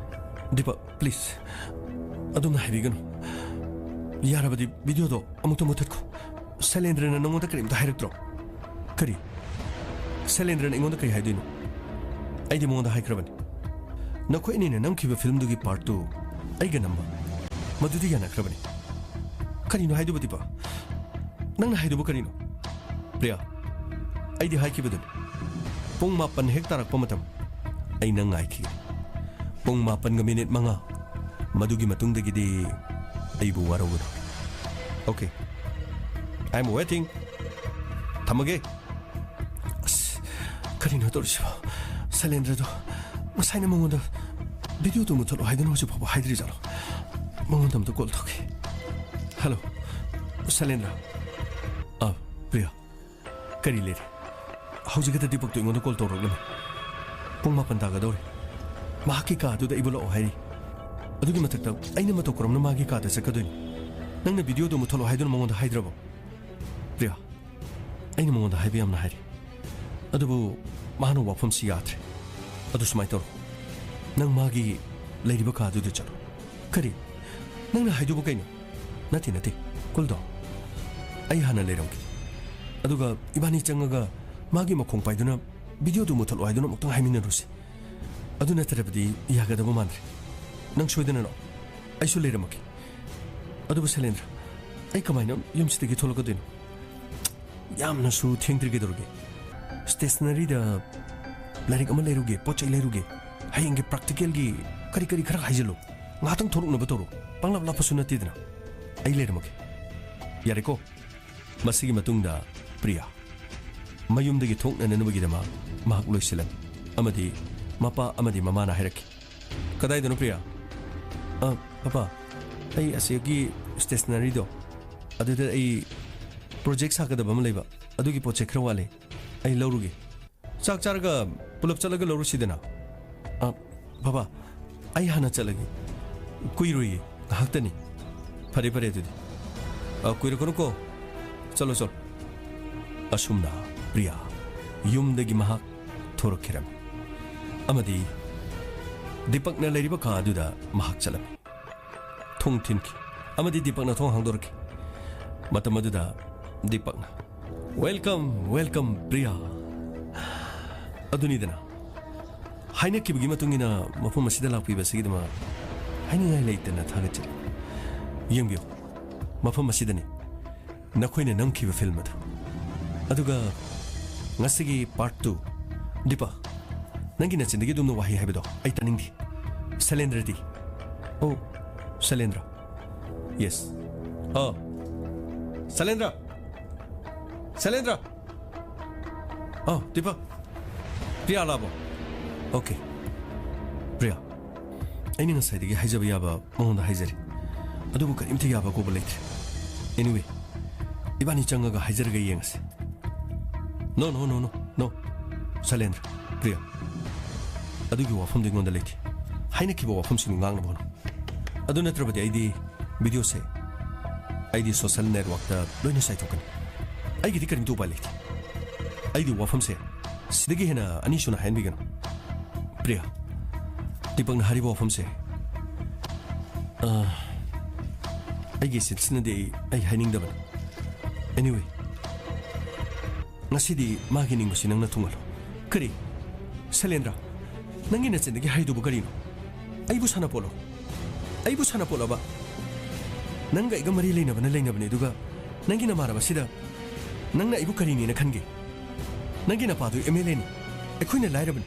ꯗꯤꯄꯛ, ꯄ꯭ꯂꯤꯖ, ꯑꯗꯨꯝꯅ ꯍꯥꯏꯕꯤꯒꯅꯨ꯫ ꯌꯥꯔꯕꯗꯤ ꯚꯤꯗꯤꯑꯣꯗꯣ ꯑꯃꯨꯛꯇ ꯃꯨꯊꯠꯈꯣ꯫ ꯁꯩꯂꯦꯟꯗ꯭ꯔꯅ ꯅꯪꯉꯣꯟꯗ ꯀꯔꯤꯝꯇ ꯍꯥꯏꯔꯛꯇ꯭ꯔꯣ?" "ꯀꯔꯤ? ꯁꯩꯂꯦꯟꯗ꯭ꯔꯅ ꯑꯩꯉꯣꯟꯗ ꯀꯔꯤ ꯍꯥꯏꯗꯣꯏꯅꯣ? ꯑꯩꯗꯤ ꯃꯉꯣꯟꯗ ꯍꯥꯏꯈ꯭ꯔꯕꯅꯤ꯫ ꯅꯈꯣꯏ ꯑꯅꯤꯅ ꯅꯝꯈꯤꯕ ꯐꯤꯂꯝꯗꯨꯒꯤ ꯄꯥꯔꯠ ꯇꯨ ꯑꯩꯒ ꯅꯝꯕ, ꯃꯗꯨꯗꯤ ꯌꯥꯅꯈ꯭ꯔꯕꯅꯤ꯫" "ꯀꯔꯤꯅꯣ ꯍꯥꯏꯗꯨꯕ, ꯗꯤꯄꯛ? ꯅꯪꯅ ꯍꯥꯏꯗꯨꯕ ꯀꯔꯤꯅꯣ?" "ꯄ꯭ꯔꯤꯌꯥ, ꯑꯩꯗꯤ ꯍꯥꯏꯈꯤꯕꯗꯨꯅꯤ, ꯄꯨꯡ ꯃꯥꯄꯟ ꯍꯦꯛ ꯇꯥꯔꯛꯄ ꯃꯇꯝ ꯑꯩ ꯅꯪ ꯉꯥꯏꯈꯤꯒꯅꯤ꯫ ꯄꯨꯡ ꯃꯥꯄꯟꯒ ꯃꯤꯅꯤꯠ ꯃꯉꯥ, ꯃꯗꯨꯒꯤ ꯃꯇꯨꯡꯗꯒꯤꯗꯤ ꯑꯩꯕꯨ ꯋꯥꯔꯧꯒꯅꯨ꯫ Okay, I am waiting꯫ ꯊꯝꯃꯒꯦ꯫" ꯑꯁ, ꯀꯔꯤꯅꯣ ꯇꯧꯔꯤꯁꯤꯕꯣ? ꯁꯩꯂꯦꯟꯗ꯭ꯔꯗꯣ ꯉꯁꯥꯏꯅ ꯃꯉꯣꯟꯗ ꯚꯤꯗꯤꯑꯣꯗꯣ ꯃꯨꯠꯊꯠꯂꯣ ꯍꯥꯏꯗꯨꯅ ꯍꯧꯖꯤꯛ ꯐꯥꯎꯕ ꯍꯥꯏꯗ꯭ꯔꯤꯖꯥꯠꯂꯣ? ꯃꯉꯣꯟꯗ ꯑꯝꯇ ꯀꯣꯜ ꯇꯧꯒꯦ꯫ ꯍꯜꯂꯣ, ꯁꯩꯂꯦꯟꯗ꯭ꯔ꯫ ꯑꯥ, ꯄ꯭ꯔꯤꯌꯥ, ꯀꯔꯤ ꯂꯩꯔꯦ? ꯍꯧꯖꯤꯛ ꯈꯛꯇ ꯗꯤꯄꯛꯇꯣ ꯑꯩꯉꯣꯟꯗ ꯀꯣꯜ ꯇꯧꯔꯛꯂꯝꯃꯤ꯫ ꯄꯨꯡ ꯃꯥꯄꯟ ꯇꯥꯒꯗꯧꯔꯦ꯫ ꯃꯍꯥꯛꯀꯤ ꯀꯥꯗꯨꯗ ꯑꯩꯕꯨ ꯂꯥꯛꯑꯣ ꯍꯥꯏꯔꯤ꯫ ꯑꯗꯨꯒꯤ ꯃꯊꯛꯇ ꯑꯩꯅ ꯃꯇꯧ ꯀꯔꯝꯅ ꯃꯥꯒꯤ ꯀꯥꯗ ꯆꯠꯀꯗꯣꯏꯅꯣ? ꯅꯪꯅ ꯚꯤꯗꯤꯑꯣꯗꯣ ꯃꯨꯠꯊꯠꯂꯣ ꯍꯥꯏꯗꯨꯅ ꯃꯉꯣꯟꯗ ꯍꯥꯏꯗ꯭ꯔꯕꯣ? ꯄ꯭ꯔꯤꯌꯥ, ꯑꯩꯅ ꯃꯉꯣꯟꯗ ꯍꯥꯏꯕ ꯌꯥꯝꯅ ꯍꯥꯏꯔꯤ, ꯑꯗꯨꯕꯨ ꯃꯥꯅ ꯋꯥꯐꯝꯁꯤ ꯌꯥꯗ꯭ꯔꯦ꯫ ꯑꯗꯨ ꯁꯨꯃꯥꯏꯅ ꯇꯧꯔꯣ, ꯅꯪ ꯃꯥꯒꯤ ꯂꯩꯔꯤꯕ ꯀꯥꯗꯨꯗ ꯆꯠꯂꯣ꯫ ꯀꯔꯤ? ꯅꯪꯅ ꯍꯥꯏꯗꯨꯕꯨ ꯀꯩꯅꯣ? ꯅꯠꯇꯦ, ꯅꯠꯇꯦ, ꯀꯨꯜꯗꯣ, ꯑꯩ ꯍꯥꯟꯅ ꯂꯩꯔꯝꯒꯦ, ꯑꯗꯨꯒ ꯏꯕꯥꯅꯤ ꯆꯪꯉꯒ ꯃꯥꯒꯤ ꯃꯈꯣꯡ ꯄꯥꯏꯗꯨꯅ ꯚꯤꯗꯤꯑꯣꯗꯨ ꯃꯨꯠꯊꯠꯂꯣ ꯍꯥꯏꯗꯨꯅ ꯑꯃꯨꯛꯇꯪ ꯍꯥꯏꯃꯤꯟꯅꯔꯨꯁꯤ꯫ ꯑꯗꯨ ꯅꯠꯇ꯭ꯔꯕꯗꯤ ꯌꯥꯒꯗꯕ ꯃꯥꯟꯗ꯭ꯔꯦ꯫ ꯅꯪ ꯁꯣꯏꯗꯅ ꯂꯥꯛꯑꯣ, ꯑꯩꯁꯨ ꯂꯩꯔꯝꯃꯒꯦ꯫ ꯑꯗꯨꯕꯨ ꯁꯩꯂꯦꯟꯗ꯭ꯔ, ꯑꯩ ꯀꯃꯥꯏꯅ ꯌꯨꯝꯁꯤꯗꯒꯤ ꯊꯣꯛꯂꯛꯀꯗꯣꯏꯅꯣ? ꯌꯥꯝꯅꯁꯨ ꯊꯦꯡꯗ꯭ꯔꯤ, ꯀꯩꯗꯧꯔꯒꯦ? ꯁ꯭ꯇꯦꯁꯅꯔꯤꯗ ꯂꯥꯏꯔꯤꯛ ꯑꯃ ꯂꯩꯔꯨꯒꯦ, ꯄꯣꯠ ꯆꯩ ꯂꯩꯔꯨꯒꯦ, ꯍꯌꯦꯡꯒꯤ ꯄ꯭ꯔꯥꯛꯇꯤꯀꯦꯜꯒꯤ ꯀꯔꯤ ꯀꯔꯤ ꯈꯔ ꯍꯥꯏꯖꯤꯜꯂꯨ꯫ ꯉꯥꯏꯍꯥꯛꯇꯪ ꯊꯣꯛꯂꯛꯅꯕ ꯇꯧꯔꯣ꯫ ꯄꯪꯂꯥꯞ ꯂꯥꯞꯄꯁꯨ ꯅꯠꯇꯦꯗꯅ꯫ ꯑꯩ ꯂꯩꯔꯝꯃꯒꯦ꯫ ꯌꯥꯔꯦꯀꯣ? ꯃꯁꯤꯒꯤ ꯃꯇꯨꯡꯗ ꯄ꯭ꯔꯤꯌꯥ ꯃꯌꯨꯝꯗꯒꯤ ꯊꯣꯛꯅꯅꯕꯒꯤꯗꯃꯛ ꯃꯍꯥꯛ ꯂꯣꯏꯁꯤꯜꯂꯝꯃꯤ ꯑꯃꯗꯤ ꯃꯄꯥ ꯑꯃꯗꯤ ꯃꯃꯥꯅ ꯍꯥꯏꯔꯛꯈꯤ, "ꯀꯗꯥꯏꯗꯅꯣ ꯄ꯭ꯔꯤꯌꯥ?" "ꯑ, ꯄꯄꯥ, ꯑꯩ ꯑꯁꯤꯒꯤ ꯁ꯭ꯇꯦꯁꯅꯔꯤꯗꯣ, ꯑꯗꯨꯗ ꯑꯩ ꯄ꯭ꯔꯣꯖꯦꯛ ꯁꯥꯒꯗꯕ ꯑꯃ ꯂꯩꯕ, ꯑꯗꯨꯒꯤ ꯄꯣꯠ ꯆꯩ ꯈꯔ ꯋꯥꯠꯂꯦ, ꯑꯩ ꯂꯧꯔꯨꯒꯦ꯫ ꯆꯥꯛ ꯆꯥꯔꯒ ꯄꯨꯂꯞ ꯆꯠꯂꯒ ꯂꯧꯔꯨꯁꯤꯗꯅ꯫" "ꯑ, ꯄꯄꯥ, ꯑꯩ ꯍꯥꯟꯅ ꯆꯠꯂꯒꯦ, ꯀꯨꯏꯔꯣꯏꯌꯦ, ꯉꯥꯏꯍꯥꯛꯇꯅꯤ꯫" "ꯐꯔꯦ, ꯐꯔꯦ ꯑꯗꯨꯗꯤ꯫ ꯑ, ꯀꯨꯏꯔꯛꯀꯅꯨꯀꯣ, ꯆꯠꯂꯣ, ꯆꯠꯂꯣ꯫" ꯑꯁꯨꯝꯅ ꯄ꯭ꯔꯤꯌꯥ ꯌꯨꯝꯗꯒꯤ ꯃꯍꯥꯛ ꯊꯣꯔꯛꯈꯤꯔꯝꯃꯤ ꯑꯃꯗꯤ ꯗꯤꯄꯛꯅ ꯂꯩꯔꯤꯕ ꯀꯥ ꯑꯗꯨꯗ ꯃꯍꯥꯛ ꯆꯠꯂꯝꯃꯤ꯫ ꯊꯣꯡ ꯊꯤꯟꯈꯤ ꯑꯃꯗꯤ ꯗꯤꯄꯛꯅ ꯊꯣꯡ ꯍꯥꯡꯗꯣꯔꯛꯈꯤ꯫ ꯃꯇꯝ ꯑꯗꯨꯗ ꯗꯤꯄꯛꯅ, "Welcome, welcome, ꯄ꯭ꯔꯤꯌꯥ꯫" ꯑꯗꯨꯅꯤꯗꯅ, ꯍꯥꯏꯅꯈꯤꯕꯒꯤ ꯃꯇꯨꯡ ꯏꯟꯅ ꯃꯐꯝ ꯑꯁꯤꯗ ꯂꯥꯛꯄꯤꯕꯁꯤꯒꯤꯗꯃꯛ ꯍꯥꯏꯅꯤꯡꯉꯥꯏ ꯂꯩꯇꯅ ꯊꯥꯒꯠꯆꯔꯤ꯫ ꯌꯦꯡꯕꯤꯌꯨ, ꯃꯐꯝ ꯑꯁꯤꯗꯅꯤ ꯅꯈꯣꯏꯅ ꯅꯝꯈꯤꯕ ꯐꯤꯜꯝ ꯑꯗꯨ꯫ ꯑꯗꯨꯒ ꯉꯁꯤꯒꯤ ꯄꯥꯔꯠ ꯇꯨ꯫ ꯗꯤꯄꯛ, ꯅꯪꯒꯤ ꯅꯆꯤꯟꯗꯒꯤ ꯑꯗꯨꯝꯅ ꯋꯥꯍꯩ ꯍꯥꯏꯕꯗꯣ ꯑꯩ ꯇꯥꯅꯤꯡꯗꯦ꯫ ꯁꯩꯂꯦꯟꯗ꯭ꯔꯗꯤ? ꯑꯣ, ꯁꯩꯂꯦꯟꯗ꯭ꯔ꯫ ꯌꯦꯁ꯫ ꯑꯥ꯫ ꯁꯩꯂꯦꯟꯗ꯭ꯔ! ꯁꯩꯂꯦꯟꯗ꯭ꯔ! ꯑꯥ, ꯗꯤꯄꯛ꯫ ꯄ꯭ꯔꯤꯌꯥ ꯂꯥꯛꯑꯕꯣ? ꯑꯣꯀꯦ꯫ ꯄ꯭ꯔꯤꯌꯥ, ꯑꯩꯅ ꯉꯁꯥꯏꯗꯒꯤ ꯍꯥꯏꯖꯕ ꯌꯥꯕ ꯃꯉꯣꯟꯗ ꯍꯥꯏꯖꯔꯦ, ꯑꯗꯨꯕꯨ ꯀꯔꯤꯝꯇ ꯌꯥꯕ ꯀꯧꯕ ꯂꯩꯇ꯭ꯔꯦ꯫ ꯑꯦꯅꯤꯋꯦ, ꯏꯕꯥꯅꯤ ꯆꯪꯉꯒ ꯍꯥꯏꯖꯔꯒ ꯌꯦꯡꯉꯁꯤ꯫ ꯅꯣ, ꯅꯣ, ꯅꯣ, ꯅꯣ, ꯅꯣ꯫ ꯁꯩꯂꯦꯟꯗ꯭ꯔ, ꯄ꯭ꯔꯤꯌꯥ, ꯑꯗꯨꯒꯤ ꯋꯥꯐꯝꯗꯨ ꯑꯩꯉꯣꯟꯗ ꯂꯩꯇꯦ꯫ ꯍꯥꯏꯅꯈꯤꯕ ꯋꯥꯐꯝꯁꯤꯡꯗꯨ ꯉꯥꯡꯅꯕ ꯍꯣꯠꯅꯧ꯫ ꯑꯗꯨ ꯅꯠꯇ꯭ꯔꯕꯗꯤ ꯑꯩꯗꯤ ꯚꯤꯗꯤꯑꯣꯁꯦ ꯑꯩꯗꯤ ꯁꯣꯁꯦꯜ ꯅꯦꯠꯋꯥꯔꯛꯇ ꯂꯣꯏꯅ ꯆꯥꯏꯊꯣꯛꯀꯅꯤ꯫ ꯑꯩꯒꯤꯗꯤ ꯀꯔꯤꯝꯇ ꯎꯄꯥꯏ ꯂꯩꯇꯦ꯫ ꯑꯩꯗꯤ ꯋꯥꯐꯝꯁꯦ ꯁꯤꯗꯒꯤ ꯍꯦꯟꯅ ꯑꯅꯤꯁꯨꯅ ꯍꯥꯏꯍꯟꯕꯤꯒꯅꯨ꯫ ꯄ꯭ꯔꯤꯌꯥ, ꯗꯤꯄꯛꯅ ꯍꯥꯏꯔꯤꯕ ꯋꯥꯐꯝꯁꯦ, ꯑ, ꯑꯩꯒꯤ ꯁꯤꯠꯁꯤꯅꯗꯤ ꯑꯩ, ꯑꯩ ꯍꯥꯏꯅꯤꯡꯗꯕꯅꯤ꯫ ꯑꯦꯅꯤꯋꯦ, ꯉꯁꯤꯗꯤ ꯃꯥꯒꯤ ꯅꯤꯡꯕꯁꯤ ꯅꯪꯅ ꯊꯨꯡꯍꯜꯂꯣ꯫ ꯀꯔꯤ? ꯁꯩꯂꯦꯟꯗ꯭ꯔ, ꯅꯪꯒꯤ ꯅꯆꯤꯟꯗꯒꯤ ꯍꯥꯏꯗꯨꯕꯨ ꯀꯔꯤꯅꯣ? ꯑꯩꯕꯨ ꯁꯥꯟꯅꯄꯣꯠꯂꯣ? ꯑꯩꯕꯨ ꯁꯥꯟꯅꯄꯣꯠꯂꯕ? ꯅꯪꯒ ꯑꯩꯒ ꯃꯔꯤ ꯂꯩꯅꯕꯅ ꯂꯩꯅꯕꯅꯤ, ꯑꯗꯨꯒ ꯅꯪꯒꯤ ꯅꯃꯥꯟꯅꯕꯁꯤꯗ ꯅꯪꯅ ꯑꯩꯕꯨ ꯀꯔꯤꯅꯦꯅ ꯈꯟꯒꯦ? ꯅꯪꯒꯤ ꯅꯄꯥꯗꯨ ꯑꯦꯝ ꯑꯦꯜ ꯑꯦꯅꯤ, ꯑꯩꯈꯣꯏꯅ ꯂꯥꯏꯔꯕꯅꯤ꯫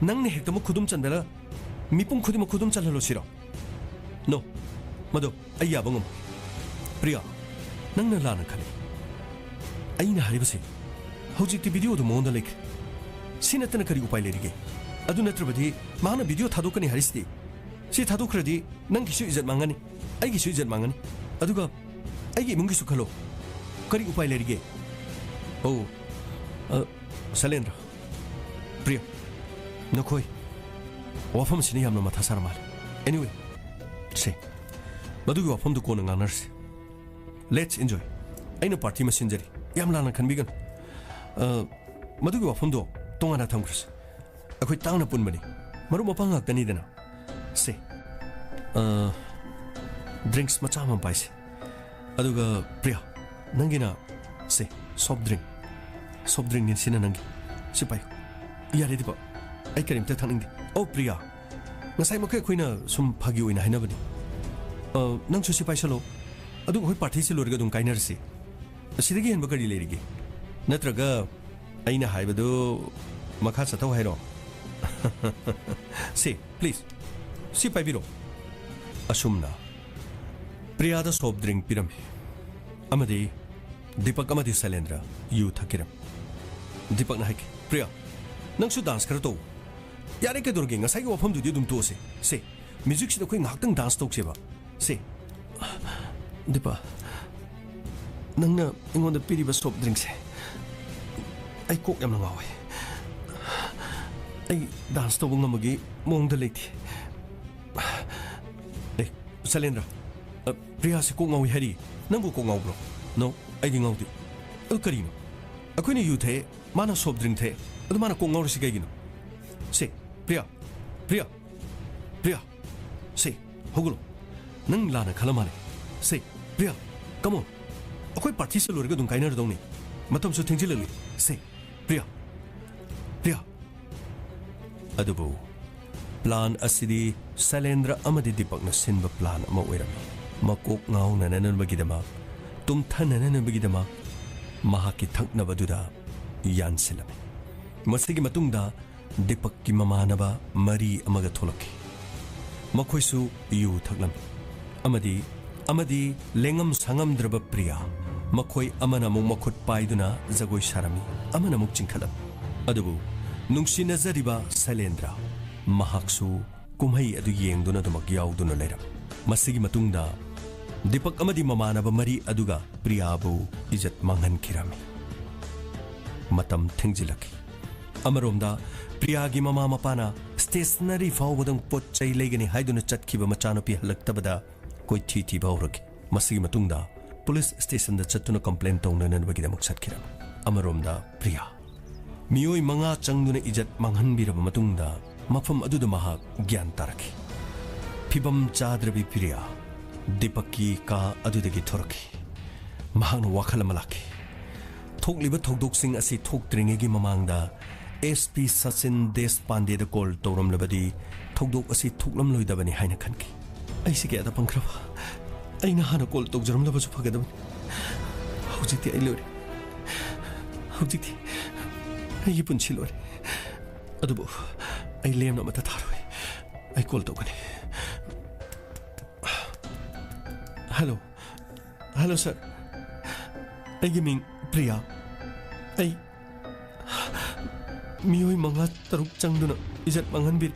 ꯅꯪꯅ ꯍꯦꯛꯇꯃꯛ ꯈꯨꯗꯨꯝ ꯆꯟꯗꯅ ꯃꯤꯄꯨꯝ ꯈꯨꯗꯤꯡꯃꯛ ꯈꯨꯗꯨꯝ ꯆꯜꯍꯜꯂꯣ ꯁꯤꯔꯣ? ꯅꯣ, ꯃꯗꯨ ꯑꯩ ꯌꯥꯕ ꯉꯝꯃꯣꯏ꯫ ꯄ꯭ꯔꯤꯌꯥ, ꯅꯪꯅ ꯂꯥꯟꯅ ꯈꯜꯂꯤ꯫ ꯑꯩꯅ ꯍꯥꯏꯔꯤꯕꯁꯤ ꯍꯧꯖꯤꯛꯇꯤ ꯚꯤꯗꯤꯑꯣꯗꯨ ꯃꯉꯣꯟꯗ ꯂꯩꯈ꯭ꯔꯦ꯫ ꯁꯤ ꯅꯠꯇꯅ ꯀꯔꯤ ꯎꯄꯥꯏ ꯂꯩꯔꯤꯒꯦ? ꯑꯗꯨ ꯅꯠꯇ꯭ꯔꯕꯗꯤ ꯃꯍꯥꯛꯅ ꯚꯤꯗꯤꯑꯣ ꯊꯥꯗꯣꯛꯀꯅꯤ ꯍꯥꯏꯔꯤꯁꯤꯗꯤ꯫ ꯁꯤ ꯊꯥꯗꯣꯛꯈ꯭ꯔꯗꯤ ꯅꯪꯒꯤꯁꯨ ꯏꯖꯠ ꯃꯥꯡꯒꯅꯤ, ꯑꯩꯒꯤꯁꯨ ꯏꯖꯠ ꯃꯥꯡꯒꯅꯤ, ꯑꯗꯨꯒ ꯑꯩꯒꯤ ꯏꯃꯨꯡꯒꯤꯁꯨ ꯈꯜꯂꯣ꯫ ꯀꯔꯤ ꯎꯄꯥꯏ ꯂꯩꯔꯤꯒꯦ? ꯑꯣ, ꯑ, ꯁꯩꯂꯦꯟꯗ꯭ꯔ, ꯄ꯭ꯔꯤꯌꯥ, ꯅꯈꯣꯏ ꯋꯥꯐꯝ ꯑꯁꯤꯅ ꯌꯥꯝꯅ ꯃꯊꯥ ꯁꯥꯔ ꯃꯥꯜꯂꯦ꯫ ꯑꯦꯅꯤꯋꯦ, ꯁꯦ, ꯃꯗꯨꯒꯤ ꯋꯥꯐꯝꯗꯨ ꯀꯣꯟꯅ ꯉꯥꯡꯅꯔꯁꯤ꯫ Let's enjoy. ꯑꯩꯅ ꯄꯥꯔꯇꯤ ꯑꯃ ꯁꯤꯟꯖꯔꯤ, ꯌꯥꯝ ꯂꯥꯟꯅ ꯈꯟꯕꯤꯒꯅꯨ꯫ ꯑ, ꯃꯗꯨꯒꯤ ꯋꯥꯐꯝꯗꯣ ꯇꯣꯉꯥꯟꯅ ꯊꯝꯈ꯭ꯔꯁꯤ꯫ ꯑꯩꯈꯣꯏ ꯇꯥꯡꯅ ꯄꯨꯟꯕꯅꯤ, ꯃꯔꯨꯞ ꯃꯄꯥꯡ ꯉꯥꯛꯇꯅꯤꯗꯅ꯫ ꯁꯦ, ꯑ, ꯗ꯭ꯔꯤꯡꯛꯁ ꯃꯆꯥ ꯑꯃ ꯄꯥꯏꯁꯦ꯫ ꯑꯗꯨꯒ ꯄ꯭ꯔꯤꯌꯥ, ꯅꯪꯒꯤꯅ, ꯁꯦ, ꯁꯣꯐ ꯗ꯭ꯔꯤꯡ꯫ ꯁꯣꯐ ꯗ꯭ꯔꯤꯡꯅꯤ ꯁꯤꯅ ꯅꯪꯒꯤ꯫ ꯁꯤ ꯄꯥꯏꯌꯨ꯫ ꯌꯥꯔꯦ ꯗꯤꯄꯛ, ꯑꯩ ꯀꯔꯤꯝꯇ ꯊꯛꯅꯤꯡꯗꯦ꯫ ꯑꯧ ꯄ꯭ꯔꯤꯌꯥ, ꯉꯁꯥꯏꯃꯛꯀꯤ ꯑꯩꯈꯣꯏꯅ ꯁꯨꯝ ꯐꯥꯒꯤ ꯑꯣꯏꯅ ꯍꯥꯏꯅꯕꯅꯤ꯫ ꯑ, ꯅꯪꯁꯨ ꯁꯤ ꯄꯥꯏꯁꯜꯂꯣ, ꯑꯗꯨꯒ ꯑꯩꯈꯣꯏ ꯄꯥꯔꯇꯤꯁꯤ ꯂꯣꯏꯔꯒ ꯑꯗꯨꯝ ꯀꯥꯏꯅꯔꯁꯤ꯫ ꯑꯁꯤꯗꯒꯤ ꯍꯦꯟꯕ ꯀꯔꯤ ꯂꯩꯔꯤꯒꯦ? ꯅꯠꯇ꯭ꯔꯒ ꯑꯩꯅ ꯍꯥꯏꯕꯗꯨ ꯃꯈꯥ ꯆꯠꯊꯧ ꯍꯥꯏꯔꯣ? ꯁꯤ, ꯄ꯭ꯂꯤꯖ, ꯁꯤ ꯄꯥꯏꯕꯤꯔꯣ꯫ ꯑꯁꯨꯝꯅ ꯄ꯭ꯔꯤꯌꯥꯗ ꯁꯣꯐ ꯗ꯭ꯔꯤꯡ ꯄꯤꯔꯝꯃꯤ, ꯑꯃꯗꯤ ꯗꯤꯄꯛ ꯑꯃꯗꯤ ꯁꯩꯂꯦꯟꯗ꯭ꯔ ꯌꯨ ꯊꯛꯈꯤꯔꯝꯃꯤ꯫ ꯗꯤꯄꯛꯅ ꯍꯥꯏꯈꯤ, "ꯄ꯭ꯔꯤꯌꯥ, ꯅꯪꯁꯨ ꯗꯥꯟꯁ ꯈꯔ ꯇꯧ꯫ ꯌꯥꯔꯦ, ꯀꯩꯗꯧꯔꯒꯦ? ꯉꯁꯥꯏꯒꯤ ꯋꯥꯐꯝꯗꯨꯗꯤ ꯑꯗꯨꯝ ꯇꯣꯛꯑꯁꯦ꯫ ꯁꯦ, ꯃ꯭ꯌꯨꯖꯤꯛꯁꯤꯗ ꯑꯩꯈꯣꯏ ꯉꯥꯏꯍꯥꯛꯇꯪ ꯗꯥꯟꯁ ꯇꯧꯁꯦꯕ꯫ ꯁꯦ, ꯗꯤꯄꯥ, ꯅꯪꯅ ꯑꯩꯉꯣꯟꯗ ꯄꯤꯔꯤꯕ ꯁꯣꯐ ꯗ꯭ꯔꯤꯡꯁꯦ, ꯑꯩ ꯀꯣꯛ ꯌꯥꯝꯅ ꯉꯥꯎꯋꯦ꯫ ꯑꯩ ꯗꯥꯟꯁ ꯇꯧꯕ ꯉꯝꯕꯒꯤ ꯃꯑꯣꯡꯗ ꯂꯩꯇꯦ꯫ ꯑꯦ, ꯁꯩꯂꯦꯟꯗ꯭ꯔ, ꯑ, ꯄ꯭ꯔꯤꯌꯥꯁꯤ ꯀꯣꯛ ꯉꯥꯎꯏ ꯍꯥꯏꯔꯤ꯫ ꯅꯪꯕꯨ ꯀꯣꯛ ꯉꯥꯎꯕ꯭ꯔꯣ? ꯅꯣ, ꯑꯩꯗꯤ ꯉꯥꯎꯗꯦ꯫ ꯑꯗꯨ ꯀꯔꯤꯅꯣ? ꯑꯩꯈꯣꯏꯅ ꯌꯨ ꯊꯛꯑꯦ, ꯃꯥꯅ ꯁꯣꯐ ꯗ꯭ꯔꯤꯡ ꯊꯛꯑꯦ, ꯑꯗꯨ ꯃꯥꯅ ꯀꯣꯛ ꯉꯥꯎꯔꯤꯁꯤ ꯀꯩꯒꯤꯅꯣ? ꯁꯦ, ꯄ꯭ꯔꯤꯌꯥ, ꯄ꯭ꯔꯤꯌꯥ, ꯄ꯭ꯔꯤꯌꯥ, ꯁꯦ, ꯍꯧꯒꯠꯂꯣ꯫ ꯅꯪ ꯂꯥꯟꯅ ꯈꯜꯂ ꯃꯥꯜꯂꯦ꯫ ꯁꯦ, ꯄ꯭ꯔꯤꯌꯥ, come on꯫ ꯑꯩꯈꯣꯏ ꯄꯥꯔꯇꯤꯁꯦ ꯂꯣꯏꯔꯒ ꯑꯗꯨꯝ ꯀꯥꯏꯅꯔꯗꯧꯅꯤ꯫ ꯃꯇꯝꯁꯨ ꯊꯦꯡꯖꯤꯜꯂꯛꯂꯤ꯫ ꯁꯦ, ꯄ꯭ꯔꯤꯌꯥ, ꯄ꯭ꯔꯤꯌꯥ꯫ ꯑꯗꯨꯕꯨ ꯄ꯭ꯂꯥꯟ ꯑꯁꯤꯗꯤ ꯁꯩꯂꯦꯟꯗ꯭ꯔ ꯑꯃꯗꯤ ꯗꯤꯄꯛꯅ ꯁꯤꯟꯕ ꯄ꯭ꯂꯥꯟ ꯑꯃ ꯑꯣꯏꯔꯝꯃꯤ꯫ ꯃꯀꯣꯛ ꯉꯥꯎꯅꯅꯅꯕꯒꯤꯗꯃꯛ, ꯇꯨꯝꯊꯅꯅꯅꯕꯒꯤꯗꯃꯛ ꯃꯍꯥꯛꯀꯤ ꯊꯛꯅꯕꯗꯨꯗ ꯌꯥꯟꯁꯤꯜꯂꯝꯃꯤ꯫ ꯃꯁꯤꯒꯤ ꯃꯇꯨꯡꯗ ꯗꯤꯄꯛꯀꯤ ꯃꯃꯥꯟꯅꯕ ꯃꯔꯤ ꯑꯃꯒ ꯊꯣꯛꯂꯛꯈꯤ꯫ ꯃꯈꯣꯏꯁꯨ ꯌꯨ ꯊꯛꯂꯝꯃꯤ꯫ ꯑꯃꯗꯤ, ꯑꯃꯗꯤ ꯂꯦꯡꯉꯝ ꯁꯥꯉꯝꯗ꯭ꯔꯕ ꯄ꯭ꯔꯤꯌꯥ, ꯃꯈꯣꯏ ꯑꯃꯅ ꯑꯃꯨꯛ ꯃꯈꯨꯠ ꯄꯥꯏꯗꯨꯅ ꯖꯒꯣꯏ ꯁꯥꯔꯝꯃꯤ, ꯑꯃꯅ ꯑꯃꯨꯛ ꯆꯤꯡꯈꯠꯂꯝꯃꯤ꯫ ꯑꯗꯨꯕꯨ ꯅꯨꯡꯁꯤꯅꯖꯔꯤꯕ ꯁꯩꯂꯦꯟꯗ꯭ꯔ, ꯃꯍꯥꯛꯁꯨ ꯀꯨꯝꯍꯩ ꯑꯗꯨ ꯌꯦꯡꯗꯨꯅ ꯑꯗꯨꯃꯛ ꯌꯥꯎꯗꯨꯅ ꯂꯩꯔꯝꯃꯤ꯫ ꯃꯁꯤꯒꯤ ꯃꯇꯨꯡꯗ ꯗꯤꯄꯛ ꯑꯃꯗꯤ ꯃꯃꯥꯟꯅꯕ ꯃꯔꯤ ꯑꯗꯨꯒ ꯄ꯭ꯔꯤꯌꯥꯕꯨ ꯏꯖꯠ ꯃꯥꯡꯍꯟꯈꯤꯔꯝꯃꯤ꯫ ꯃꯇꯝ ꯊꯦꯡꯖꯤꯜꯂꯛꯈꯤ꯫ ꯑꯃꯔꯣꯝꯗ ꯄ꯭ꯔꯤꯌꯥꯒꯤ ꯃꯃꯥ ꯃꯄꯥꯅ ꯁ꯭ꯇꯦꯁꯅꯔꯤ ꯐꯥꯎꯕꯗꯪ ꯄꯣꯠ ꯆꯩ ꯂꯩꯒꯅꯤ ꯍꯥꯏꯗꯨꯅ ꯆꯠꯈꯤꯕ ꯃꯆꯥꯅꯨꯄꯤ ꯍꯜꯂꯛꯇꯕꯗ ꯀꯣꯏꯊꯤ ꯊꯤꯕ ꯍꯧꯔꯛꯈꯤ꯫ ꯃꯁꯤꯒꯤ ꯃꯇꯨꯡꯗ ꯄꯨꯂꯤꯁ ꯁ꯭ꯇꯦꯁꯟꯗ ꯆꯠꯇꯨꯅ ꯀꯝꯄ꯭ꯂꯦꯟ ꯇꯧꯅꯅꯕꯒꯤꯗꯃꯛ ꯆꯠꯈꯤꯔꯝꯃꯤ꯫ ꯑꯃꯔꯣꯝꯗ ꯄ꯭ꯔꯤꯌꯥ, ꯃꯤꯑꯣꯏ ꯃꯉꯥ ꯆꯪꯗꯨꯅ ꯏꯖꯠ ꯃꯥꯡꯍꯟꯕꯤꯔꯕ ꯃꯇꯨꯡꯗ ꯃꯐꯝ ꯑꯗꯨꯗ ꯃꯍꯥꯛ ꯒ꯭ꯌꯥꯟ ꯇꯥꯔꯛꯈꯤ꯫ ꯐꯤꯕꯝ ꯆꯥꯗ꯭ꯔꯕꯤ ꯄ꯭ꯔꯤꯌꯥ ꯗꯤꯄꯛꯀꯤ ꯀꯥ ꯑꯗꯨꯗꯒꯤ ꯊꯣꯔꯛꯈꯤ꯫ ꯃꯍꯥꯛꯅ ꯋꯥꯈꯜ ꯑꯃ ꯂꯥꯛꯈꯤ꯫ ꯊꯣꯛꯂꯤꯕ ꯊꯧꯗꯣꯛꯁꯤꯡ ꯑꯁꯤ ꯊꯣꯛꯇ꯭ꯔꯤꯉꯩꯒꯤ ꯃꯃꯥꯡꯗ ꯑꯦꯁ ꯄꯤ ꯁꯆꯤꯟ ꯗꯦꯁꯄꯥꯟꯗꯦꯗ ꯀꯣꯜ ꯇꯧꯔꯝꯂꯕꯗꯤ ꯊꯧꯗꯣꯛ ꯑꯁꯤ ꯊꯣꯛꯂꯝꯂꯣꯏꯗꯕꯅꯤ ꯍꯥꯏꯅ ꯈꯟꯈꯤ꯫ ꯑꯩꯁꯤ ꯀꯌꯥꯗ ꯄꯪꯈ꯭ꯔꯕ! ꯑꯩꯅ ꯍꯥꯟꯅ ꯀꯣꯜ ꯇꯧꯖꯔꯝꯂꯕꯁꯨ ꯐꯒꯗꯕꯅꯤ꯫ ꯍꯧꯖꯤꯛꯇꯤ ꯑꯩ ꯂꯣꯏꯔꯦ꯫ ꯍꯧꯖꯤꯛꯇꯤ ꯑꯩꯒꯤ ꯄꯨꯟꯁꯤ ꯂꯣꯏꯔꯦ꯫ ꯑꯗꯨꯕꯨ ꯑꯩ ꯂꯦꯝꯅ ꯑꯃꯠꯇ ꯊꯥꯔꯣꯏ꯫ ꯑꯩ ꯀꯣꯜ ꯇꯧꯒꯅꯤ꯫ ꯍꯜꯂꯣ꯫ ꯍꯜꯂꯣ, ꯁꯥꯔ꯫ ꯑꯩꯒꯤ ꯃꯤꯡ ꯄ꯭ꯔꯤꯌꯥ꯫ ꯑꯩ, ꯃꯤꯑꯣꯏ ꯃꯉꯥ ꯇꯔꯨꯛ ꯆꯪꯗꯨꯅ ꯏꯖꯠ ꯃꯥꯡꯍꯟꯕꯤꯔꯤ꯫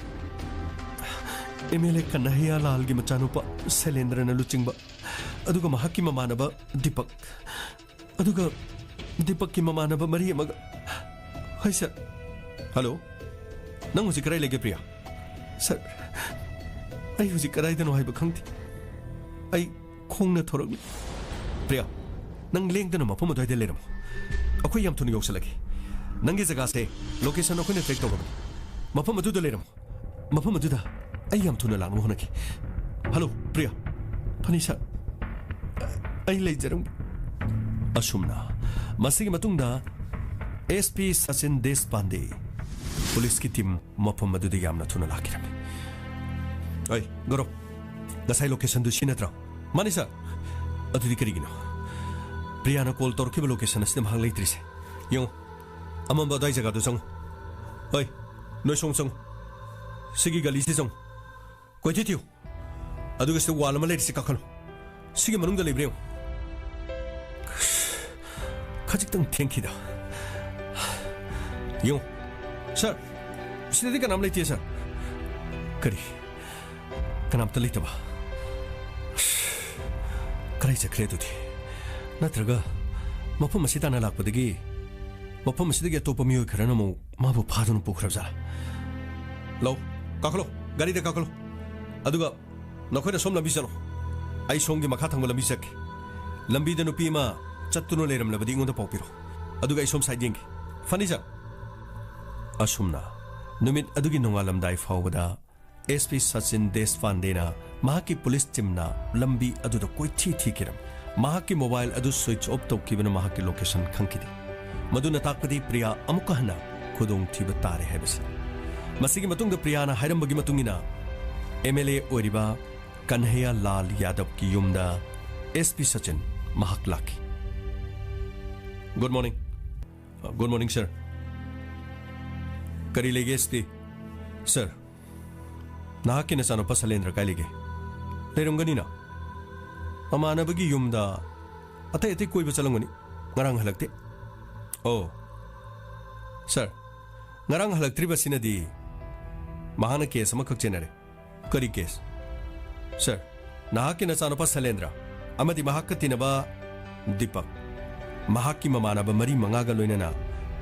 ꯑꯦꯝ ꯑꯦꯜ ꯑꯦ ꯀꯟꯍꯩꯌꯥ ꯂꯥꯜꯒꯤ ꯃꯆꯥꯅꯨꯄꯥ ꯁꯩꯂꯦꯟꯗ꯭ꯔꯅ ꯂꯨꯆꯤꯡꯕ, ꯑꯗꯨꯒ ꯃꯍꯥꯛꯀꯤ ꯃꯃꯥꯟꯅꯕ ꯗꯤꯄꯛ, ꯑꯗꯨꯒ ꯗꯤꯄꯛꯀꯤ ꯃꯃꯥꯟꯅꯕ ꯃꯔꯤ ꯑꯃꯒ꯫ ꯍꯣꯏ ꯁꯥꯔ꯫ ꯍꯜꯂꯣ, ꯅꯪ ꯍꯧꯖꯤꯛ ꯀꯗꯥꯏ ꯂꯩꯒꯦ ꯄ꯭ꯔꯤꯌꯥ? ꯁꯥꯔ, ꯑꯩ ꯍꯧꯖꯤꯛ ꯀꯗꯥꯏꯗꯅꯣ ꯍꯥꯏꯕ ꯈꯪꯗꯦ꯫ ꯑꯩ ꯈꯣꯡꯅ ꯊꯣꯔꯛꯂꯤ꯫ ꯄ꯭ꯔꯤꯌꯥ, ꯅꯪ ꯂꯦꯡꯗꯅ ꯃꯐꯝ ꯑꯗꯨꯋꯥꯏꯗ ꯂꯩꯔꯝꯃꯨ꯫ ꯑꯩꯈꯣꯏ ꯌꯥꯝ ꯊꯨꯅ ꯌꯧꯁꯜꯂꯒꯦ꯫ ꯅꯪꯒꯤ ꯖꯒꯥꯁꯦ, ꯂꯣꯀꯦꯁꯟ ꯑꯩꯈꯣꯏꯅ ꯇ꯭ꯔꯦꯛ ꯇꯧꯔꯕꯅꯤ꯫ ꯃꯐꯝ ꯑꯗꯨꯗ ꯂꯩꯔꯝꯃꯨ꯫ ꯃꯐꯝ ꯑꯗꯨꯗ ꯑꯩ ꯌꯥꯝ ꯊꯨꯅ ꯂꯥꯛꯅꯕ ꯍꯣꯠꯅꯒꯦ꯫ ꯍꯜꯂꯣ ꯄ꯭ꯔꯤꯌꯥ꯫ ꯐꯅꯤ ꯁꯥꯔ, ꯑꯩ ꯂꯩꯖꯔꯝꯒꯦ꯫ ꯑꯁꯨꯝꯅ ꯃꯁꯤꯒꯤ ꯃꯇꯨꯡꯗ ꯑꯦꯁ ꯄꯤ ꯁꯆꯤꯟ ꯗꯦꯁꯄꯥꯟꯗꯦ ꯄꯨꯂꯤꯁꯀꯤ ꯇꯤꯝ ꯃꯐꯝ ꯑꯗꯨꯗ ꯌꯥꯝꯅ ꯊꯨꯅ ꯂꯥꯛꯈꯤꯔꯝꯃꯤ꯫ ꯑꯩ ꯒꯧꯔꯕ, ꯉꯁꯥꯏ ꯂꯣꯀꯦꯁꯟꯗꯨ ꯁꯤ ꯅꯠꯇ꯭ꯔꯣ? ꯃꯥꯅꯤ ꯁꯥꯔ꯫ ꯑꯗꯨꯗꯤ ꯀꯔꯤꯒꯤꯅꯣ ꯄ꯭ꯔꯤꯌꯥꯅ ꯀꯣꯜ ꯇꯧꯔꯛꯈꯤꯕ ꯂꯣꯀꯦꯁꯟ ꯑꯁꯤꯗ ꯃꯍꯥꯛ ꯂꯩꯇ꯭ꯔꯤꯁꯦ? ꯌꯦꯡꯉꯨ, ꯑꯃꯝꯕ ꯑꯗꯨꯋꯥꯏ ꯖꯒꯥꯗꯨ ꯆꯪꯉꯨ꯫ ꯍꯣꯏ, ꯅꯣꯏ ꯁꯣꯝ ꯆꯪꯉꯨ꯫ ꯁꯤꯒꯤ ꯒꯂꯤꯁꯤ ꯆꯪꯉꯨ꯫ ꯀꯣꯏꯊꯤ ꯊꯤꯌꯨ꯫ ꯑꯗꯨꯒ ꯁꯤꯗ ꯋꯥꯜ ꯑꯃ ꯂꯩꯔꯤꯁꯤ ꯀꯥꯈꯠꯂꯨ꯫ ꯁꯤꯒꯤ ꯃꯅꯨꯡꯗ ꯂꯩꯕ꯭ꯔꯥ ꯌꯦꯡꯉꯨ꯫ ꯈꯖꯤꯛꯇꯪ ꯊꯦꯡꯈꯤꯗ꯫ ꯌꯦꯡꯉꯨ꯫ ꯁꯥꯔ, ꯁꯤꯗꯗꯤ ꯀꯅꯥꯝ ꯂꯩꯇꯦ, ꯁꯥꯔ꯫ ꯀꯔꯤ? ꯀꯅꯥꯝꯇ ꯂꯩꯇꯕ? ꯀꯗꯥꯏ ꯆꯠꯈ꯭ꯔꯦ ꯑꯗꯨꯗꯤ? ꯅꯠꯇ꯭ꯔꯒ ꯃꯐꯝ ꯑꯁꯤ ꯇꯥꯟꯅ ꯂꯥꯛꯄꯗꯒꯤ ꯃꯐꯝ ꯑꯁꯤꯗꯒꯤ ꯑꯇꯣꯞꯄ ꯃꯤꯑꯣꯏ ꯈꯔꯅ ꯑꯃꯨꯛ ꯃꯥꯕꯨ ꯐꯥꯗꯨꯅ ꯄꯨꯈ꯭ꯔꯕ ꯖꯥꯠꯂꯥ? ꯂꯧ, ꯀꯥꯈꯠꯂꯣ, ꯒꯥꯔꯤꯗ ꯀꯥꯈꯠꯂꯣ꯫ ꯑꯗꯨꯒ ꯅꯈꯣꯏꯅ ꯁꯣꯝ ꯂꯝꯕꯤ ꯆꯠꯂꯣ꯫ ꯑꯩ ꯁꯣꯝꯒꯤ ꯃꯈꯥ ꯊꯪꯕ ꯂꯝꯕꯤ ꯆꯠꯀꯦ꯫ ꯂꯝꯕꯤꯗ ꯅꯨꯄꯤ ꯑꯃ ꯆꯠꯇꯨꯅ ꯂꯩꯔꯝꯂꯕꯗꯤ ꯑꯩꯉꯣꯟꯗ ꯄꯥꯎ ꯄꯤꯔꯣ꯫ ꯑꯗꯨꯒ ꯑꯩ ꯁꯣꯝ ꯁꯥꯏꯗ ꯌꯦꯡꯒꯦ꯫ ꯐꯅꯤ ꯁꯥꯔ꯫ ꯑꯁꯨꯝꯅ ꯅꯨꯃꯤꯠ ꯑꯗꯨꯒꯤ ꯅꯣꯡꯉꯥꯜꯂꯝꯗꯥꯏ ꯐꯥꯎꯕꯗ ꯑꯦꯁ ꯄꯤ ꯁꯆꯤꯟ ꯗꯦꯁꯄꯥꯟꯗꯦꯅ ꯃꯍꯥꯛꯀꯤ ꯄꯨꯂꯤꯁ ꯇꯤꯝꯅ ꯂꯝꯕꯤ ꯑꯗꯨꯗ ꯀꯣꯏꯊꯤ ꯊꯤꯈꯤꯔꯝꯃꯤ꯫ ꯃꯍꯥꯛꯀꯤ ꯃꯣꯕꯥꯏꯜ ꯑꯗꯨ ꯁ꯭ꯋꯤꯆ ꯑꯣꯐ ꯇꯧꯈꯤꯕꯅ ꯃꯍꯥꯛꯀꯤ ꯂꯣꯀꯦꯁꯟ ꯈꯪꯈꯤꯗꯦ꯫ ꯃꯗꯨꯅ ꯇꯥꯛꯄꯗꯤ ꯄ꯭ꯔꯤꯌꯥ ꯑꯃꯨꯛꯀ ꯍꯟꯅ ꯈꯨꯗꯣꯡꯊꯤꯕ ꯇꯥꯔꯦ ꯍꯥꯏꯕꯁꯤꯅꯤ꯫ ꯃꯁꯤꯒꯤ ꯃꯇꯨꯡꯗ ꯄ꯭ꯔꯤꯌꯥꯅ ꯍꯥꯏꯔꯝꯕꯒꯤ ꯃꯇꯨꯡ ꯏꯟꯅ ꯑꯦꯝ ꯑꯦꯜ ꯑꯦ ꯑꯣꯏꯔꯤꯕ ꯀꯟꯍꯩꯌꯥ ꯂꯥꯜ ꯌꯥꯗꯕꯀꯤ ꯌꯨꯝꯗ ꯑꯦꯁ ꯄꯤ ꯁꯆꯤꯟ ꯃꯍꯥꯛ ꯂꯥꯛꯈꯤ꯫ Good morning. ꯒꯨꯗ ꯃꯣꯔꯅꯤꯡ, ꯁꯥꯔ꯫ ꯀꯔꯤ ꯂꯩꯒꯦ, ꯑꯦꯁ ꯄꯤ? ꯁꯥꯔ, ꯅꯍꯥꯛꯀꯤ ꯅꯆꯥꯅꯨꯄꯥ ꯁꯂꯦꯟꯗ꯭ꯔ ꯀꯥꯏ ꯂꯩꯒꯦ? ꯂꯩꯔꯝꯒꯅꯤꯅ꯫ ꯃꯃꯥꯟꯅꯕꯒꯤ ꯌꯨꯝꯗ ꯑꯇꯩ ꯑꯇꯩ ꯀꯣꯏꯕ ꯆꯠꯂꯝꯒꯅꯤ꯫ ꯉꯔꯥꯡ ꯍꯜꯂꯛꯇꯦ꯫ ꯑꯣ, ꯁꯥꯔ, ꯉꯔꯥꯡ ꯍꯜꯂꯛꯇ꯭ꯔꯤꯕꯁꯤꯅꯗꯤ ꯃꯍꯥꯛꯅ ꯀꯦꯁ ꯑꯃꯈꯛ ꯆꯦꯟꯅꯔꯦ꯫ ꯀꯔꯤ ꯀꯦꯁ? ꯁꯔ, ꯅꯍꯥꯛꯀꯤ ꯅꯆꯥꯅꯨꯄꯥ ꯁꯂꯦꯟꯗ꯭ꯔ ꯑꯃꯗꯤ ꯃꯍꯥꯛꯀ ꯇꯤꯟꯅꯕ ꯗꯤꯄꯛ, ꯃꯍꯥꯛꯀꯤ ꯃꯃꯥꯟꯅꯕ ꯃꯔꯤ ꯃꯉꯥꯒ ꯂꯣꯏꯅꯅ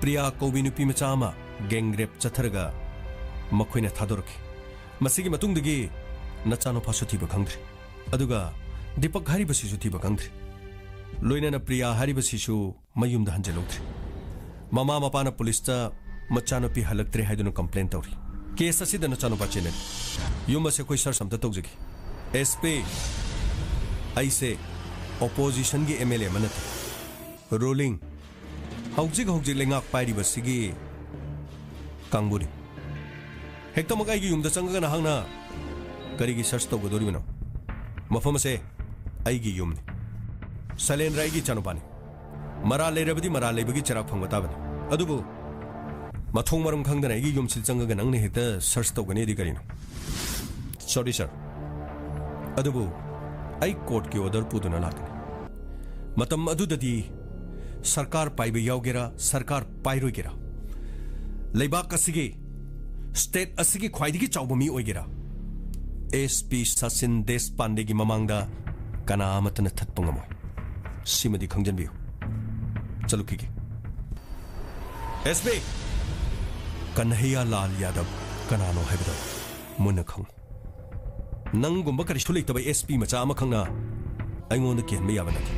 ꯄ꯭ꯔꯤꯌꯥ ꯀꯧꯕꯤ ꯅꯨꯄꯤ ꯃꯆꯥ ꯑꯃ ꯒꯦꯡ ꯔꯦꯞ ꯆꯠꯊꯔꯒ ꯃꯈꯣꯏꯅ ꯊꯥꯗꯣꯔꯛꯈꯤ꯫ ꯃꯁꯤꯒꯤ ꯃꯇꯨꯡꯗꯒꯤ ꯅꯆꯥꯅꯨꯄꯥꯁꯨ ꯊꯤꯕ ꯈꯪꯗ꯭ꯔꯦ, ꯑꯗꯨꯒ ꯗꯤꯄꯛ ꯍꯥꯏꯔꯤꯕꯁꯤꯁꯨ ꯊꯤꯕ ꯈꯪꯗ꯭ꯔꯦ, ꯂꯣꯏꯅꯅ ꯄ꯭ꯔꯤꯌꯥ ꯍꯥꯏꯔꯤꯕꯁꯤꯁꯨ ꯃꯌꯨꯝꯗ ꯍꯟꯖꯤꯜꯍꯧꯗ꯭ꯔꯦ꯫ ꯃꯃꯥ ꯃꯄꯥꯅ ꯄꯨꯂꯤꯁꯇ ꯃꯆꯥꯅꯨꯄꯤ ꯍꯜꯂꯛꯇ꯭ꯔꯦ ꯍꯥꯏꯗꯨꯅ ꯀꯝꯄ꯭ꯂꯦꯟ ꯇꯧꯔꯤ꯫ ꯀꯦꯁ ꯑꯁꯤꯗ ꯅꯆꯥꯅꯨꯄꯥ ꯆꯦꯟꯅꯔꯤ꯫ ꯌꯨꯝ ꯑꯁꯦ ꯑꯩꯈꯣꯏ ꯁꯔꯆ ꯑꯝꯇ ꯇꯧꯖꯒꯦ꯫ ꯑꯦꯁ ꯄꯤ, ꯑꯩꯁꯦ ꯑꯣꯄꯣꯖꯤꯁꯟꯒꯤ ꯑꯦꯝ ꯑꯦꯜ ꯑꯦ ꯑꯃ ꯅꯠꯇꯦ꯫ ꯔꯨꯂꯤꯡ, ꯍꯧꯖꯤꯛ ꯍꯧꯖꯤꯛ ꯂꯩꯉꯥꯛ ꯄꯥꯏꯔꯤꯕꯁꯤꯒꯤ ꯀꯥꯡꯕꯨꯅꯤ꯫ ꯍꯦꯛꯇꯃꯛ ꯑꯩꯒꯤ ꯌꯨꯝꯗ ꯆꯪꯉꯒ ꯅꯍꯥꯛꯅ ꯀꯔꯤꯒꯤ ꯁꯔꯆ ꯇꯧꯒꯗꯧꯔꯤꯕꯅꯣ? ꯃꯐꯝ ꯑꯁꯦ ꯑꯩꯒꯤ ꯌꯨꯝꯅꯤ꯫ ꯁꯩꯂꯦꯟꯗ꯭ꯔ ꯑꯩꯒꯤ ꯏꯆꯥꯅꯨꯄꯥꯅꯤ꯫ ꯃꯔꯥꯜ ꯂꯩꯔꯕꯗꯤ ꯃꯔꯥꯜ ꯂꯩꯕꯒꯤ ꯆꯩꯔꯥꯛ ꯐꯪꯕ ꯇꯥꯕꯅꯤ꯫ ꯑꯗꯨꯕꯨ ꯃꯊꯣꯡ ꯃꯔꯝ ꯈꯪꯗꯅ ꯑꯩꯒꯤ ꯌꯨꯝꯁꯤꯗ ꯆꯪꯉꯒ ꯅꯪꯅ ꯍꯦꯛꯇ ꯁꯔꯆ ꯇꯧꯒꯅꯤꯗꯤ ꯀꯔꯤꯅꯣ? ꯁꯣꯔꯤ ꯁꯔ, ꯑꯗꯨꯕꯨ ꯑꯩ ꯀꯣꯔꯠꯀꯤ ꯑꯣꯔꯗꯔ ꯄꯨꯗꯨꯅ ꯂꯥꯛꯀꯅꯤ꯫ ꯃꯇꯝ ꯑꯗꯨꯗꯗꯤ ꯁꯔꯀꯥꯔ ꯄꯥꯏꯕ ꯌꯥꯎꯒꯦꯔꯥ, ꯁꯔꯀꯥꯔ ꯄꯥꯏꯔꯣꯏꯒꯦꯔꯥ, ꯂꯩꯕꯥꯛ ꯑꯁꯤꯒꯤ, ꯁ꯭ꯇꯦꯠ ꯑꯁꯤꯒꯤ ꯈ꯭ꯋꯥꯏꯗꯒꯤ ꯆꯥꯎꯕ ꯃꯤ ꯑꯣꯏꯒꯦꯔꯥ, ꯑꯦꯁ ꯄꯤ ꯁꯆꯤꯟ ꯗꯦꯁꯄꯥꯟꯗꯦꯒꯤ ꯃꯃꯥꯡꯗ ꯀꯅꯥ ꯑꯃꯠꯇꯅ ꯊꯠꯄ ꯉꯝꯃꯣꯏ꯫ ꯁꯤꯃꯗꯤ ꯈꯪꯖꯟꯕꯤꯌꯨ꯫ ꯆꯠꯂꯨꯈꯤꯒꯦ꯫ ꯑꯦꯁ ꯄꯤ, ꯀꯟꯍꯩꯌꯥ ꯂꯥꯜ ꯌꯥꯗꯕ ꯀꯅꯥꯅꯣ ꯍꯥꯏꯕꯗꯣ ꯃꯨꯟꯅ ꯈꯪꯉꯨ꯫ ꯅꯪꯒꯨꯝꯕ ꯀꯔꯤꯁꯨ ꯂꯩꯇꯕ ꯑꯦꯁ ꯄꯤ ꯃꯆꯥ ꯑꯃꯈꯛꯅ ꯑꯩꯉꯣꯟꯗ ꯀꯤꯍꯟꯕ ꯌꯥꯕ ꯅꯠꯇꯦ꯫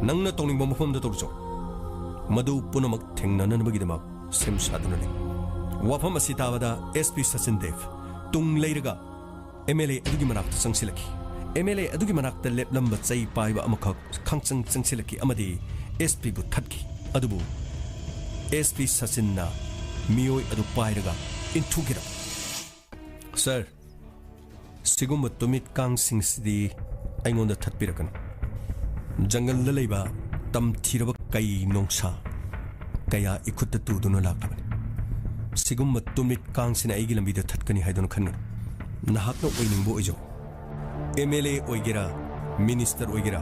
ꯅꯪꯅ ꯇꯧꯅꯤꯡꯕ ꯃꯐꯝꯗ ꯇꯧꯔꯨꯆꯣ꯫ ꯃꯗꯨ ꯄꯨꯝꯅꯃꯛ ꯊꯦꯡꯅꯅꯅꯕꯒꯤꯗꯃꯛ ꯁꯦꯝ ꯁꯥꯗꯨꯅ ꯂꯩ꯫ ꯋꯥꯐꯝ ꯑꯁꯤ ꯇꯥꯕꯗ ꯑꯦꯁ ꯄꯤ ꯁꯆꯤꯟ ꯗꯦꯕ ꯇꯨꯡ ꯂꯩꯔꯒ ꯑꯦꯝ ꯑꯦꯜ ꯑꯦ ꯑꯗꯨꯒꯤ ꯃꯅꯥꯛꯇ ꯆꯪꯁꯤꯜꯂꯛꯈꯤ꯫ ꯑꯦꯝ ꯑꯦꯜ ꯑꯦ ꯑꯗꯨꯒꯤ ꯃꯅꯥꯛꯇ ꯂꯦꯞꯂꯝꯕ ꯆꯩ ꯄꯥꯏꯕ ꯑꯃꯈꯛ ꯈꯪꯆꯪ ꯆꯪꯁꯤꯜꯂꯛꯈꯤ ꯑꯃꯗꯤ ꯑꯦꯁ ꯄꯤꯕꯨ ꯊꯠꯈꯤ꯫ ꯑꯗꯨꯕꯨ ꯑꯦꯁ ꯄꯤ ꯁꯆꯤꯟꯅ ꯃꯤꯑꯣꯏ ꯑꯗꯨ ꯄꯥꯏꯔꯒ ꯏꯟꯊꯨꯈꯤꯔꯝꯃꯤ꯫ ꯁꯔ, ꯁꯤꯒꯨꯝꯕ ꯇꯨꯃꯤꯠ ꯀꯥꯡꯁꯤꯡꯁꯤꯗꯤ ꯑꯩꯉꯣꯟꯗ ꯊꯠꯄꯤꯔꯛꯀꯅꯨ꯫ ꯖꯪꯒꯜꯗ ꯂꯩꯕ ꯇꯝꯊꯤꯔꯕ ꯀꯩ ꯅꯣꯡꯁꯥ ꯀꯌꯥ ꯏꯈꯨꯠꯇ ꯇꯨꯗꯨꯅ ꯂꯥꯛꯂꯕꯅꯤ꯫ ꯁꯤꯒꯨꯝꯕ ꯇꯨꯃꯤꯠ ꯀꯥꯡꯁꯤꯅ ꯑꯩꯒꯤ ꯂꯝꯕꯤꯗ ꯊꯠꯀꯅꯤ ꯍꯥꯏꯗꯨꯅ ꯈꯟꯒꯅꯨ꯫ ꯅꯍꯥꯛꯅ ꯑꯣꯏꯅꯤꯡꯕ ꯑꯣꯏꯖꯧ, ꯑꯦꯝ ꯑꯦꯜ ꯑꯦ ꯑꯣꯏꯒꯦꯔꯥ, ꯃꯤꯅꯤꯁꯇꯔ ꯑꯣꯏꯒꯦꯔꯥ,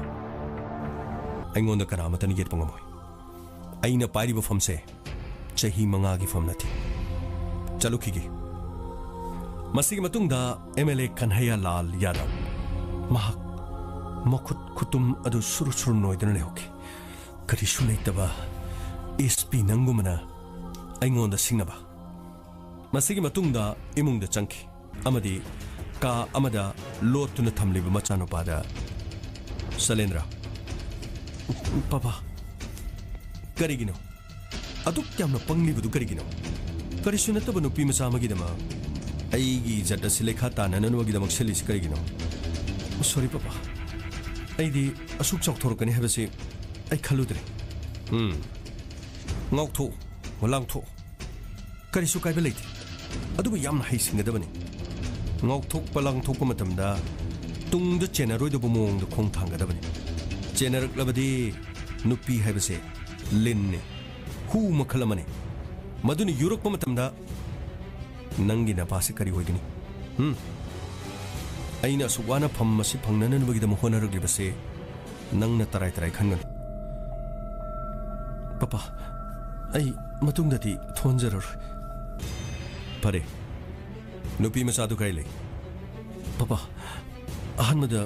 ꯑꯩꯉꯣꯟꯗ ꯀꯅꯥ ꯑꯃꯠꯇꯅ ꯌꯦꯠꯄ ꯉꯝꯃꯣꯏ꯫ ꯑꯩꯅ ꯄꯥꯏꯔꯤꯕ ꯐꯝꯁꯦ ꯆꯍꯤ ꯃꯉꯥꯒꯤ ꯐꯝ ꯅꯠꯇꯦ, ꯆꯠꯂꯨꯈꯤꯒꯦ꯫ ꯃꯁꯤꯒꯤ ꯃꯇꯨꯡꯗ ꯑꯦꯝ ꯑꯦꯜ ꯑꯦ ꯀꯟꯍꯩꯌꯥ ꯂꯥꯜ ꯌꯥꯗꯕ ꯃꯍꯥꯛ ꯃꯈꯨꯠ ꯈꯨꯇꯨꯝ ꯑꯗꯨ ꯁꯨꯔꯨ ꯁꯨꯔꯨ ꯅꯣꯏꯗꯨꯅ ꯂꯩꯍꯧꯈꯤ꯫ "ꯀꯔꯤꯁꯨ ꯂꯩꯇꯕ ꯑꯦꯁ ꯄꯤ ꯅꯪꯒꯨꯝꯕꯅ ꯑꯩꯉꯣꯟꯗ ꯁꯤꯡꯅꯕ?" ꯃꯁꯤꯒꯤ ꯃꯇꯨꯡꯗ ꯏꯃꯨꯡꯗ ꯆꯪꯈꯤ ꯑꯃꯗꯤ ꯀꯥ ꯑꯃꯗ ꯂꯣꯠꯇꯨꯅ ꯊꯝꯂꯤꯕ ꯃꯆꯥꯅꯨꯄꯥꯗ, "ꯁꯂꯦꯟꯗ꯭ꯔ, ꯄꯥꯄꯥ, ꯀꯔꯤꯒꯤꯅꯣ? ꯑꯗꯨꯛ ꯌꯥꯝꯅ ꯄꯪꯂꯤꯕꯗꯨ ꯀꯔꯤꯒꯤꯅꯣ? ꯀꯔꯤꯁꯨ ꯅꯠꯇꯕ ꯅꯨꯄꯤ ꯃꯆꯥ ꯑꯃꯒꯤꯗꯃꯛ ꯑꯩꯒꯤ ꯏꯖꯠ ꯑꯁꯤ ꯂꯩꯈꯥ ꯇꯥꯅꯅꯕꯒꯤꯗꯃꯛ ꯁꯤꯜꯂꯤꯁꯤ ꯀꯔꯤꯒꯤꯅꯣ?" "ꯁꯣꯔꯤ ꯄꯥꯄꯥ, ꯑꯩꯗꯤ ꯑꯁꯨꯛ ꯆꯥꯎꯊꯣꯔꯛꯀꯅꯤ ꯍꯥꯏꯕꯁꯤ ꯑꯩ ꯈꯜꯂꯨꯗ꯭ꯔꯦ꯫" "ꯎꯝ, ꯉꯥꯎꯊꯣꯛꯎ, ꯂꯥꯡꯊꯣꯛꯎ, ꯀꯔꯤꯁꯨ ꯀꯥꯏꯕ ꯂꯩꯇꯦ꯫ ꯑꯗꯨꯕꯨ ꯌꯥꯝꯅ ꯍꯩꯁꯤꯡꯒꯗꯕꯅꯤ꯫ ꯉꯥꯎꯊꯣꯛꯄ ꯂꯥꯡꯊꯣꯛꯄ ꯃꯇꯝꯗ ꯇꯨꯡꯗ ꯆꯦꯟꯅꯔꯣꯏꯗꯧꯕ ꯃꯑꯣꯡꯗ ꯈꯣꯡ ꯊꯥꯡꯒꯗꯕꯅꯤ꯫ ꯆꯦꯟꯅꯔꯛꯂꯕꯗꯤ ꯅꯨꯄꯤ ꯍꯥꯏꯕꯁꯦ ꯂꯤꯟꯅꯤ, ꯍꯨ ꯃꯈꯜ ꯑꯃꯅꯤ꯫ ꯃꯗꯨꯅ ꯌꯨꯔꯛꯄ ꯃꯇꯝꯗ ꯅꯪꯒꯤ ꯅꯄꯥꯁꯤ ꯀꯔꯤ ꯑꯣꯏꯒꯅꯤ? ꯎꯝ? ꯑꯩꯅ ꯑꯁꯨꯛ ꯋꯥꯅ ꯐꯝ ꯑꯁꯤ ꯐꯪꯅꯅꯕꯒꯤꯗꯃꯛ ꯍꯣꯠꯅꯔꯛꯂꯤꯕꯁꯦ ꯅꯪꯅ ꯇꯔꯥꯏ ꯇꯔꯥꯏ ꯈꯟꯒꯅꯨ꯫" "ꯄꯥꯄꯥ, ꯑꯩ ꯃꯇꯨꯡꯗꯗꯤ ꯊꯣꯟꯖꯔꯔꯣꯏ꯫" "ꯐꯔꯦ, ꯅꯨꯄꯤ ꯃꯆꯥꯗꯨ ꯀꯥꯏ ꯂꯩ?" "ꯄꯥꯄꯥ, ꯑꯍꯥꯟꯕꯗ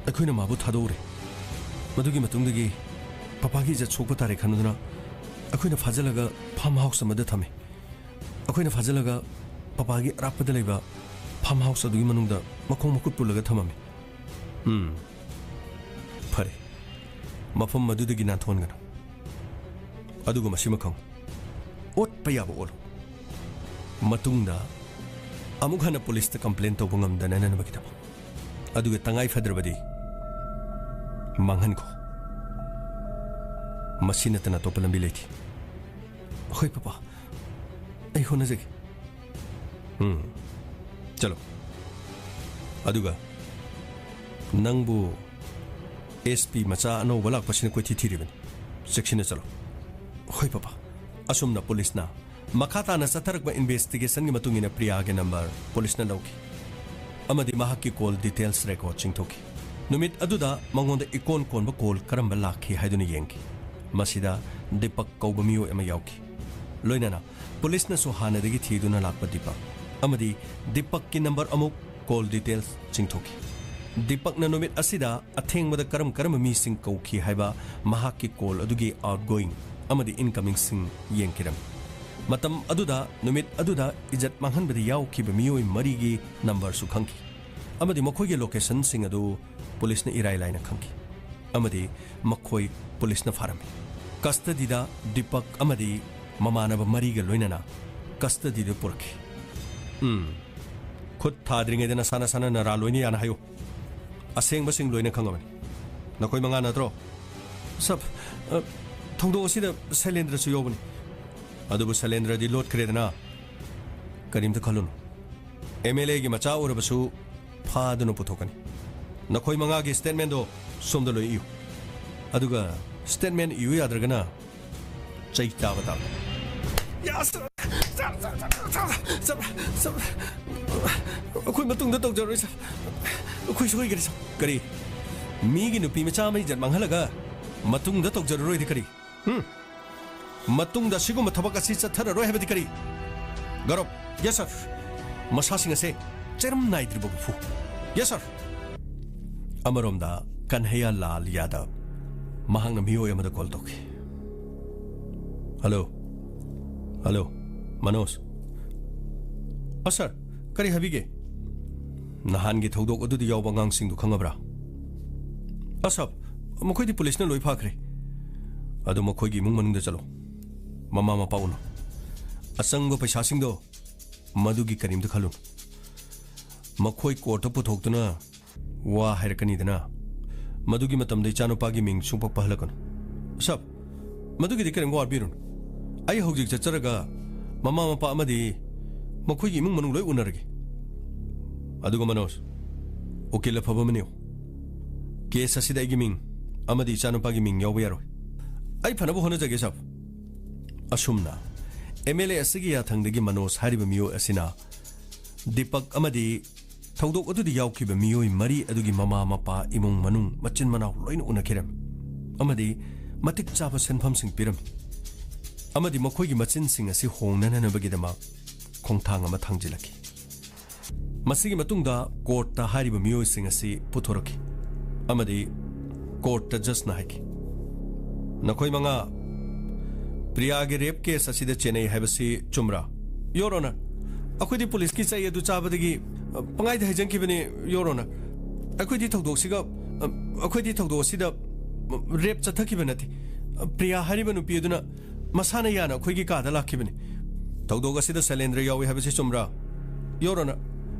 ꯑꯩꯈꯣꯏꯅ ꯃꯥꯕꯨ ꯊꯥꯗꯣꯛꯎꯔꯦ꯫ ꯃꯗꯨꯒꯤ ꯃꯇꯨꯡꯗꯒꯤ ꯄꯥꯄꯥꯒꯤ ꯏꯖꯠ ꯁꯣꯛꯄ ꯇꯥꯔꯦ ꯈꯟꯗꯨꯅ ꯑꯩꯈꯣꯏꯅ ꯐꯥꯖꯤꯜꯂꯒ ꯐꯥꯔꯝ ꯍꯥꯎꯁ ꯑꯃꯗ ꯊꯝꯃꯦ꯫ ꯑꯩꯈꯣꯏꯅ ꯐꯥꯖꯤꯜꯂꯒ ꯄꯥꯄꯥꯒꯤ ꯑꯔꯥꯞꯄꯗ ꯂꯩꯕ ꯐꯥꯔꯝ ꯍꯥꯎꯁ ꯑꯗꯨꯒꯤ ꯃꯅꯨꯡꯗ ꯃꯈꯣꯡ ꯃꯈꯨꯠ ꯄꯨꯜꯂꯒ ꯊꯝꯃꯝꯃꯤ꯫" "ꯎꯝ, ꯐꯔꯦ꯫ ꯃꯐꯝ ꯑꯗꯨꯗꯒꯤ ꯅꯥꯟꯊꯣꯛꯍꯟꯒꯅꯨ꯫ ꯑꯗꯨꯒ ꯃꯁꯤꯃ ꯈꯪꯉꯨ, ꯑꯣꯠꯄ ꯌꯥꯕ ꯑꯣꯠꯂꯨ꯫ ꯃꯇꯨꯡꯗ ꯑꯃꯨꯛ ꯍꯟꯅ ꯄꯨꯂꯤꯁꯇ ꯀꯝꯄ꯭ꯂꯦꯟ ꯇꯧꯕ ꯉꯝꯗꯅꯅꯕꯒꯤꯗꯃꯛ꯫ ꯑꯗꯨꯒ ꯇꯉꯥꯏ ꯐꯗ꯭ꯔꯕꯗꯤ ꯃꯥꯡꯍꯟꯈꯣ꯫ ꯃꯁꯤ ꯅꯠꯇꯅ ꯑꯇꯣꯞꯄ ꯂꯝꯕꯤ ꯂꯩꯇꯦ꯫" "ꯍꯣꯏ ꯄꯥꯄꯥ, ꯑꯩ ꯍꯣꯠꯅꯖꯒꯦ꯫" "ꯎꯝ, ꯆꯠꯂꯣ꯫ ꯑꯗꯨꯒ ꯅꯪꯕꯨ ꯑꯦꯁ ꯄꯤ ꯃꯆꯥ ꯑꯅꯧꯕ ꯂꯥꯛꯄꯁꯤꯅ ꯀꯣꯏꯊꯤ ꯊꯤꯔꯤꯕꯅꯤ꯫ ꯆꯦꯛꯁꯤꯟꯅ ꯆꯠꯂꯣ꯫" "ꯍꯣꯏ ꯄꯥꯄꯥ꯫" ꯑꯁꯨꯝꯅ ꯄꯨꯂꯤꯁꯅ ꯃꯈꯥ ꯇꯥꯅ ꯆꯠꯊꯔꯛꯄ ꯏꯟꯚꯦꯁꯇꯤꯒꯦꯁꯟꯒꯤ ꯃꯇꯨꯡ ꯏꯟꯅ ꯄ꯭ꯔꯤꯌꯥꯒꯤ ꯅꯝꯕꯔ ꯄꯨꯂꯤꯁꯅ ꯂꯧꯈꯤ ꯑꯃꯗꯤ ꯃꯍꯥꯛꯀꯤ ꯀꯣꯜ ꯗꯤꯇꯦꯜꯁ ꯔꯦꯀꯣꯔꯗ ꯆꯤꯡꯊꯣꯛꯈꯤ꯫ ꯅꯨꯃꯤꯠ ꯑꯗꯨꯗ ꯃꯉꯣꯟꯗ ꯏꯀꯣꯟ ꯀꯣꯟꯕ ꯀꯣꯜ ꯀꯔꯝꯕ ꯂꯥꯛꯈꯤ ꯍꯥꯏꯗꯨꯅ ꯌꯦꯡꯈꯤ꯫ ꯃꯁꯤꯗ ꯗꯤꯄꯛ ꯀꯧꯕ ꯃꯤꯑꯣꯏ ꯑꯃ ꯌꯥꯎꯈꯤ꯫ ꯂꯣꯏꯅꯅ ꯄꯨꯂꯤꯁꯅꯁꯨ ꯍꯥꯟꯅꯗꯒꯤ ꯊꯤꯗꯨꯅ ꯂꯥꯛꯄ ꯗꯤꯄꯛ ꯑꯃꯗꯤ ꯗꯤꯄꯛꯀꯤ ꯅꯝꯕꯔ ꯑꯃꯨꯛ ꯀꯣꯜ ꯗꯤꯇꯦꯜꯁ ꯆꯤꯡꯊꯣꯛꯈꯤ꯫ ꯗꯤꯄꯛꯅ ꯅꯨꯃꯤꯠ ꯑꯁꯤꯗ ꯑꯊꯦꯡꯕꯗ ꯀꯔꯝ ꯀꯔꯝꯕ ꯃꯤꯁꯤꯡ ꯀꯧꯈꯤ ꯍꯥꯏꯕ ꯃꯍꯥꯛꯀꯤ ꯀꯣꯜ ꯑꯗꯨꯒꯤ ꯑꯥꯎꯠꯒꯣꯌꯤꯡ ꯑꯃꯗꯤ ꯏꯟꯀꯃꯤꯡꯁꯤꯡ ꯌꯦꯡꯈꯤꯔꯝꯃꯤ꯫ ꯃꯇꯝ ꯑꯗꯨꯗ, ꯅꯨꯃꯤꯠ ꯑꯗꯨꯗ ꯏꯖꯠ ꯃꯥꯡꯍꯟꯕꯗ ꯌꯥꯎꯈꯤꯕ ꯃꯤꯑꯣꯏ ꯃꯔꯤꯒꯤ ꯅꯝꯕꯔꯁꯨ ꯈꯪꯈꯤ ꯑꯃꯗꯤ ꯃꯈꯣꯏꯒꯤ ꯂꯣꯀꯦꯁꯟꯁꯤꯡ ꯑꯗꯨ ꯄꯨꯂꯤꯁꯅ ꯏꯔꯥꯏ ꯂꯥꯏꯅ ꯈꯪꯈꯤ ꯑꯃꯗꯤ ꯃꯈꯣꯏ ꯄꯨꯂꯤꯁꯅ ꯐꯥꯔꯝꯃꯤ꯫ ꯀꯁꯇꯗꯤꯗ ꯗꯤꯄꯛ ꯑꯃꯗꯤ ꯃꯃꯥꯟꯅꯕ ꯃꯔꯤꯒ ꯂꯣꯏꯅꯅ ꯀꯁꯇꯗꯤꯗ ꯄꯨꯔꯛꯈꯤ꯫ ꯎꯝ, ꯈꯨꯠ ꯊꯥꯗ꯭ꯔꯤꯉꯩꯗ ꯅꯁꯥ ꯅꯁꯥꯅ ꯅꯔꯥ ꯂꯣꯏꯅ ꯌꯥꯅ ꯍꯥꯏꯌꯨ꯫ ꯑꯁꯦꯡꯕꯁꯤꯡ ꯂꯣꯏꯅ ꯈꯪꯉꯕꯅꯤ꯫ ꯅꯈꯣꯏ ꯃꯉꯥ ꯅꯠꯇ꯭ꯔꯣ? ꯁꯕ, ꯑ, ꯊꯧꯗꯣꯛ ꯑꯁꯤꯗ ꯁꯩꯂꯦꯟꯗ꯭ꯔꯁꯨ ꯌꯥꯎꯕꯅꯤ꯫ ꯑꯗꯨꯕꯨ ꯁꯩꯂꯦꯟꯗ꯭ꯔꯗꯤ ꯂꯣꯠꯈ꯭ꯔꯦꯗꯅ꯫ ꯀꯔꯤꯝꯇ ꯈꯜꯂꯨꯅꯨ꯫ ꯑꯦꯝ ꯑꯦꯜ ꯑꯦꯒꯤ ꯃꯆꯥ ꯑꯣꯏꯔꯕꯁꯨ ꯐꯥꯗꯨꯅ ꯄꯨꯊꯣꯛꯀꯅꯤ꯫ ꯅꯈꯣꯏ ꯃꯉꯥꯒꯤ ꯁ꯭ꯇꯦꯠꯃꯦꯟꯗꯣ ꯁꯣꯝꯗ ꯂꯣꯏ ꯏꯌꯨ꯫ ꯑꯗꯨꯒ ꯁ꯭ꯇꯦꯠꯃꯦꯟ ꯏꯌꯨ ꯌꯥꯗ꯭ꯔꯒꯅ ꯆꯩ ꯆꯥꯕ ꯇꯥꯕꯅꯤ꯫ ꯌꯥ, ꯁꯥꯔ, ꯁꯥꯔ, ꯁꯥꯔ, ꯁꯥꯔ, ꯁꯥꯔ, ꯁꯥꯔ, ꯁꯥꯔ, ꯑꯩꯈꯣꯏ ꯃꯇꯨꯡꯗ ꯇꯧꯖꯔꯣꯏ, ꯁꯥꯔ꯫ ꯑꯩꯈꯣꯏ ꯁꯣꯏꯈ꯭ꯔꯦ, ꯁꯥꯔ꯫ ꯀꯔꯤ? ꯃꯤꯒꯤ ꯅꯨꯄꯤ ꯃꯆꯥ ꯑꯃ ꯏꯖꯠ ꯃꯥꯡꯍꯜꯂꯒ ꯃꯇꯨꯡꯗ ꯇꯧꯖꯔꯔꯣꯏꯗꯤ ꯀꯔꯤ? ꯍꯨꯝ? ꯃꯇꯨꯡꯗ ꯑꯁꯤꯒꯨꯝꯕ ꯊꯕꯛ ꯑꯁꯤ ꯆꯠꯊꯔꯔꯣꯏ ꯍꯥꯏꯕꯗꯤ ꯀꯔꯤ? ꯒꯧꯔꯕ, ꯌꯦꯁ ꯁꯥꯔ꯫ ꯃꯁꯥꯁꯤꯡ ꯑꯁꯦ ꯆꯩꯔꯝ ꯅꯥꯏꯗ꯭ꯔꯤꯕ ꯎꯐꯨ꯫ ꯌꯦꯁ ꯁꯥꯔ꯫ ꯑꯃꯔꯣꯝꯗ ꯀꯟꯍꯩꯌꯥ ꯂꯥꯜ ꯌꯥꯗꯕ, ꯃꯍꯥꯛꯅ ꯃꯤꯑꯣꯏ ꯑꯃꯗ ꯀꯣꯜ ꯇꯧꯈꯤ꯫ ꯍꯜꯂꯣ꯫ ꯍꯜꯂꯣ, ꯃꯅꯣꯖ꯫ ꯑ, ꯁꯥꯔ, ꯀꯔꯤ ꯍꯥꯏꯕꯤꯒꯦ? ꯅꯍꯥꯟꯒꯤ ꯊꯧꯗꯣꯛ ꯑꯗꯨꯗ ꯌꯥꯎꯕ ꯑꯉꯥꯡꯁꯤꯡꯗꯨ ꯈꯪꯉꯕ꯭ꯔꯥ? ꯑ, ꯁꯥꯔ, ꯃꯈꯣꯏꯗꯤ ꯄꯨꯂꯤꯁꯅ ꯂꯣꯏ ꯐꯥꯈ꯭ꯔꯦ꯫ ꯑꯗꯨ ꯃꯈꯣꯏꯒꯤ ꯏꯃꯨꯡ ꯃꯅꯨꯡꯗ ꯆꯠꯂꯣ꯫ ꯃꯃꯥ ꯃꯄꯥ ꯎꯅꯧ꯫ ꯑꯆꯪꯕ ꯄꯩꯁꯥꯁꯤꯡꯗꯣ, ꯃꯗꯨꯒꯤ ꯀꯔꯤꯝꯇ ꯈꯜꯂꯨꯅꯨ꯫ ꯃꯈꯣꯏ ꯀꯣꯔꯠꯇ ꯄꯨꯊꯣꯛꯇꯨꯅ ꯋꯥ ꯍꯥꯏꯔꯛꯀꯅꯤꯗꯅ꯫ ꯃꯗꯨꯒꯤ ꯃꯇꯝꯗ ꯏꯆꯥꯅꯨꯄꯥꯒꯤ ꯃꯤꯡ ꯁꯨꯡꯄꯛ ꯄꯛꯍꯜꯂꯛꯀꯅꯨ꯫ ꯁꯥꯔ, ꯃꯗꯨꯒꯤꯗꯤ ꯀꯔꯤꯝ ꯋꯥꯕꯤꯔꯨꯅꯨ꯫ ꯑꯩ ꯍꯧꯖꯤꯛ ꯆꯠꯆꯔꯒ ꯃꯃꯥ ꯃꯄꯥ ꯑꯃꯗꯤ ꯃꯈꯣꯏꯒꯤ ꯏꯃꯨꯡ ꯃꯅꯨꯡ ꯂꯣꯏ ꯎꯅꯔꯒꯦ꯫ ꯑꯗꯨꯒ ꯃꯅꯣꯖ, ꯎꯀꯤꯜ ꯑꯐꯕ ꯑꯃ ꯅꯦꯛꯎ꯫ ꯀꯦꯁ ꯑꯁꯤꯗ ꯑꯩꯒꯤ ꯃꯤꯡ ꯑꯃꯗꯤ ꯏꯆꯥꯅꯨꯄꯥꯒꯤ ꯃꯤꯡ ꯌꯥꯎꯕ ꯌꯥꯔꯣꯏ꯫ ꯑꯩ ꯐꯅꯕ ꯍꯣꯠꯅꯖꯒꯦ, ꯁꯥꯔ꯫ ꯑꯁꯨꯝꯅ ꯑꯦꯝ ꯑꯦꯜ ꯑꯦ ꯑꯁꯤꯒꯤ ꯌꯥꯊꯪꯗꯒꯤ ꯃꯅꯣꯖ ꯍꯥꯏꯔꯤꯕ ꯃꯤꯑꯣꯏ ꯑꯁꯤꯅ ꯗꯤꯄꯛ ꯑꯃꯗꯤ ꯊꯧꯗꯣꯛ ꯑꯗꯨꯗ ꯌꯥꯎꯈꯤꯕ ꯃꯤꯑꯣꯏ ꯃꯔꯤ ꯑꯗꯨꯒꯤ ꯃꯃꯥ ꯃꯄꯥ, ꯏꯃꯨꯡ ꯃꯅꯨꯡ, ꯃꯆꯤꯟ ꯃꯅꯥꯎ ꯂꯣꯏꯅ ꯎꯅꯈꯤꯔꯝꯃꯤ ꯑꯃꯗꯤ ꯃꯇꯤꯛ ꯆꯥꯕ ꯁꯦꯟꯐꯝꯁꯤꯡ ꯄꯤꯔꯝꯃꯤ꯫ ꯑꯃꯗꯤ ꯃꯈꯣꯏꯒꯤ ꯃꯆꯤꯟꯁꯤꯡ ꯑꯁꯤ ꯍꯣꯡꯅꯅꯅꯕꯒꯤꯗꯃꯛ ꯈꯣꯡꯊꯥꯡ ꯑꯃ ꯊꯥꯡꯖꯤꯜꯂꯛꯈꯤ꯫ ꯃꯁꯤꯒꯤ ꯃꯇꯨꯡꯗ ꯀꯣꯔꯠꯇ ꯍꯥꯏꯔꯤꯕ ꯃꯤꯑꯣꯏꯁꯤꯡ ꯑꯁꯤ ꯄꯨꯊꯣꯔꯛꯈꯤ ꯑꯃꯗꯤ ꯀꯣꯔꯠꯇ ꯖꯖꯅ ꯍꯥꯏꯈꯤ, "ꯅꯈꯣꯏ ꯃꯉꯥ ꯄ꯭ꯔꯤꯌꯥꯒꯤ ꯔꯦꯞ ꯀꯦꯁ ꯑꯁꯤꯗ ꯆꯦꯟꯅꯩ ꯍꯥꯏꯕꯁꯤ ꯆꯨꯝꯕ꯭ꯔꯥ?" "ꯌꯣꯔ ꯑꯣꯅꯔ, ꯑꯩꯈꯣꯏꯗꯤ ꯄꯨꯂꯤꯁꯀꯤ ꯆꯩ ꯑꯗꯨ ꯆꯥꯕꯗꯒꯤ, ꯑ, ꯄꯪꯍꯥꯏꯗ ꯍꯥꯏꯖꯟꯈꯤꯕꯅꯤ, ꯌꯣꯔ ꯑꯣꯅꯔ꯫ ꯑꯩꯈꯣꯏꯗꯤ ꯊꯧꯗꯣꯛꯁꯤꯒ, ꯑ, ꯑꯩꯈꯣꯏꯗꯤ ꯊꯧꯗꯣꯛ ꯑꯁꯤꯗ, ꯑ, ꯔꯦꯞ ꯆꯠꯊꯈꯤꯕ ꯅꯠꯇꯦ꯫ ꯑ, ꯄ꯭ꯔꯤꯌꯥ ꯍꯥꯏꯔꯤꯕ ꯅꯨꯄꯤ ꯑꯗꯨꯅ ꯃꯁꯥꯅ ꯌꯥꯅ ꯑꯩꯈꯣꯏꯒꯤ ꯀꯥꯗ ꯂꯥꯛꯈꯤꯕꯅꯤ꯫ ꯊꯧꯗꯣꯛ ꯑꯁꯤꯗ ꯁꯩꯂꯦꯟꯗ꯭ꯔ ꯌꯥꯎꯏ ꯍꯥꯏꯕꯁꯤ ꯆꯨꯝꯕ꯭ꯔꯥ?" "ꯌꯣꯔ ꯑꯣꯅꯔ,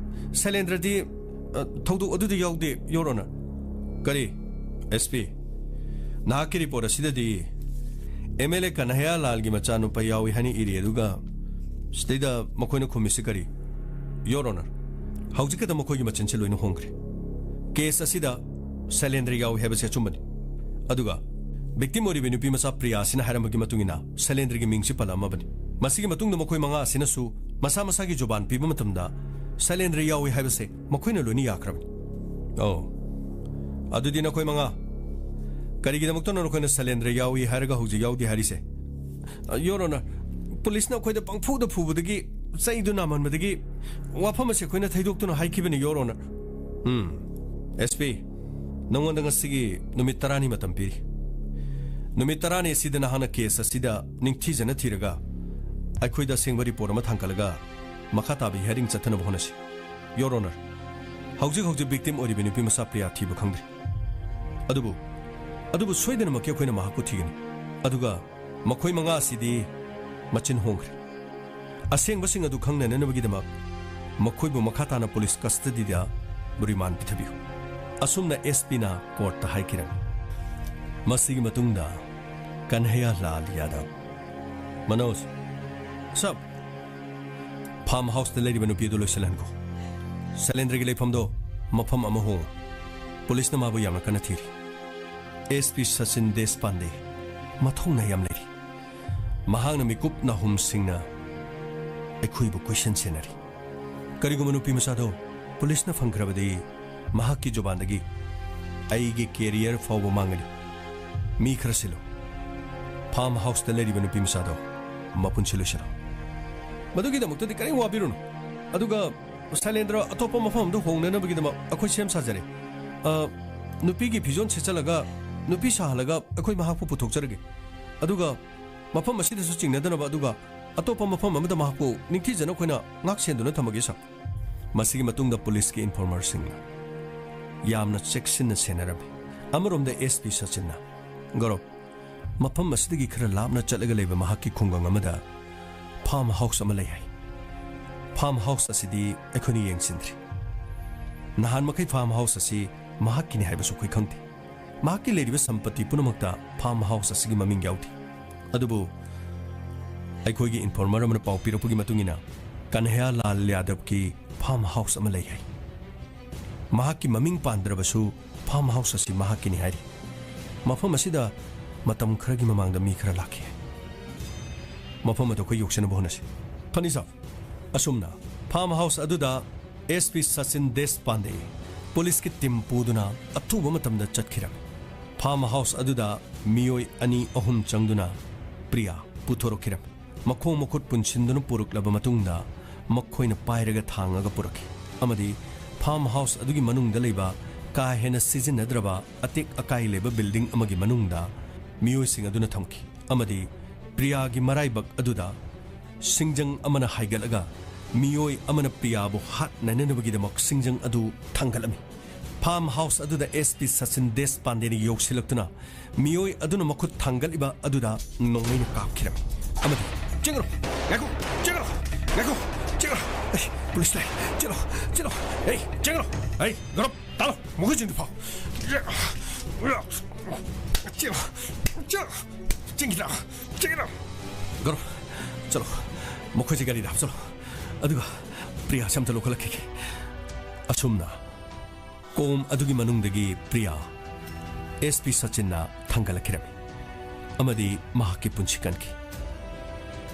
ꯁꯩꯂꯦꯟꯗ꯭ꯔꯗꯤ, ꯑ, ꯊꯧꯗꯣꯛ ꯑꯗꯨꯗ ꯌꯥꯎꯗꯦ, ꯌꯣꯔ ꯑꯣꯅꯔ꯫" "ꯀꯔꯤ? ꯑꯦꯁ ꯄꯤ, ꯅꯍꯥꯛꯀꯤ ꯔꯤꯄꯣꯔꯠ ꯑꯁꯤꯗꯗꯤ ꯑꯦꯝ ꯑꯦꯜ ꯑꯦ ꯀꯟꯍꯌꯥ ꯂꯥꯜꯒꯤ ꯃꯆꯥꯅꯨꯄꯥ ꯌꯥꯎꯏ ꯍꯥꯏꯅ ꯏꯔꯤ, ꯑꯗꯨꯒ ꯁꯤꯗꯩꯗ ꯃꯈꯣꯏꯅ ꯈꯨꯝꯃꯤꯁꯤ ꯀꯔꯤ?" "ꯌꯣꯔ ꯑꯣꯅꯔ, ꯍꯧꯖꯤꯛ ꯈꯛꯇ ꯃꯈꯣꯏꯒꯤ ꯃꯆꯤꯟꯁꯤ ꯂꯣꯏꯅ ꯍꯣꯡꯈ꯭ꯔꯦ꯫ ꯀꯦꯁ ꯑꯁꯤꯗ ꯁꯩꯂꯦꯟꯗ꯭ꯔ ꯌꯥꯎꯏ ꯍꯥꯏꯕꯁꯤ ꯑꯆꯨꯝꯕꯅꯤ꯫ ꯑꯗꯨꯒ ꯚꯤꯛꯇꯤꯝ ꯑꯣꯏꯔꯤꯕ ꯅꯨꯄꯤ ꯃꯆꯥ ꯄ꯭ꯔꯤꯌꯥ ꯑꯁꯤꯅ ꯍꯥꯏꯔꯝꯕꯒꯤ ꯃꯇꯨꯡ ꯏꯟꯅ ꯁꯩꯂꯦꯟꯗ꯭ꯔꯒꯤ ꯃꯤꯡꯁꯤ ꯄꯜꯂꯝꯃꯕꯅꯤ꯫ ꯃꯁꯤꯒꯤ ꯃꯇꯨꯡꯗ ꯃꯈꯣꯏ ꯃꯉꯥ ꯑꯁꯤꯅꯁꯨ ꯃꯁꯥ ꯃꯁꯥꯒꯤ ꯖꯨꯕꯥꯟ ꯄꯤꯕ ꯃꯇꯝꯗ ꯁꯩꯂꯦꯟꯗ꯭ꯔ ꯌꯥꯎꯏ ꯍꯥꯏꯕꯁꯦ ꯃꯈꯣꯏꯅ ꯂꯣꯏꯅ ꯌꯥꯈ꯭ꯔꯕꯅꯤ꯫" "ꯑꯣ, ꯑꯗꯨꯗꯤ ꯅꯈꯣꯏ ꯃꯉꯥ, ꯀꯔꯤꯒꯤꯗꯃꯛꯇꯅꯣ ꯅꯈꯣꯏꯅ ꯁꯩꯂꯦꯟꯗ꯭ꯔ ꯌꯥꯎꯏ ꯍꯥꯏꯔꯒ ꯍꯧꯖꯤꯛ ꯌꯥꯎꯗꯦ ꯍꯥꯏꯔꯤꯁꯦ?" "ꯑ, ꯌꯣꯔ ꯑꯣꯅꯔ, ꯄꯨꯂꯤꯁꯅ ꯑꯩꯈꯣꯏꯗ ꯄꯪꯐꯨꯗ ꯐꯨꯕꯗꯒꯤ, ꯆꯩꯗꯨ ꯅꯥꯃꯟꯕꯗꯒꯤ ꯋꯥꯐꯝ ꯑꯁꯤ ꯑꯩꯈꯣꯏꯅ ꯊꯩꯗꯣꯛꯇꯨꯅ ꯍꯥꯏꯈꯤꯕꯅꯤ, your honour." "Um, S P, ꯅꯉꯣꯟꯗ ꯉꯁꯤꯒꯤ ꯅꯨꯃꯤꯠ ꯇꯔꯥꯅꯤ ꯃꯇꯝ ꯄꯤꯔꯤ꯫ ꯅꯨꯃꯤꯠ ꯇꯔꯥꯅꯤ ꯑꯁꯤꯗ ꯅꯍꯥꯛꯅ ꯀꯦꯁ ꯑꯁꯤꯗ ꯅꯤꯡꯊꯤꯖꯅ ꯊꯤꯔꯒ ꯑꯩꯈꯣꯏꯗ ꯑꯁꯦꯡꯕ ꯔꯤꯄꯣꯔꯠ ꯑꯃ ꯊꯥꯡꯒꯠꯂꯒ ꯃꯈꯥ ꯇꯥꯕ ꯍꯤꯌꯥꯔꯤꯡ ꯆꯠꯊꯅꯕ ꯍꯣꯠꯅꯁꯤ꯫ ꯌꯣꯔ ꯑꯣꯅꯔ, ꯍꯧꯖꯤꯛ ꯍꯧꯖꯤꯛ ꯚꯤꯛꯇꯤꯝ ꯑꯣꯏꯔꯤꯕ ꯅꯨꯄꯤ ꯃꯆꯥ ꯄ꯭ꯔꯤꯌꯥ ꯊꯤꯕ ꯈꯪꯗ꯭ꯔꯤ꯫ ꯑꯗꯨꯕꯨ, ꯑꯗꯨꯕꯨ ꯁꯣꯏꯗꯅꯃꯛꯀꯤ ꯑꯩꯈꯣꯏꯅ ꯃꯍꯥꯛꯄꯨ ꯊꯤꯒꯅꯤ꯫ ꯑꯗꯨꯒ ꯃꯈꯣꯏ ꯃꯉꯥ ꯑꯁꯤꯗꯤ ꯃꯆꯤꯟ ꯍꯣꯡꯈ꯭ꯔꯦ꯫ ꯑꯁꯦꯡꯕꯁꯤꯡ ꯑꯗꯨ ꯈꯪꯅꯅꯕꯒꯤꯗꯃꯛ ꯃꯈꯣꯏꯕꯨ ꯃꯈꯥ ꯇꯥꯅ ꯄꯨꯂꯤꯁ ꯀꯁꯇꯗꯤꯗ ꯔꯤꯃꯥꯟ ꯄꯤꯊꯕꯤꯌꯨ꯫" ꯑꯁꯨꯝꯅ ꯑꯦꯁ ꯄꯤꯅ ꯀꯣꯔꯠꯇ ꯍꯥꯏꯈꯤꯔꯝꯃꯤ꯫ ꯃꯁꯤꯒꯤ ꯃꯇꯨꯡꯗ ꯀꯟꯍꯌꯥ ꯂꯥꯜ ꯌꯥꯗꯕ, "ꯃꯅꯣꯖ, ꯁꯕ, ꯐꯥꯔꯝ ꯍꯥꯎꯁꯇ ꯂꯩꯔꯤꯕ ꯅꯨꯄꯤ ꯑꯗꯨ ꯂꯣꯏꯁꯤꯜꯍꯟꯈꯣ꯫ ꯁꯩꯂꯦꯟꯗ꯭ꯔꯒꯤ ꯂꯩꯐꯝꯗꯣ ꯃꯐꯝ ꯑꯃ ꯍꯣꯡꯉꯨ꯫ ꯄꯨꯂꯤꯁꯅ ꯃꯥꯕꯨ ꯌꯥꯝꯅ ꯀꯟꯅ ꯊꯤꯔꯤ꯫ ꯑꯦꯁ ꯄꯤ ꯁꯆꯤꯟ ꯗꯦꯁꯄꯥꯟꯗꯦ ꯃꯊꯧꯅꯥ ꯌꯥꯝ ꯂꯩꯔꯤ꯫ ꯃꯍꯥꯛꯅ ꯃꯤꯀꯨꯞ ꯅꯥꯍꯨꯝꯁꯤꯡꯅ ꯑꯩꯈꯣꯏꯕꯨ ꯀꯣꯏꯁꯟ ꯁꯦꯟꯅꯔꯤ꯫ ꯀꯔꯤꯒꯨꯝꯕ ꯅꯨꯄꯤ ꯃꯆꯥꯗꯣ ꯄꯨꯂꯤꯁꯅ ꯐꯪꯈ꯭ꯔꯕꯗꯤ ꯃꯍꯥꯛꯀꯤ ꯖꯨꯕꯥꯟꯗꯒꯤ ꯑꯩꯒꯤ ꯀꯦꯔꯤꯌꯔ ꯐꯥꯎꯕ ꯃꯥꯡꯒꯅꯤ꯫ ꯃꯤ ꯈꯔ ꯁꯤꯜꯂꯨ꯫ ꯐꯥꯔꯝ ꯍꯥꯎꯁꯇ ꯂꯩꯔꯤꯕ ꯅꯨꯄꯤ ꯃꯆꯥꯗꯣ ꯃꯄꯨꯟꯁꯤ ꯂꯣꯏꯁꯤꯜꯂꯣ꯫ ꯃꯗꯨꯒꯤꯗꯃꯛꯇꯗꯤ ꯀꯔꯤꯝ ꯋꯥꯕꯤꯔꯨꯅꯨ꯫ ꯑꯗꯨꯒ ꯁꯥꯏꯂꯦꯟꯗ꯭ꯔ ꯑꯇꯣꯞꯄ ꯃꯐꯝ ꯑꯃꯗ ꯍꯣꯡꯅꯅꯕꯒꯤꯗꯃꯛ ꯑꯩꯈꯣꯏ ꯁꯦꯝ ꯁꯥꯖꯔꯦ꯫ ꯑ, ꯅꯨꯄꯤꯒꯤ ꯐꯤꯖꯣꯜ ꯁꯦꯠꯆꯜꯂꯒ, ꯅꯨꯄꯤ ꯁꯥꯍꯜꯂꯒ ꯑꯩꯈꯣꯏ ꯃꯍꯥꯛꯄꯨ ꯄꯨꯊꯣꯛꯆꯔꯒꯦ꯫ ꯑꯗꯨꯒ ꯃꯐꯝ ꯑꯁꯤꯗꯁꯨ ꯆꯤꯡꯅꯗꯅꯕ, ꯑꯗꯨꯒ ꯑꯇꯣꯞꯄ ꯃꯐꯝ ꯑꯃꯗ ꯃꯍꯥꯛꯄꯨ ꯅꯤꯡꯊꯤꯖꯅ ꯑꯩꯈꯣꯏꯅ ꯉꯥꯛ ꯁꯦꯟꯗꯨꯅ ꯊꯝꯃꯒꯦ, ꯁꯥꯔ꯫ ꯃꯁꯤꯒꯤ ꯃꯇꯨꯡꯗ ꯄꯨꯂꯤꯁꯀꯤ ꯏꯟꯐꯣꯔꯃꯔꯁꯤꯡꯅ ꯌꯥꯝꯅ ꯆꯦꯛꯁꯤꯟꯅ ꯁꯦꯟꯅꯔꯝꯃꯤ꯫ ꯑꯃꯔꯣꯝꯗ ꯑꯦꯁ ꯄꯤ ꯁꯆꯤꯟꯅ, "ꯒꯧꯔꯕ, ꯃꯐꯝ ꯑꯁꯤꯗꯒꯤ ꯈꯔ ꯂꯥꯞꯅ ꯆꯠꯂꯒ ꯂꯩꯕ ꯃꯍꯥꯛꯀꯤ ꯈꯨꯡꯒꯪ ꯑꯃꯗ ꯐꯥꯔꯝ ꯍꯥꯎꯁ ꯑꯃ ꯂꯩ ꯍꯥꯏ꯫ ꯐꯥꯔꯝ ꯍꯥꯎꯁ ꯑꯁꯤꯗꯤ ꯑꯩꯈꯣꯏꯅ ꯌꯦꯡꯁꯤꯟꯗ꯭ꯔꯤ꯫ ꯅꯍꯥꯟ ꯃꯈꯩ ꯐꯥꯔꯝ ꯍꯥꯎꯁ ꯑꯁꯤ ꯃꯍꯥꯛꯀꯤꯅꯤ ꯍꯥꯏꯕꯁꯨ ꯑꯩꯈꯣꯏ ꯈꯪꯗꯦ꯫ ꯃꯍꯥꯛꯀꯤ ꯂꯩꯔꯤꯕ ꯁꯝꯄꯇꯤ ꯄꯨꯝꯅꯃꯛꯇ ꯐꯥꯔꯝ ꯍꯥꯎꯁ ꯑꯁꯤꯒꯤ ꯃꯃꯤꯡ ꯌꯥꯎꯗꯦ꯫ ꯑꯗꯨꯕꯨ ꯑꯩꯈꯣꯏꯒꯤ ꯏꯟꯐꯣꯔꯃꯔ ꯑꯃꯅ ꯄꯥꯎ ꯄꯤꯔꯛꯄꯒꯤ ꯃꯇꯨꯡ ꯏꯟꯅ, ꯀꯟꯍꯌꯥ ꯂꯥꯜ ꯌꯥꯗꯕꯀꯤ ꯐꯥꯔꯝ ꯍꯥꯎꯁ ꯑꯃ ꯂꯩ ꯍꯥꯏ꯫ ꯃꯍꯥꯛꯀꯤ ꯃꯃꯤꯡ ꯄꯥꯟꯗ꯭ꯔꯕꯁꯨ ꯐꯥꯔꯝ ꯍꯥꯎꯁ ꯑꯁꯤ ꯃꯍꯥꯛꯀꯤꯅꯤ ꯍꯥꯏꯔꯤ꯫ ꯃꯐꯝ ꯑꯁꯤꯗ ꯃꯇꯝ ꯈꯔꯒꯤ ꯃꯃꯥꯡꯗ ꯃꯤ ꯈꯔ ꯂꯥꯛꯈꯤ꯫ ꯃꯐꯝ ꯑꯗꯨ ꯑꯩꯈꯣꯏ ꯌꯧꯁꯤꯟꯅꯕ ꯍꯣꯠꯅꯁꯤ꯫ ꯐꯅꯤ, ꯁꯥꯔ꯫ ꯑꯁꯨꯝꯅ ꯐꯥꯔꯝ ꯍꯥꯎꯁ ꯑꯗꯨꯗ ꯑꯦꯁ ꯄꯤ ꯁꯆꯤꯟ ꯗꯦꯁꯄꯥꯟꯗꯦ ꯄꯨꯂꯤꯁꯀꯤ ꯇꯤꯝ ꯄꯨꯗꯨꯅ ꯑꯊꯨꯕ ꯃꯇꯝꯗ ꯆꯠꯈꯤꯔꯝꯃꯤ꯫ ꯐꯥꯔꯝ ꯍꯥꯎꯁ ꯑꯗꯨꯗ ꯃꯤꯑꯣꯏ ꯑꯅꯤ ꯑꯍꯨꯝ ꯆꯪꯗꯨꯅ ꯄ꯭ꯔꯤꯌꯥ ꯄꯨꯊꯣꯔꯛꯈꯤꯔꯝꯃꯤ꯫ ꯃꯈꯣꯡ ꯃꯈꯨꯠ ꯄꯨꯟꯁꯤꯟꯗꯨꯅ ꯄꯨꯔꯛꯂꯕ ꯃꯇꯨꯡꯗ ꯃꯈꯣꯏꯅ ꯄꯥꯏꯔꯒ ꯊꯥꯡꯉꯒ ꯄꯨꯔꯛꯈꯤ ꯑꯃꯗꯤ ꯐꯥꯔꯝ ꯍꯥꯎꯁ ꯑꯗꯨꯒꯤ ꯃꯅꯨꯡꯗ ꯂꯩꯕ ꯀꯥ ꯍꯦꯟꯅ ꯁꯤꯖꯤꯟꯅꯗ꯭ꯔꯕ ꯑꯇꯦꯛ ꯑꯀꯥꯏ ꯂꯩꯕ ꯕꯤꯜꯗꯤꯡ ꯑꯃꯒꯤ ꯃꯅꯨꯡꯗ ꯃꯤꯑꯣꯏꯁꯤꯡ ꯑꯗꯨꯅ ꯊꯝꯈꯤ ꯑꯃꯗꯤ ꯄ꯭ꯔꯤꯌꯥꯒꯤ ꯃꯔꯥꯏꯕꯛ ꯑꯗꯨꯗ ꯁꯤꯡꯖꯪ ꯑꯃꯅ ꯍꯥꯏꯒꯠꯂꯒ ꯃꯤꯑꯣꯏ ꯑꯃꯅ ꯄ꯭ꯔꯤꯌꯥꯕꯨ ꯍꯥꯠꯅꯅꯕꯒꯤꯗꯃꯛ ꯁꯤꯡꯖꯪ ꯑꯗꯨ ꯊꯥꯡꯒꯠꯂꯝꯃꯤ꯫ ꯐꯥꯔꯝ ꯍꯥꯎꯁ ꯑꯗꯨꯗ ꯑꯦꯁ ꯄꯤ ꯁꯆꯤꯟ ꯗꯦꯁꯄꯥꯟꯗꯦꯅ ꯌꯧꯁꯤꯜꯂꯛꯇꯨꯅ ꯃꯤꯑꯣꯏ ꯑꯗꯨꯅ ꯃꯈꯨꯠ ꯊꯥꯡꯒꯠꯂꯤꯕ ꯑꯗꯨꯗ ꯅꯣꯡꯃꯩꯅ ꯀꯥꯞꯈꯤꯔꯝꯃꯤ ꯑꯃꯗꯤ, "ꯆꯦꯟꯒꯅꯨ! ꯉꯥꯏꯈꯣ! ꯆꯦꯟꯒꯅꯨ! ꯉꯥꯏꯈꯣ! ꯆꯦꯟꯒꯅꯨ! ꯑꯩ, ꯄꯨꯂꯤꯁ ꯂꯥꯛꯑꯦ! ꯆꯦꯜꯂꯣ! ꯆꯦꯜꯂꯣ! ꯑꯩ, ꯆꯦꯟꯒꯅꯨ! ꯑꯩ, ꯒꯧꯔꯕ, ꯇꯥꯜꯂꯣ! ꯃꯈꯣꯏꯁꯤꯡꯗꯨ ꯐꯥꯎ! ꯆꯦꯜꯂꯣ! ꯆꯦꯜꯂꯣ! ꯆꯦꯟꯒꯤꯔ! ꯆꯦꯟꯒꯤꯔ!" "ꯒꯧꯔꯕ, ꯆꯠꯂꯣ! ꯃꯈꯣꯏꯁꯦ ꯒꯥꯔꯤꯗ ꯍꯥꯞꯆꯜꯂꯣ꯫ ꯑꯗꯨꯒ ꯄ꯭ꯔꯤꯌꯥꯁꯦ ꯑꯝꯇ ꯂꯧꯈꯠꯂꯛꯈꯤꯒꯦ꯫" ꯑꯁꯨꯝꯅ ꯀꯣꯝ ꯑꯗꯨꯒꯤ ꯃꯅꯨꯡꯗꯒꯤ ꯄ꯭ꯔꯤꯌꯥ ꯑꯦꯁ ꯄꯤ ꯁꯆꯤꯟꯅ ꯊꯥꯡꯒꯠꯂꯛꯈꯤꯔꯝꯃꯤ ꯑꯃꯗꯤ ꯃꯍꯥꯛꯀꯤ ꯄꯨꯟꯁꯤ ꯀꯟꯈꯤ꯫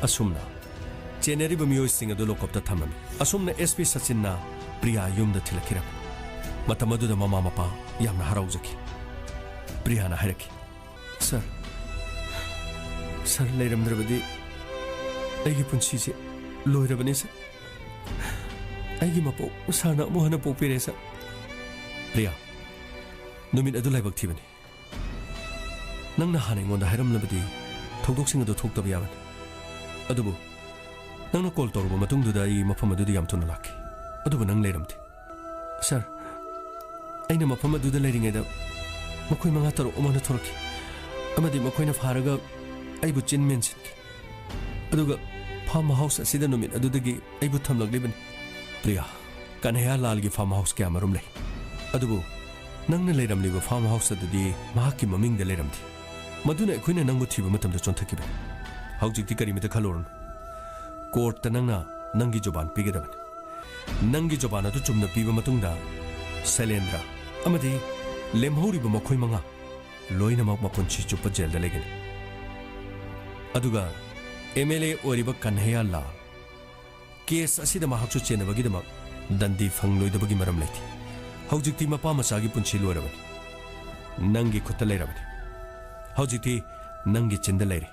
ꯑꯁꯨꯝꯅ ꯆꯦꯟꯅꯔꯤꯕ ꯃꯤꯑꯣꯏꯁꯤꯡ ꯑꯗꯨ ꯂꯣꯀꯞꯇ ꯊꯝꯂꯝꯃꯤ꯫ ꯑꯁꯨꯝꯅ ꯑꯦꯁ ꯄꯤ ꯁꯆꯤꯟꯅ ꯄ꯭ꯔꯤꯌꯥ ꯌꯨꯝꯗ ꯊꯤꯜꯂꯛꯈꯤꯔꯝꯃꯤ꯫ ꯃꯇꯝ ꯑꯗꯨꯗ ꯃꯃꯥ ꯃꯄꯥ ꯌꯥꯝꯅ ꯍꯔꯥꯎꯖꯈꯤ꯫ ꯄ꯭ꯔꯤꯌꯥꯅ ꯍꯥꯏꯔꯛꯈꯤ, "ꯁꯥꯔ, ꯁꯥꯔ ꯂꯩꯔꯝꯗ꯭ꯔꯕꯗꯤ ꯑꯩꯒꯤ ꯄꯨꯟꯁꯤꯁꯦ ꯂꯣꯏꯔꯕꯅꯤ, ꯁꯥꯔ꯫ ꯑꯩꯒꯤ ꯃꯄꯣꯛ ꯁꯥꯔꯅ ꯑꯃꯨꯛ ꯍꯟꯅ ꯄꯣꯛꯄꯤꯔꯦ, ꯁꯥꯔ꯫ ꯄ꯭ꯔꯤꯌꯥ, ꯅꯨꯃꯤꯠ ꯑꯗꯨ ꯂꯥꯏꯕꯛ ꯊꯤꯕꯅꯤ꯫ ꯅꯪꯅ ꯍꯥꯟꯅ ꯑꯩꯉꯣꯟꯗ ꯍꯥꯏꯔꯝꯂꯕꯗꯤ ꯊꯧꯗꯣꯛꯁꯤꯡ ꯑꯗꯨ ꯊꯣꯛꯇꯕ ꯌꯥꯕꯅꯤ꯫ ꯑꯗꯨꯕꯨ ꯅꯪꯅ ꯀꯣꯜ ꯇꯧꯔꯕ ꯃꯇꯨꯡꯗꯨꯗ ꯑꯩ ꯃꯐꯝ ꯑꯗꯨꯗ ꯌꯥꯝ ꯊꯨꯅ ꯂꯥꯛꯈꯤ꯫ ꯑꯗꯨꯕꯨ ꯅꯪ ꯂꯩꯔꯝꯗꯦ꯫ ꯁꯥꯔ, ꯑꯩꯅ ꯃꯐꯝ ꯑꯗꯨꯗ ꯂꯩꯔꯤꯉꯩꯗ ꯃꯈꯣꯏ ꯃꯉꯥ ꯇꯔꯨꯛ ꯑꯃꯅ ꯊꯣꯔꯛꯈꯤ ꯑꯃꯗꯤ ꯃꯈꯣꯏꯅ ꯐꯥꯔꯒ ꯑꯩꯕꯨ ꯆꯤꯟ ꯃꯦꯟꯁꯤꯟꯈꯤ꯫ ꯑꯗꯨꯒ ꯐꯥꯔꯝ ꯍꯥꯎꯁ ꯑꯁꯤꯗ ꯅꯨꯃꯤꯠ ꯑꯗꯨꯗꯒꯤ ꯑꯩꯕꯨ ꯊꯝꯂꯛꯂꯤꯕꯅꯤ꯫ ꯄ꯭ꯔꯤꯌꯥ, ꯀꯟꯍꯩꯌꯥ ꯂꯥꯜꯒꯤ ꯐꯥꯔꯝ ꯍꯥꯎꯁ ꯀꯌꯥꯃꯔꯨꯝ ꯂꯩ꯫ ꯑꯗꯨꯕꯨ ꯅꯪꯅ ꯂꯩꯔꯝꯂꯤꯕ ꯐꯥꯔꯝ ꯍꯥꯎꯁ ꯑꯗꯨꯗꯤ ꯃꯍꯥꯛꯀꯤ ꯃꯃꯤꯡꯗ ꯂꯩꯔꯝꯗꯦ꯫ ꯃꯗꯨꯅ ꯑꯩꯈꯣꯏꯅ ꯅꯪꯕꯨ ꯊꯤꯕ ꯃꯇꯝꯗ ꯆꯣꯟꯊꯈꯤꯕꯅꯤ꯫ ꯍꯧꯖꯤꯛꯇꯤ ꯀꯔꯤꯃꯇ ꯈꯜꯂꯨꯔꯅꯨ꯫ ꯀꯣꯔꯠꯇ ꯅꯪꯅ ꯅꯪꯒꯤ ꯖꯨꯕꯥꯟ ꯄꯤꯒꯗꯕꯅꯤ꯫ ꯅꯪꯒꯤ ꯖꯨꯕꯥꯟ ꯑꯗꯨ ꯆꯨꯝꯅ ꯄꯤꯕ ꯃꯇꯨꯡꯗ ꯁꯩꯂꯦꯟꯗ꯭ꯔ ꯑꯃꯗꯤ ꯂꯦꯝꯍꯧꯔꯤꯕ ꯃꯈꯣꯏ ꯃꯉꯥ ꯂꯣꯏꯅꯃꯛ ꯃꯄꯨꯟꯁꯤ ꯆꯨꯞꯄ ꯖꯦꯜꯗ ꯂꯩꯒꯅꯤ꯫ ꯑꯗꯨꯒ ꯑꯦꯝ ꯑꯦꯜ ꯑꯦ ꯑꯣꯏꯔꯤꯕ ꯀꯟꯍꯩꯌꯥ ꯂꯥꯜ, ꯀꯦꯁ ꯑꯁꯤꯗ ꯃꯍꯥꯛꯁꯨ ꯆꯦꯟꯅꯕꯒꯤꯗꯃꯛ ꯗꯟꯗꯤ ꯐꯪꯂꯣꯏꯗꯕꯒꯤ ꯃꯔꯝ ꯂꯩꯇꯦ꯫ ꯍꯧꯖꯤꯛꯇꯤ ꯃꯄꯥ ꯃꯆꯥꯒꯤ ꯄꯨꯟꯁꯤ ꯂꯣꯏꯔꯕꯅꯤ꯫ ꯅꯪꯒꯤ ꯈꯨꯠꯇ ꯂꯩꯔꯕꯅꯤ꯫ ꯍꯧꯖꯤꯛꯇꯤ ꯅꯪꯒꯤ ꯆꯤꯟꯗ ꯂꯩꯔꯦ꯫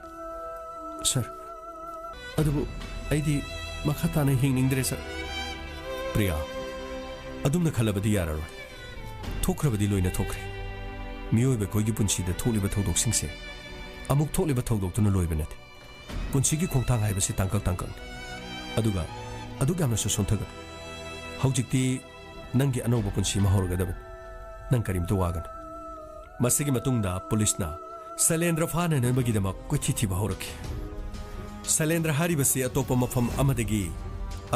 ꯁꯥꯔ, ꯑꯗꯨꯕꯨ ꯑꯩꯗꯤ ꯃꯈꯥ ꯇꯥꯅ ꯍꯤꯡꯅꯤꯡꯗ꯭ꯔꯦ, ꯁꯥꯔ꯫ ꯄ꯭ꯔꯤꯌꯥ, ꯑꯗꯨꯝꯅ ꯈꯜꯂꯕꯗꯤ ꯌꯥꯔꯔꯣꯏ꯫ ꯊꯣꯛꯈ꯭ꯔꯕꯗꯤ ꯂꯣꯏꯅ ꯊꯣꯛꯈ꯭ꯔꯦ꯫ ꯃꯤꯑꯣꯏꯕ ꯑꯩꯈꯣꯏꯒꯤ ꯄꯨꯟꯁꯤꯗ ꯊꯣꯛꯂꯤꯕ ꯊꯧꯗꯣꯛꯁꯤꯡꯁꯦ ꯑꯃꯨꯛ ꯊꯣꯛꯂꯤꯕ ꯊꯧꯗꯣꯛꯇꯨꯅ ꯂꯣꯏꯕ ꯅꯠꯇꯦ꯫ ꯄꯨꯟꯁꯤꯒꯤ ꯈꯣꯡꯊꯥꯡ ꯍꯥꯏꯕꯁꯤ ꯇꯥꯡꯀꯛ ꯇꯥꯡꯀꯛꯅꯤ꯫ ꯑꯗꯨꯒ ꯑꯗꯨꯛ ꯌꯥꯝꯅꯁꯨ ꯁꯣꯟꯊꯒꯅꯨ꯫ ꯍꯧꯖꯤꯛꯇꯤ ꯅꯪꯒꯤ ꯑꯅꯧꯕ ꯄꯨꯟꯁꯤ ꯑꯃ ꯍꯧꯔꯒꯗꯕꯅꯤ꯫ ꯅꯪ ꯀꯔꯤꯝꯇ ꯋꯥꯒꯅꯨ꯫ ꯃꯁꯤꯒꯤ ꯃꯇꯨꯡꯗ ꯄꯨꯂꯤꯁꯅ ꯁꯩꯂꯦꯟꯗ꯭ꯔ ꯐꯥꯅꯅꯕꯒꯤꯗꯃꯛ ꯀꯣꯏꯊꯤ ꯊꯤꯕ ꯍꯧꯔꯛꯈꯤ꯫ ꯁꯩꯂꯦꯟꯗ꯭ꯔ ꯍꯥꯏꯔꯤꯕꯁꯤ ꯑꯇꯣꯞꯄ ꯃꯐꯝ ꯑꯃꯗꯒꯤ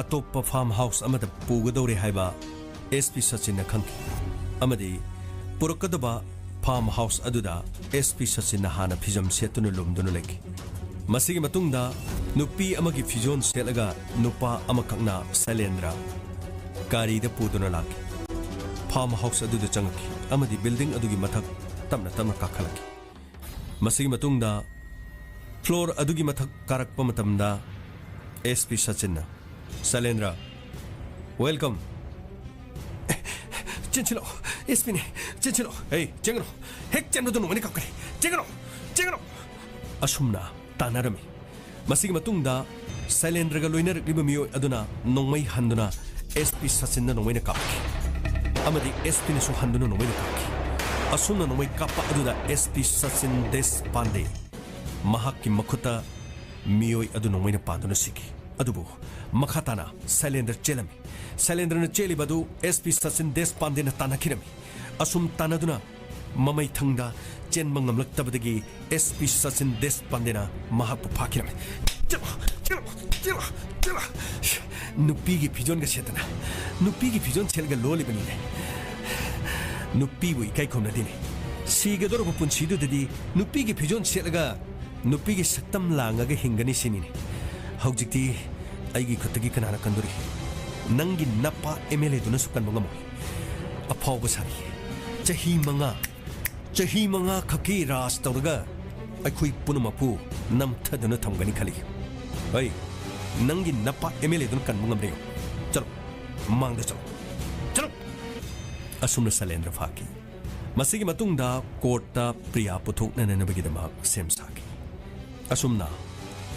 ꯑꯇꯣꯞꯄ ꯐꯥꯔꯝ ꯍꯥꯎꯁ ꯑꯃꯗ ꯄꯨꯒꯗꯧꯔꯦ ꯍꯥꯏꯕ ꯑꯦꯁ ꯄꯤ ꯁꯆꯤꯟꯅ ꯈꯪꯈꯤ ꯑꯃꯗꯤ ꯄꯨꯔꯛꯀꯗꯕ ꯐꯥꯔꯝ ꯍꯥꯎꯁ ꯑꯗꯨꯗ ꯑꯦꯁ ꯄꯤ ꯁꯆꯤꯟꯅ ꯍꯥꯟꯅ ꯐꯤꯖꯝ ꯁꯦꯠꯇꯨꯅ ꯂꯨꯝꯗꯨꯅ ꯂꯩꯈꯤ꯫ ꯃꯁꯤꯒꯤ ꯃꯇꯨꯡꯗ ꯅꯨꯄꯤ ꯑꯃꯒꯤ ꯐꯤꯖꯣꯜ ꯁꯦꯠꯂꯒ ꯅꯨꯄꯥ ꯑꯃꯈꯛꯅ ꯁꯩꯂꯦꯟꯗ꯭ꯔ ꯒꯥꯔꯤꯗ ꯄꯨꯗꯨꯅ ꯂꯥꯛꯈꯤ꯫ ꯐꯥꯔꯝ ꯍꯥꯎꯁ ꯑꯗꯨꯗ ꯆꯪꯉꯛꯈꯤ ꯑꯃꯗꯤ ꯕꯤꯜꯗꯤꯡ ꯑꯗꯨꯒꯤ ꯃꯊꯛ ꯇꯞꯅ ꯇꯞꯅ ꯀꯥꯈꯠꯂꯛꯈꯤ꯫ ꯃꯁꯤꯒꯤ ꯃꯇꯨꯡꯗ ꯐ꯭ꯂꯣꯔ ꯑꯗꯨꯒꯤ ꯃꯊꯛ ꯀꯥꯔꯛꯄ ꯃꯇꯝꯗ ꯑꯦꯁ ꯄꯤ ꯁꯆꯤꯟꯅ, "ꯁꯩꯂꯦꯟꯗ꯭ꯔ, welcome!" "ꯆꯦꯟꯁꯤꯜꯂꯛꯑꯣ, ꯑꯦꯁ ꯄꯤꯅꯦ, ꯆꯦꯟꯁꯤꯜꯂꯛꯑꯣ!" "ꯍꯦ, ꯆꯦꯟꯒꯅꯨ! ꯍꯦꯛ ꯆꯦꯟꯕꯗ ꯅꯣꯡꯃꯩꯅ ꯀꯥꯞꯀꯅꯤ! ꯆꯦꯟꯒꯅꯨ! ꯆꯦꯟꯒꯅꯨ!" ꯑꯁꯨꯝꯅ ꯇꯥꯟꯅꯔꯝꯃꯤ꯫ ꯃꯁꯤꯒꯤ ꯃꯇꯨꯡꯗ ꯁꯩꯂꯦꯟꯗ꯭ꯔꯒ ꯂꯣꯏꯅꯔꯛꯂꯤꯕ ꯃꯤꯑꯣꯏ ꯑꯗꯨꯅ ꯅꯣꯡꯃꯩ ꯍꯟꯗꯨꯅ S P ꯁꯆꯤꯟꯗ ꯅꯣꯡꯃꯩꯅ ꯀꯥꯞꯈꯤ, ꯑꯃꯗꯤ S Pꯅꯁꯨ ꯍꯟꯗꯨꯅ ꯅꯣꯡꯃꯩꯅ ꯀꯥꯞꯈꯤ꯫ ꯑꯁꯨꯝꯅ ꯅꯣꯡꯃꯩ ꯀꯥꯞꯄ ꯑꯗꯨꯗ S P ꯁꯆꯤꯟ ꯗꯦꯁꯄꯥꯟꯗꯦ, ꯃꯍꯥꯛꯀꯤ ꯃꯈꯨꯠꯇ ꯃꯤꯑꯣꯏ ꯑꯗꯨ ꯅꯣꯡꯃꯩꯅ ꯄꯥꯟꯗꯨꯅ ꯁꯤꯈꯤ꯫ ꯑꯗꯨꯕꯨ ꯃꯈꯥ ꯇꯥꯅ ꯁꯩꯂꯦꯟꯗ꯭ꯔ ꯆꯦꯜꯂꯝꯃꯤ꯫ ꯁꯩꯂꯦꯟꯗ꯭ꯔꯅ ꯆꯦꯜꯂꯤꯕ ꯑꯗꯨ S P ꯁꯆꯤꯟ ꯗꯦꯁꯄꯥꯟꯗꯦꯅ ꯇꯥꯟꯅꯈꯤꯔꯝꯃꯤ꯫ ꯑꯁꯨꯝ ꯇꯥꯟꯅꯗꯨꯅ ꯃꯃꯩꯊꯪꯗ ꯆꯦꯟꯕ ꯉꯝꯂꯛꯇꯕꯗꯒꯤ S P ꯁꯆꯤꯟ ꯗꯦꯁꯄꯥꯟꯗꯦꯅ ꯃꯍꯥꯛꯄꯨ ꯐꯥꯈꯤꯔꯝꯃꯤ꯫ "ꯆꯠꯂꯣ, ꯆꯠꯂꯣ, ꯆꯠꯂꯣ, ꯆꯠꯂꯣ!" ꯅꯨꯄꯤꯒꯤ ꯐꯤꯖꯣꯟꯒ ꯁꯦꯠꯇꯅ, ꯅꯨꯄꯤꯒꯤ ꯐꯤꯖꯣꯟ ꯁꯦꯠꯂꯒ ꯂꯣꯜꯂꯤꯕꯅꯤꯅꯦ꯫ ꯅꯨꯄꯤꯕꯨ ꯏꯀꯥꯏ ꯈꯨꯝꯅꯗꯦꯅꯦ꯫ ꯁꯤꯒꯗꯧꯔꯕ ꯄꯨꯟꯁꯤꯗꯨꯗꯗꯤ ꯅꯨꯄꯤꯒꯤ ꯐꯤꯖꯣꯟ ꯁꯦꯠꯂꯒ, ꯅꯨꯄꯤꯒꯤ ꯁꯛꯇꯝ ꯂꯥꯡꯉꯒ ꯍꯤꯡꯒꯅꯤ ꯁꯤꯅꯤꯅꯦ꯫ ꯍꯧꯖꯤꯛꯇꯤ ꯑꯩꯒꯤ ꯈꯨꯠꯇꯒꯤ ꯀꯅꯥꯅ ꯀꯟꯗꯣꯔꯤ? ꯅꯪꯒꯤ ꯅꯄꯥ M L A ꯗꯨꯅꯁꯨ ꯀꯟꯕ ꯉꯝꯃꯣꯏ꯫ ꯑꯐꯥꯎꯕ ꯁꯥꯔꯤ꯫ ꯆꯍꯤ ꯃꯉꯥ, ꯆꯍꯤ ꯃꯉꯥ ꯈꯛꯀꯤ ꯔꯥꯖ ꯇꯧꯔꯒ ꯑꯩꯈꯣꯏ ꯄꯨꯝꯅꯃꯛꯄꯨ ꯅꯝꯊꯗꯨꯅ ꯊꯝꯒꯅꯤ ꯈꯜꯂꯤ꯫ ꯍꯩ, ꯅꯪꯒꯤ ꯅꯄꯥ M L A ꯗꯨꯅ ꯀꯟꯕ ꯉꯝꯕ꯭ꯔꯥ ꯌꯦꯡꯉꯨ꯫ ꯆꯠꯂꯣ, ꯃꯥꯡꯗ ꯆꯠꯂꯣ, ꯆꯠꯂꯣ!" ꯑꯁꯨꯝꯅ ꯁꯩꯂꯦꯟꯗ꯭ꯔ ꯐꯥꯈꯤ꯫ ꯃꯁꯤꯒꯤ ꯃꯇꯨꯡꯗ ꯀꯣꯔꯠꯇ ꯄ꯭ꯔꯤꯌꯥ ꯄꯨꯊꯣꯛꯅꯅꯕꯒꯤꯗꯃꯛ ꯁꯦꯝ ꯁꯥꯈꯤ꯫ ꯑꯁꯨꯝꯅ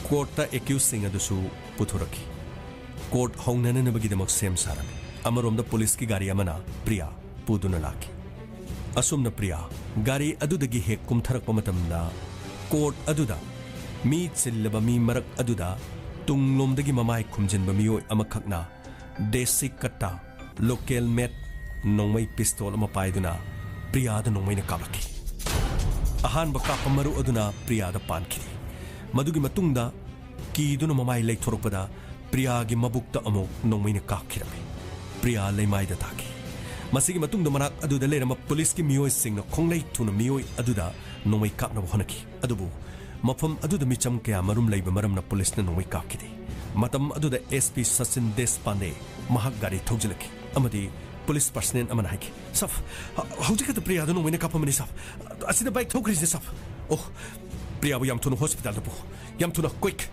ꯀꯣꯔꯠꯇ ꯑꯦꯀ꯭ꯌꯨꯁꯁꯤꯡ ꯑꯗꯨꯁꯨ ꯄꯨꯊꯣꯔꯛꯈꯤ꯫ ꯀꯣꯔꯠ ꯍꯧꯅꯅꯕꯒꯤꯗꯃꯛ ꯁꯦꯝ ꯁꯥꯔꯝꯃꯤ꯫ ꯑꯃꯔꯣꯝꯗ ꯄꯨꯂꯤꯁꯀꯤ ꯒꯥꯔꯤ ꯑꯃꯅ ꯄ꯭ꯔꯤꯌꯥ ꯄꯨꯗꯨꯅ ꯂꯥꯛꯈꯤ꯫ ꯑꯁꯨꯝꯅ ꯄ꯭ꯔꯤꯌꯥ ꯒꯥꯔꯤ ꯑꯗꯨꯗꯒꯤ ꯍꯦꯛ ꯀꯨꯝꯊꯔꯛꯄ ꯃꯇꯝꯗ, ꯀꯣꯔꯠ ꯑꯗꯨꯗ ꯃꯤ ꯆꯤꯜꯂꯕ ꯃꯤ ꯃꯔꯛ ꯑꯗꯨꯗ ꯇꯨꯡꯂꯣꯝꯗꯒꯤ ꯃꯃꯥꯏ ꯈꯨꯝꯖꯤꯟꯕ ꯃꯤꯑꯣꯏ ꯑꯃꯈꯛꯅ ꯗꯦꯁꯤ ꯀꯠꯇꯥ, ꯂꯣꯀꯦꯜ ꯃꯦꯗ ꯅꯣꯡꯃꯩ ꯄꯤꯁꯇꯣꯜ ꯑꯃ ꯄꯥꯏꯗꯨꯅ ꯄ꯭ꯔꯤꯌꯥꯗ ꯅꯣꯡꯃꯩꯅ ꯀꯥꯞꯂꯛꯈꯤ꯫ ꯑꯍꯥꯟꯕ ꯀꯥꯞꯄ ꯃꯔꯨ ꯑꯗꯨꯅ ꯄ꯭ꯔꯤꯌꯥꯗ ꯄꯥꯟꯈꯤꯗꯦ꯫ ꯃꯗꯨꯒꯤ ꯃꯇꯨꯡꯗ ꯀꯤꯗꯨꯅ ꯃꯃꯥꯏ ꯂꯩꯊꯣꯔꯛꯄꯗ ꯄ꯭ꯔꯤꯌꯥꯒꯤ ꯃꯕꯨꯛꯇ ꯑꯃꯨꯛ ꯅꯣꯡꯃꯩꯅ ꯀꯥꯞꯈꯤꯔꯝꯃꯤ꯫ ꯄ꯭ꯔꯤꯌꯥ ꯂꯩꯃꯥꯏꯗ ꯇꯥꯈꯤ꯫ ꯃꯁꯤꯒꯤ ꯃꯇꯨꯡꯗ ꯃꯅꯥꯛ ꯑꯗꯨꯗ ꯂꯩꯔꯝꯕ ꯄꯨꯂꯤꯁꯀꯤ ꯃꯤꯑꯣꯏꯁꯤꯡꯅ ꯈꯣꯡꯂꯩ ꯊꯨꯅ ꯃꯤꯑꯣꯏ ꯑꯗꯨꯗ ꯅꯣꯡꯃꯩ ꯀꯥꯞꯅꯕ ꯍꯣꯠꯅꯈꯤ꯫ ꯑꯗꯨꯕꯨ ꯃꯐꯝ ꯑꯗꯨꯗ ꯃꯤꯆꯝ ꯀꯌꯥ ꯃꯔꯨꯝ ꯂꯩꯕ ꯃꯔꯝꯅ ꯄꯨꯂꯤꯁꯅ ꯅꯣꯡꯃꯩ ꯀꯥꯞꯈꯤꯗꯦ꯫ ꯃꯇꯝ ꯑꯗꯨꯗ S P ꯁꯆꯤꯟ ꯗꯦꯁꯄꯥꯟꯗꯦ ꯃꯍꯥꯛ ꯒꯥꯔꯤ ꯊꯧꯖꯤꯜꯂꯛꯈꯤ ꯑꯃꯗꯤ ꯄꯨꯂꯤꯁ ꯄꯔꯁꯅꯦꯜ ꯑꯃꯅ ꯍꯥꯏꯈꯤ, "ꯁꯥꯕ, ꯍ-, ꯍꯧꯖꯤꯛ ꯈꯛꯇ ꯄ꯭ꯔꯤꯌꯥꯗ ꯅꯣꯡꯃꯩꯅ ꯀꯥꯞꯄꯝꯕꯅꯤ, ꯁꯥꯕ꯫ ꯑꯁꯤꯗ ꯕꯥꯏꯛ ꯊꯧꯈ꯭ꯔꯤꯁꯦ, ꯁꯥꯕ꯫ ꯑꯣ, ꯄ꯭ꯔꯤꯌꯥꯕꯨ ꯌꯥꯝ ꯊꯨꯅ ꯍꯣꯁꯄꯤꯇꯥꯜꯗ ꯄꯨ꯫ ꯌꯥꯝ ꯊꯨꯅ, quick!"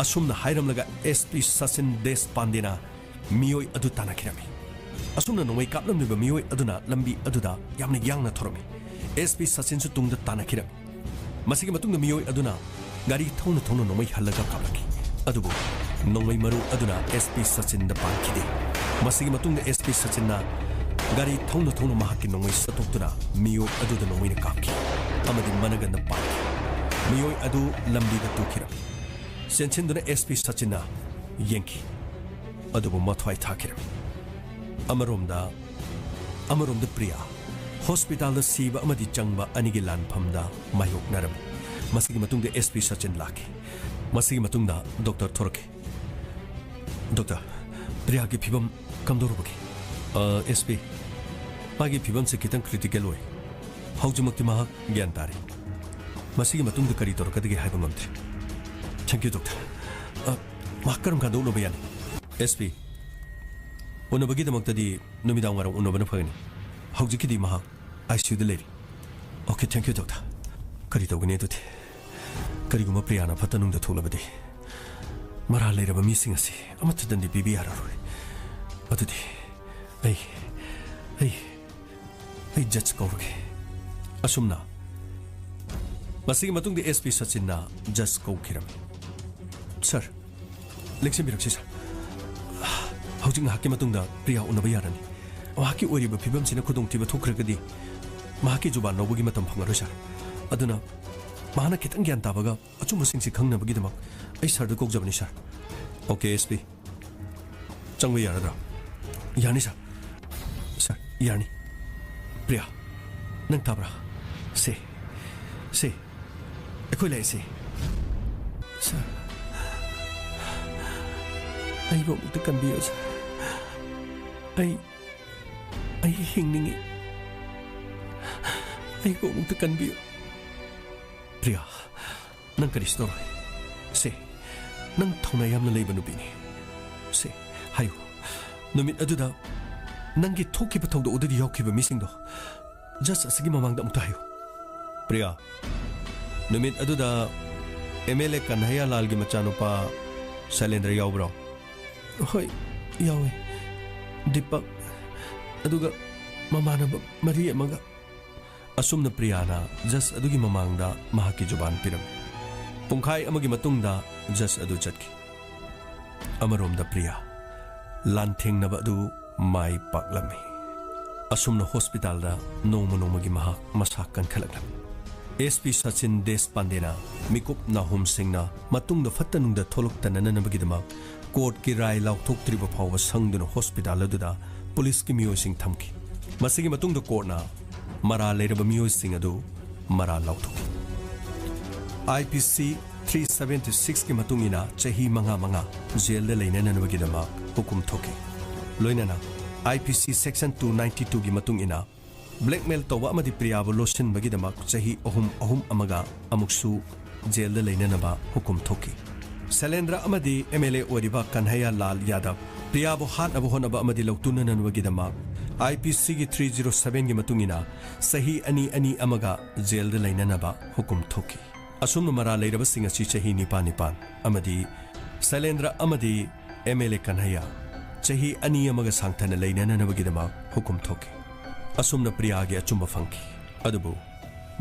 ꯑꯁꯨꯝꯅ ꯍꯥꯏꯔꯝꯂꯒ S P ꯁꯆꯤꯟ ꯗꯦꯁꯄꯥꯟꯗꯦꯅ ꯃꯤꯑꯣꯏ ꯑꯗꯨ ꯇꯥꯟꯅꯈꯤꯔꯝꯃꯤ꯫ ꯑꯁꯨꯝꯅ ꯅꯣꯡꯃꯩ ꯀꯥꯞꯂꯝꯂꯤꯕ ꯃꯤꯑꯣꯏ ꯑꯗꯨꯅ ꯂꯝꯕꯤ ꯑꯗꯨꯗ ꯌꯥꯝꯅ ꯌꯥꯡꯅ ꯊꯧꯔꯝꯃꯤ꯫ S P ꯁꯆꯤꯟꯁꯨ ꯇꯨꯡꯗ ꯇꯥꯟꯅꯈꯤꯔꯝꯃꯤ꯫ ꯃꯁꯤꯒꯤ ꯃꯇꯨꯡꯗ ꯃꯤꯑꯣꯏ ꯑꯗꯨꯅ ꯒꯥꯔꯤ ꯊꯧꯅ ꯊꯧꯅ ꯅꯣꯡꯃꯩ ꯍꯜꯂꯒ ꯀꯥꯞꯂꯛꯈꯤ꯫ ꯑꯗꯨꯕꯨ ꯅꯣꯡꯃꯩ ꯃꯔꯨ ꯑꯗꯨꯅ ꯑꯦꯁ ꯄꯤ ꯁꯆꯤꯟꯗ ꯄꯥꯟꯈꯤꯗꯦ꯫ ꯃꯁꯤꯒꯤ ꯃꯇꯨꯡꯗ ꯑꯦꯁ ꯄꯤ ꯁꯆꯤꯟꯅ ꯒꯥꯔꯤ ꯊꯧꯅ ꯊꯧꯅ ꯃꯍꯥꯛꯀꯤ ꯅꯣꯡꯃꯩ ꯁꯠꯇꯣꯛꯇꯨꯅ ꯃꯤꯑꯣꯏ ꯑꯗꯨꯗ ꯅꯣꯡꯃꯩꯅ ꯀꯥꯞꯈꯤ ꯑꯃꯗꯤ ꯃꯅꯒꯟꯗ ꯄꯥꯟꯈꯤ꯫ ꯃꯤꯑꯣꯏ ꯑꯗꯨ ꯂꯝꯕꯤꯗ ꯇꯨꯈꯤꯔꯝꯃꯤ꯫ ꯆꯦꯟꯁꯤꯟꯗꯨꯅ ꯑꯦꯁ ꯄꯤ ꯁꯆꯤꯟꯅ ꯌꯦꯡꯈꯤ, ꯑꯗꯨꯕꯨ ꯃꯊ꯭ꯋꯥꯏ ꯊꯥꯈꯤꯔꯝꯃꯤ꯫ ꯑꯃꯔꯣꯝꯗ, ꯑꯃꯔꯣꯝꯗ ꯄ꯭ꯔꯤꯌꯥ ꯍꯣꯁꯄꯤꯇꯥꯜꯗ ꯁꯤꯕ ꯑꯃꯗꯤ ꯆꯪꯕ ꯑꯅꯤꯒꯤ ꯂꯥꯟꯐꯝꯗ ꯃꯥꯌꯣꯛꯅꯔꯝꯃꯤ꯫ ꯃꯁꯤꯒꯤ ꯃꯇꯨꯡꯗ ꯑꯦꯁ ꯄꯤ ꯁꯆꯤꯟ ꯂꯥꯛꯈꯤ꯫ ꯃꯁꯤꯒꯤ ꯃꯇꯨꯡꯗ ꯗꯣꯛꯇꯔ ꯊꯣꯔꯛꯈꯤ꯫ "ꯗꯣꯛꯇꯔ, ꯄ꯭ꯔꯤꯌꯥꯒꯤ ꯐꯤꯕꯝ ꯀꯝꯗꯧꯔꯕꯒꯦ?" "ꯑ, ꯑꯦꯁ ꯄꯤ, ꯃꯥꯒꯤ ꯐꯤꯕꯝꯁꯦ ꯈꯤꯇꯪ ꯀ꯭ꯔꯤꯇꯤꯀꯦꯜ ꯑꯣꯏ꯫ ꯍꯧꯖꯤꯛꯃꯛꯇꯤ ꯃꯍꯥꯛ ꯒ꯭ꯌꯥꯟ ꯇꯥꯔꯦ꯫ ꯃꯁꯤꯒꯤ ꯃꯇꯨꯡꯗ ꯀꯔꯤ ꯇꯧꯔꯛꯀꯗꯒꯦ ꯍꯥꯏꯕ ꯉꯝꯗ꯭ꯔꯦ꯫ Thank you, doctor. ꯑ, ꯃꯍꯥꯛ ꯀꯔꯝ ꯀꯥꯟꯗ ꯎꯅꯕ ꯌꯥꯅꯤ?" "ꯑꯦꯁ ꯄꯤ, ꯎꯅꯕꯒꯤꯗꯃꯛꯇꯗꯤ ꯅꯨꯃꯤꯗꯥꯡ ꯋꯥꯏꯔꯝ ꯎꯅꯕꯅ ꯐꯒꯅꯤ꯫ ꯍꯧꯖꯤꯛꯀꯤꯗꯤ ꯃꯍꯥꯛ ꯑꯥꯏ ꯁꯤ ꯌꯨꯗ ꯂꯩꯔꯤ꯫" "Okay, thank you, doctor. ꯀꯔꯤ ꯇꯧꯒꯅꯤ ꯑꯗꯨꯗꯤ? ꯀꯔꯤꯒꯨꯝꯕ ꯄ꯭ꯔꯤꯌꯥꯅ ꯐꯠꯇ ꯅꯨꯡꯗ ꯊꯣꯛꯂꯕꯗꯤ ꯃꯔꯥꯜ ꯂꯩꯔꯕ ꯃꯤꯁꯤꯡ ꯑꯁꯤ ꯑꯃꯠꯇꯗꯗꯤ ꯄꯤꯕ ꯌꯥꯔꯔꯣꯏ꯫ ꯑꯗꯨꯗꯤ ꯑꯩ, ꯑꯩ, ꯑꯩ ꯖꯁ ꯀꯧꯔꯒꯦ꯫" ꯑꯁꯨꯝꯅ ꯃꯁꯤꯒꯤ ꯃꯇꯨꯡꯗ ꯑꯦꯁ ꯄꯤ ꯁꯆꯤꯟꯅ ꯖꯁ ꯀꯧꯈꯤꯔꯝꯃꯤ꯫ "ꯁꯔ, ꯂꯦꯡꯁꯤꯟꯕꯤꯔꯛꯁꯤ, ꯁꯔ꯫ ꯍꯧꯖꯤꯛ ꯉꯥꯏꯍꯥꯛꯀꯤ ꯃꯇꯨꯡꯗ ꯄ꯭ꯔꯤꯌꯥ ꯎꯅꯕ ꯌꯥꯔꯅꯤ꯫ ꯃꯍꯥꯛꯀꯤ ꯑꯣꯏꯔꯤꯕ ꯐꯤꯕꯝꯁꯤꯅ ꯈꯨꯗꯣꯡꯊꯤꯕ ꯊꯣꯛꯈ꯭ꯔꯒꯗꯤ ꯃꯍꯥꯛꯀꯤ ꯖꯨꯕꯥꯟ ꯂꯧꯕꯒꯤ ꯃꯇꯝ ꯐꯪꯉꯔꯣꯏ, ꯁꯔ꯫ ꯑꯗꯨꯅ ꯃꯍꯥꯛꯅ ꯈꯤꯇꯪ ꯒ꯭ꯌꯥꯟ ꯇꯥꯕꯒ ꯑꯆꯨꯝꯕꯁꯤꯡꯁꯤ ꯈꯪꯅꯕꯒꯤꯗꯃꯛ ꯑꯩ ꯁꯔꯗ ꯀꯧꯖꯕꯅꯤ, ꯁꯔ꯫" "Okay, S P. ꯆꯪꯕ ꯌꯥꯔꯗ꯭ꯔꯥ?" "ꯌꯥꯅꯤ, ꯁꯔ꯫ ꯁꯔ, ꯌꯥꯅꯤ꯫ ꯄ꯭ꯔꯤꯌꯥ, ꯅꯪ ꯇꯥꯕ꯭ꯔꯥ? ꯁꯦ, ꯁꯦ, ꯑꯩꯈꯣꯏ ꯂꯥꯛꯑꯦ, ꯁꯦ꯫" "ꯁꯔ, ꯑꯩꯕꯨ ꯑꯃꯨꯛꯇ ꯀꯟꯕꯤꯌꯨ, ꯁꯔ꯫ ꯑꯩ, ꯑꯩ ꯍꯤꯡꯅꯤꯡꯉꯤ꯫ ꯑꯩꯕꯨ ꯑꯃꯨꯛꯇ ꯀꯟꯕꯤꯌꯨ꯫" "ꯄ꯭ꯔꯤꯌꯥ, ꯅꯪ ꯀꯔꯤꯁꯨ ꯇꯧꯔꯣꯏ꯫ ꯁꯦ, ꯅꯪ ꯊꯧꯅꯥ ꯌꯥꯝꯅ ꯂꯩꯕ ꯅꯨꯄꯤꯅꯤ꯫ ꯁꯦ, ꯍꯥꯏꯌꯨ, ꯅꯨꯃꯤꯠ ꯑꯗꯨꯗ ꯅꯪꯒꯤ ꯊꯣꯛꯈꯤꯕ ꯊꯧꯗꯣꯛ ꯑꯗꯨꯗ ꯌꯥꯎꯈꯤꯕ ꯃꯤꯁꯤꯡꯗꯣ ꯖꯁ ꯑꯁꯤꯒꯤ ꯃꯃꯥꯡꯗ ꯑꯃꯨꯛꯇ ꯍꯥꯏꯌꯨ꯫" "ꯄ꯭ꯔꯤꯌꯥ, ꯅꯨꯃꯤꯠ ꯑꯗꯨꯗ ꯑꯦꯝ ꯑꯦꯜ ꯑꯦ ꯀꯟꯍꯩꯌꯥ ꯂꯥꯜꯒꯤ ꯃꯆꯥꯅꯨꯄꯥ ꯁꯩꯂꯦꯟꯗ꯭ꯔ ꯌꯥꯎꯕ꯭ꯔꯣ?" "ꯍꯣꯏ, ꯌꯥꯎꯋꯦ꯫ ꯗꯤꯄꯛ, ꯑꯗꯨꯒ ꯃꯃꯥꯟꯅꯕ ꯃꯔꯤ ꯑꯃꯒ꯫" ꯑꯁꯨꯝꯅ ꯄ꯭ꯔꯤꯌꯥꯅ ꯖꯁ ꯑꯗꯨꯒꯤ ꯃꯃꯥꯡꯗ ꯃꯍꯥꯛꯀꯤ ꯖꯨꯕꯥꯟ ꯄꯤꯔꯝꯃꯤ꯫ ꯄꯨꯡꯈꯥꯏ ꯑꯃꯒꯤ ꯃꯇꯨꯡꯗ ꯖꯖ ꯑꯗꯨ ꯆꯠꯈꯤ꯫ ꯑꯃꯔꯣꯝꯗ ꯄ꯭ꯔꯤꯌꯥ ꯂꯥꯟꯊꯦꯡꯅꯕ ꯑꯗꯨ ꯃꯥꯏ ꯄꯥꯛꯂꯝꯃꯤ꯫ ꯑꯁꯨꯝꯅ ꯍꯣꯁꯄꯤꯇꯥꯜꯗ ꯅꯣꯡꯃ ꯅꯣꯡꯃꯒꯤ ꯃꯍꯥꯛ ꯃꯁꯥ ꯀꯟꯈꯠꯂꯛꯂꯝꯃꯤ꯫ ꯑꯦꯁ ꯄꯤ ꯁꯆꯤꯟ ꯗꯦꯁꯄꯥꯟꯗꯦꯅ ꯃꯤꯀꯨꯞ ꯅꯥꯍꯨꯝꯁꯤꯡꯅ ꯃꯇꯨꯡꯗ ꯐꯠꯇ ꯅꯨꯡꯗ ꯊꯣꯛꯂꯛꯇꯅꯅꯕꯒꯤꯗꯃꯛ ꯀꯣꯔꯠꯀꯤ ꯔꯥꯏ ꯂꯥꯎꯊꯣꯛꯇ꯭ꯔꯤꯕ ꯐꯥꯎꯕ ꯁꯪꯗꯨꯅ ꯍꯣꯁꯄꯤꯇꯥꯜ ꯑꯗꯨꯗ ꯄꯨꯂꯤꯁꯀꯤ ꯃꯤꯑꯣꯏꯁꯤꯡ ꯊꯝꯈꯤ꯫ ꯃꯁꯤꯒꯤ ꯃꯇꯨꯡꯗ ꯀꯣꯔꯠꯅ ꯃꯔꯥꯜ ꯂꯩꯔꯕ ꯃꯤꯑꯣꯏꯁꯤꯡ ꯑꯗꯨ ꯃꯔꯥꯜ ꯂꯥꯎꯊꯣꯛꯈꯤ꯫ I P C three seventy ꯁꯤꯛꯁꯀꯤ ꯃꯇꯨꯡ ꯏꯟꯅ ꯆꯍꯤ ꯃꯉꯥ ꯃꯉꯥ ꯖꯦꯜꯗ ꯂꯩꯅꯅꯕꯒꯤꯗꯃꯛ ꯍꯨꯀꯨꯝ ꯊꯣꯛꯈꯤ꯫ ꯂꯣꯏꯅꯅ ꯑꯥꯏ ꯄꯤ ꯁꯤ ꯁꯦꯛꯁꯟ ꯇꯨ ꯅꯥꯏꯟꯇꯤ ꯇꯨꯒꯤ ꯃꯇꯨꯡ ꯏꯟꯅ ꯕ꯭ꯂꯦꯛꯃꯦꯜ ꯇꯧꯕ ꯑꯃꯗꯤ ꯄ꯭ꯔꯤꯌꯥꯕꯨ ꯂꯣꯠꯁꯤꯟꯕꯒꯤꯗꯃꯛ ꯆꯍꯤ ꯑꯍꯨꯝ, ꯑꯍꯨꯝ ꯑꯃꯒ ꯑꯃꯨꯛꯁꯨ ꯖꯦꯜꯗ ꯂꯩꯅꯅꯕ ꯍꯨꯀꯨꯝ ꯊꯣꯛꯈꯤ꯫ ꯁꯩꯂꯦꯟꯗ꯭ꯔ ꯑꯃꯗꯤ ꯑꯦꯝ ꯑꯦꯜ ꯑꯦ ꯑꯣꯏꯔꯤꯕ ꯀꯟꯍꯩꯌꯥ ꯂꯥꯜ ꯌꯥꯗꯕ ꯄ꯭ꯔꯤꯌꯥꯕꯨ ꯍꯥꯠꯅꯕ ꯍꯣꯠꯅꯕ ꯑꯃꯗꯤ ꯂꯧꯇꯨꯅꯅꯕꯒꯤꯗꯃꯛ ꯑꯥꯏ ꯄꯤ ꯁꯤꯒꯤ ꯊ꯭ꯔꯤ ꯖꯤꯔꯣ ꯁꯚꯦꯟꯒꯤ ꯃꯇꯨꯡ ꯏꯟꯅ ꯆꯍꯤ ꯑꯅꯤ, ꯑꯅꯤ ꯑꯃꯒ ꯖꯦꯜꯗ ꯂꯩꯅꯅꯕ ꯍꯨꯀꯨꯝ ꯊꯣꯛꯈꯤ꯫ ꯑꯁꯨꯝꯅ ꯃꯔꯥꯜ ꯂꯩꯔꯕꯁꯤꯡ ꯑꯁꯤ ꯆꯍꯤ ꯅꯤꯄꯥꯟ ꯅꯤꯄꯥꯟ ꯑꯃꯗꯤ ꯁꯩꯂꯦꯟꯗ꯭ꯔ ꯑꯃꯗꯤ ꯑꯦꯝ ꯑꯦꯜ ꯑꯦ ꯀꯟꯍꯩꯌꯥ ꯆꯍꯤ ꯑꯅꯤ ꯑꯃꯒ ꯁꯥꯡꯊꯅ ꯂꯩꯅꯅꯕꯒꯤꯗꯃꯛ ꯍꯨꯀꯨꯝ ꯊꯣꯛꯈꯤ꯫ ꯑꯁꯨꯝꯅ ꯄ꯭ꯔꯤꯌꯥꯒꯤ ꯑꯆꯨꯝꯕ ꯐꯪꯈꯤ꯫ ꯑꯗꯨꯕꯨ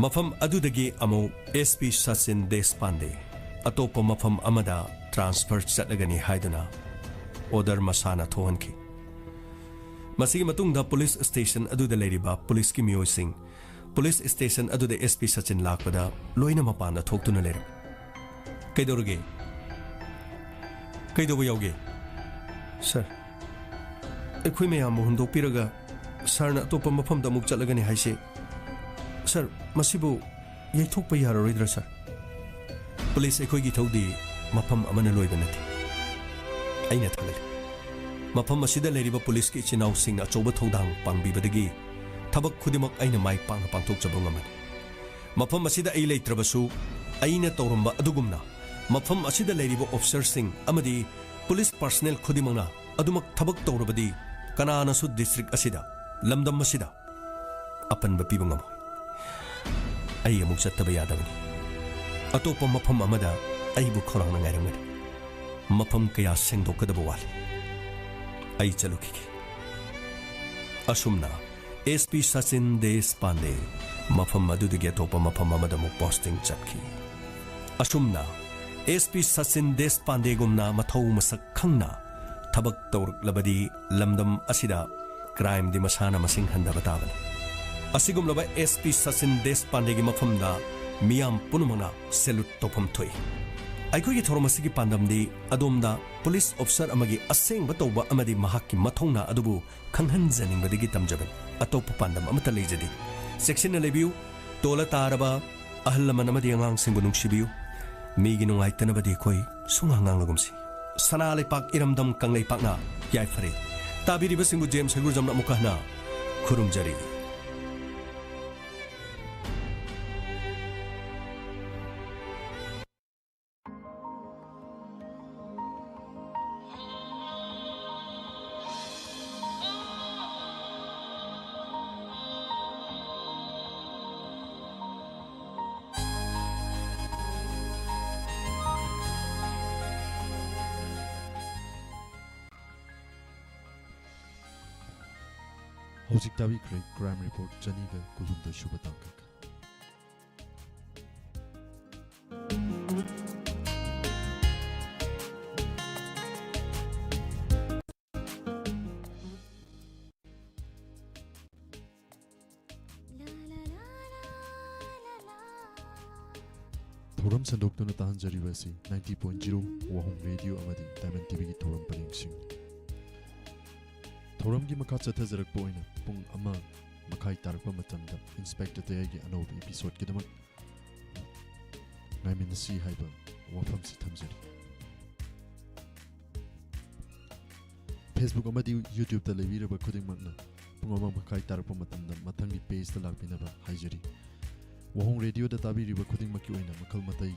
ꯃꯐꯝ ꯑꯗꯨꯗꯒꯤ ꯑꯃꯨꯛ ꯑꯦꯁ ꯄꯤ ꯁꯆꯤꯟ ꯗꯦꯁꯄꯥꯟꯗꯦ ꯑꯇꯣꯞꯄ ꯃꯐꯝ ꯑꯃꯗ ꯇ꯭ꯔꯥꯟꯁꯐꯔ ꯆꯠꯂꯒꯅꯤ ꯍꯥꯏꯗꯨꯅ ꯑꯣꯔꯗꯔ ꯃꯁꯥꯅ ꯊꯣꯛꯍꯟꯈꯤ꯫ ꯃꯁꯤꯒꯤ ꯃꯇꯨꯡꯗ ꯄꯨꯂꯤꯁ ꯁ꯭ꯇꯦꯁꯟ ꯑꯗꯨꯗ ꯂꯩꯔꯤꯕ ꯄꯨꯂꯤꯁꯀꯤ ꯃꯤꯑꯣꯏꯁꯤꯡ ꯄꯨꯂꯤꯁ ꯁ꯭ꯇꯦꯁꯟ ꯑꯗꯨꯗ ꯑꯦꯁ ꯄꯤ ꯁꯆꯤꯟ ꯂꯥꯛꯄꯗ ꯂꯣꯏꯅ ꯃꯄꯥꯟꯗ ꯊꯣꯛꯇꯨꯅ ꯂꯩꯔꯝꯃꯤ꯫ "ꯀꯩꯗꯧꯔꯒꯦ? ꯀꯩꯗꯧꯕ ꯌꯥꯎꯒꯦ?" "ꯁꯔ, ꯑꯩꯈꯣꯏ ꯃꯌꯥꯝꯕꯨ ꯍꯨꯟꯗꯣꯛꯄꯤꯔꯒ ꯁꯔꯅ ꯑꯇꯣꯞꯄ ꯃꯐꯝꯗ ꯑꯃꯨꯛ ꯆꯠꯂꯒꯅꯤ ꯍꯥꯏꯁꯦ꯫ ꯁꯔ, ꯃꯁꯤꯕꯨ ꯌꯩꯊꯣꯛꯄ ꯌꯥꯔꯔꯣꯏꯗ꯭ꯔꯥ, ꯁꯔ?" "ꯄꯨꯂꯤꯁ ꯑꯩꯈꯣꯏꯒꯤ ꯏꯊꯧꯗꯤ ꯃꯐꯝ ꯑꯃꯅ ꯂꯣꯏꯕ ꯅꯠꯇꯦ꯫ ꯑꯩꯅ ꯊꯥꯒꯠꯂꯤ꯫ ꯃꯐꯝ ꯑꯁꯤꯗ ꯂꯩꯔꯤꯕ ꯄꯨꯂꯤꯁꯀꯤ ꯏꯆꯤꯟ ꯏꯅꯥꯎꯁꯤꯡꯅ ꯑꯆꯧꯕ ꯊꯧꯗꯥꯡ ꯄꯥꯡꯕꯤꯕꯗꯒꯤ ꯊꯕꯛ ꯈꯨꯗꯤꯡꯃꯛ ꯑꯩꯅ ꯃꯥꯏ ꯄꯥꯛꯅ ꯄꯥꯡꯊꯣꯛꯆꯕ ꯉꯝꯃꯅꯤ꯫ ꯃꯐꯝ ꯑꯁꯤꯗ ꯑꯩ ꯂꯩꯇ꯭ꯔꯕꯁꯨ, ꯑꯩꯅ ꯇꯧꯔꯝꯕ ꯑꯗꯨꯒꯨꯝꯅ ꯃꯐꯝ ꯑꯁꯤꯗ ꯂꯩꯔꯤꯕ ꯑꯣꯐꯤꯁꯔꯁꯤꯡ ꯑꯃꯗꯤ ꯄꯨꯂꯤꯁ ꯄꯥꯔꯁꯅꯦꯜ ꯈꯨꯗꯤꯡꯃꯛꯅ ꯑꯗꯨꯃꯛ ꯊꯕꯛ ꯇꯧꯔꯕꯗꯤ ꯀꯅꯥꯅꯁꯨ ꯗꯤꯁꯇ꯭ꯔꯤꯛ ꯑꯁꯤꯗ, ꯂꯝꯗꯝ ꯑꯁꯤꯗ ꯑꯄꯟꯕ ꯄꯤꯕ ꯉꯝꯃꯣꯏ꯫ ꯑꯩ ꯑꯃꯨꯛ ꯆꯠꯇꯕ ꯌꯥꯗꯕꯅꯤ꯫ ꯑꯇꯣꯞꯄ ꯃꯐꯝ ꯑꯃꯗ ꯑꯩꯕꯨ ꯈꯧꯔꯥꯡꯅ ꯉꯥꯏꯔꯝꯒꯅꯤ꯫ ꯃꯐꯝ ꯀꯌꯥ ꯁꯦꯡꯗꯣꯛꯀꯗꯕ ꯋꯥꯠꯂꯤ꯫ ꯑꯩ ꯆꯠꯂꯨꯈꯤꯒꯦ꯫" ꯑꯁꯨꯝꯅ ꯑꯦꯁ ꯄꯤ ꯁꯆꯤꯟ ꯗꯦꯁꯄꯥꯟꯗꯦ ꯃꯐꯝ ꯑꯗꯨꯗꯒꯤ ꯑꯇꯣꯞꯄ ꯃꯐꯝ ꯑꯃꯗ ꯑꯃꯨꯛ ꯄꯣꯁꯇꯤꯡ ꯆꯠꯈꯤ꯫ ꯑꯁꯨꯝꯅ ꯑꯦꯁ ꯄꯤ ꯁꯆꯤꯟ ꯗꯦꯁꯄꯥꯟꯗꯦꯒꯨꯝꯅ ꯃꯊꯧ ꯃꯁꯛ ꯈꯪꯅ ꯊꯕꯛ ꯇꯧꯔꯛꯂꯕꯗꯤ ꯂꯝꯗꯝ ꯑꯁꯤꯗ ꯀ꯭ꯔꯥꯏꯝꯗꯤ ꯃꯁꯥꯅ ꯃꯁꯤꯡ ꯍꯟꯊꯕ ꯇꯥꯕꯅꯤ꯫ ꯑꯁꯤꯒꯨꯝꯂꯕ ꯑꯦꯁ ꯄꯤ ꯁꯆꯤꯟ ꯗꯦꯁꯄꯥꯟꯗꯦꯒꯤ ꯃꯐꯝꯗ ꯃꯤꯌꯥꯝ ꯄꯨꯝꯅꯃꯛꯅ ꯁꯦꯂꯨꯠ ꯇꯧꯐꯝ ꯊꯣꯛꯏ꯫ ꯑꯩꯈꯣꯏꯒꯤ ꯊꯧꯔꯝ ꯑꯁꯤꯒꯤ ꯄꯥꯟꯗꯝꯗꯤ ꯑꯗꯣꯝꯗ ꯄꯨꯂꯤꯁ ꯑꯣꯐꯤꯁꯔ ꯑꯃꯒꯤ ꯑꯁꯦꯡꯕ ꯇꯧꯕ ꯑꯃꯗꯤ ꯃꯍꯥꯛꯀꯤ ꯃꯊꯧꯅꯥ ꯑꯗꯨꯕꯨ ꯈꯪꯍꯟꯖꯅꯤꯡꯕꯗꯒꯤ ꯇꯝꯖꯕꯅꯤ꯫ ꯑꯇꯣꯞꯄ ꯄꯥꯟꯗꯝ ꯑꯃꯠꯇ ꯂꯩꯖꯗꯦ꯫ ꯆꯦꯛꯁꯤꯟꯅ ꯂꯩꯕꯤꯌꯨ꯫ ꯇꯣꯜꯂ ꯇꯥꯔꯕ ꯑꯍꯜ ꯂꯃꯟ ꯑꯃꯗꯤ ꯑꯉꯥꯡꯁꯤꯡꯕꯨ ꯅꯨꯡꯁꯤꯕꯤꯌꯨ꯫ ꯃꯤꯒꯤ ꯅꯨꯡꯉꯥꯏꯇꯅꯕꯗꯤ ꯑꯩꯈꯣꯏ ꯁꯨꯡꯉꯥꯡ ꯉꯥꯡꯂꯒꯨꯝꯁꯤ꯫ ꯁꯅꯥ ꯂꯩꯄꯥꯛ ꯏꯔꯝꯗꯝ ꯀꯪꯂꯩꯄꯥꯛꯅ ꯌꯥꯏꯐꯔꯦ꯫ ꯇꯥꯕꯤꯔꯤꯕꯁꯤꯡꯕꯨ ꯖꯦꯝꯁ ꯍꯩꯒ꯭ꯔꯨꯖꯝꯅ ꯑꯃꯨꯛꯀ ꯍꯟꯅ ꯈꯨꯔꯨꯝꯖꯔꯤ꯫ ꯍꯧꯖꯤꯛ ꯇꯥꯕꯤꯈ꯭ꯔꯦ ꯀ꯭ꯔꯥꯏꯝ ꯔꯤꯄꯣꯔꯠ ꯆꯅꯤꯒ ꯀꯨꯟꯍꯨꯝꯗꯣꯏ ꯁꯨꯕ ꯇꯥꯡꯀꯛ꯫ ꯊꯧꯔꯝ ꯁꯟꯗꯣꯛꯇꯨꯅ ꯇꯥꯍꯟꯖꯔꯤꯕ ꯑꯁꯤ ninety point zero ꯋꯥꯍꯣꯡ ꯔꯦꯗꯤꯑꯣ ꯑꯃꯗꯤ ꯗꯥꯏꯃꯟ ꯇꯤꯚꯤꯒꯤ ꯊꯧꯔꯝ ꯄꯔꯦꯡꯁꯤꯡꯅꯤ꯫ ꯊꯧꯔꯝꯒꯤ ꯃꯈꯥ ꯆꯠꯊꯖꯔꯛꯄ ꯑꯣꯏꯅ ꯄꯨꯡ ꯑꯃ ꯃꯈꯥꯏ ꯇꯥꯔꯛꯄ ꯃꯇꯝꯗ ꯏꯟꯁꯄꯦꯛꯇꯔ ꯇꯌꯥꯏꯒꯤ ꯑꯅꯧꯕ ꯏꯄꯤꯁꯣꯗꯀꯤꯗꯃꯛ ꯉꯥꯏꯃꯤꯟꯅꯁꯤ ꯍꯥꯏꯕ ꯋꯥꯐꯝꯁꯤ ꯊꯝꯖꯔꯤ꯫ Facebook ꯑꯃꯗꯤ YouTube-ꯇ ꯂꯩꯕꯤꯔꯕ ꯈꯨꯗꯤꯡꯃꯛꯅ ꯄꯨꯡ ꯑꯃ ꯃꯈꯥꯏ ꯇꯥꯔꯛꯄ ꯃꯇꯝꯗ ꯃꯊꯪꯒꯤ ꯄꯦꯖꯇ ꯂꯥꯛꯄꯤꯅꯕ ꯍꯥꯏꯖꯔꯤ꯫ ꯋꯥꯍꯣꯡ ꯔꯦꯗꯤꯑꯣꯗ ꯇꯥꯕꯤꯔꯤꯕ ꯈꯨꯗꯤꯡꯃꯛꯀꯤ ꯑꯣꯏꯅ ꯃꯈꯜ ꯃꯇꯩ,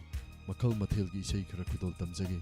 ꯃꯈꯜ ꯃꯊꯦꯜꯒꯤ ꯏꯁꯩ ꯈꯔ ꯈꯨꯗꯣꯜ ꯇꯝꯖꯒꯦ꯫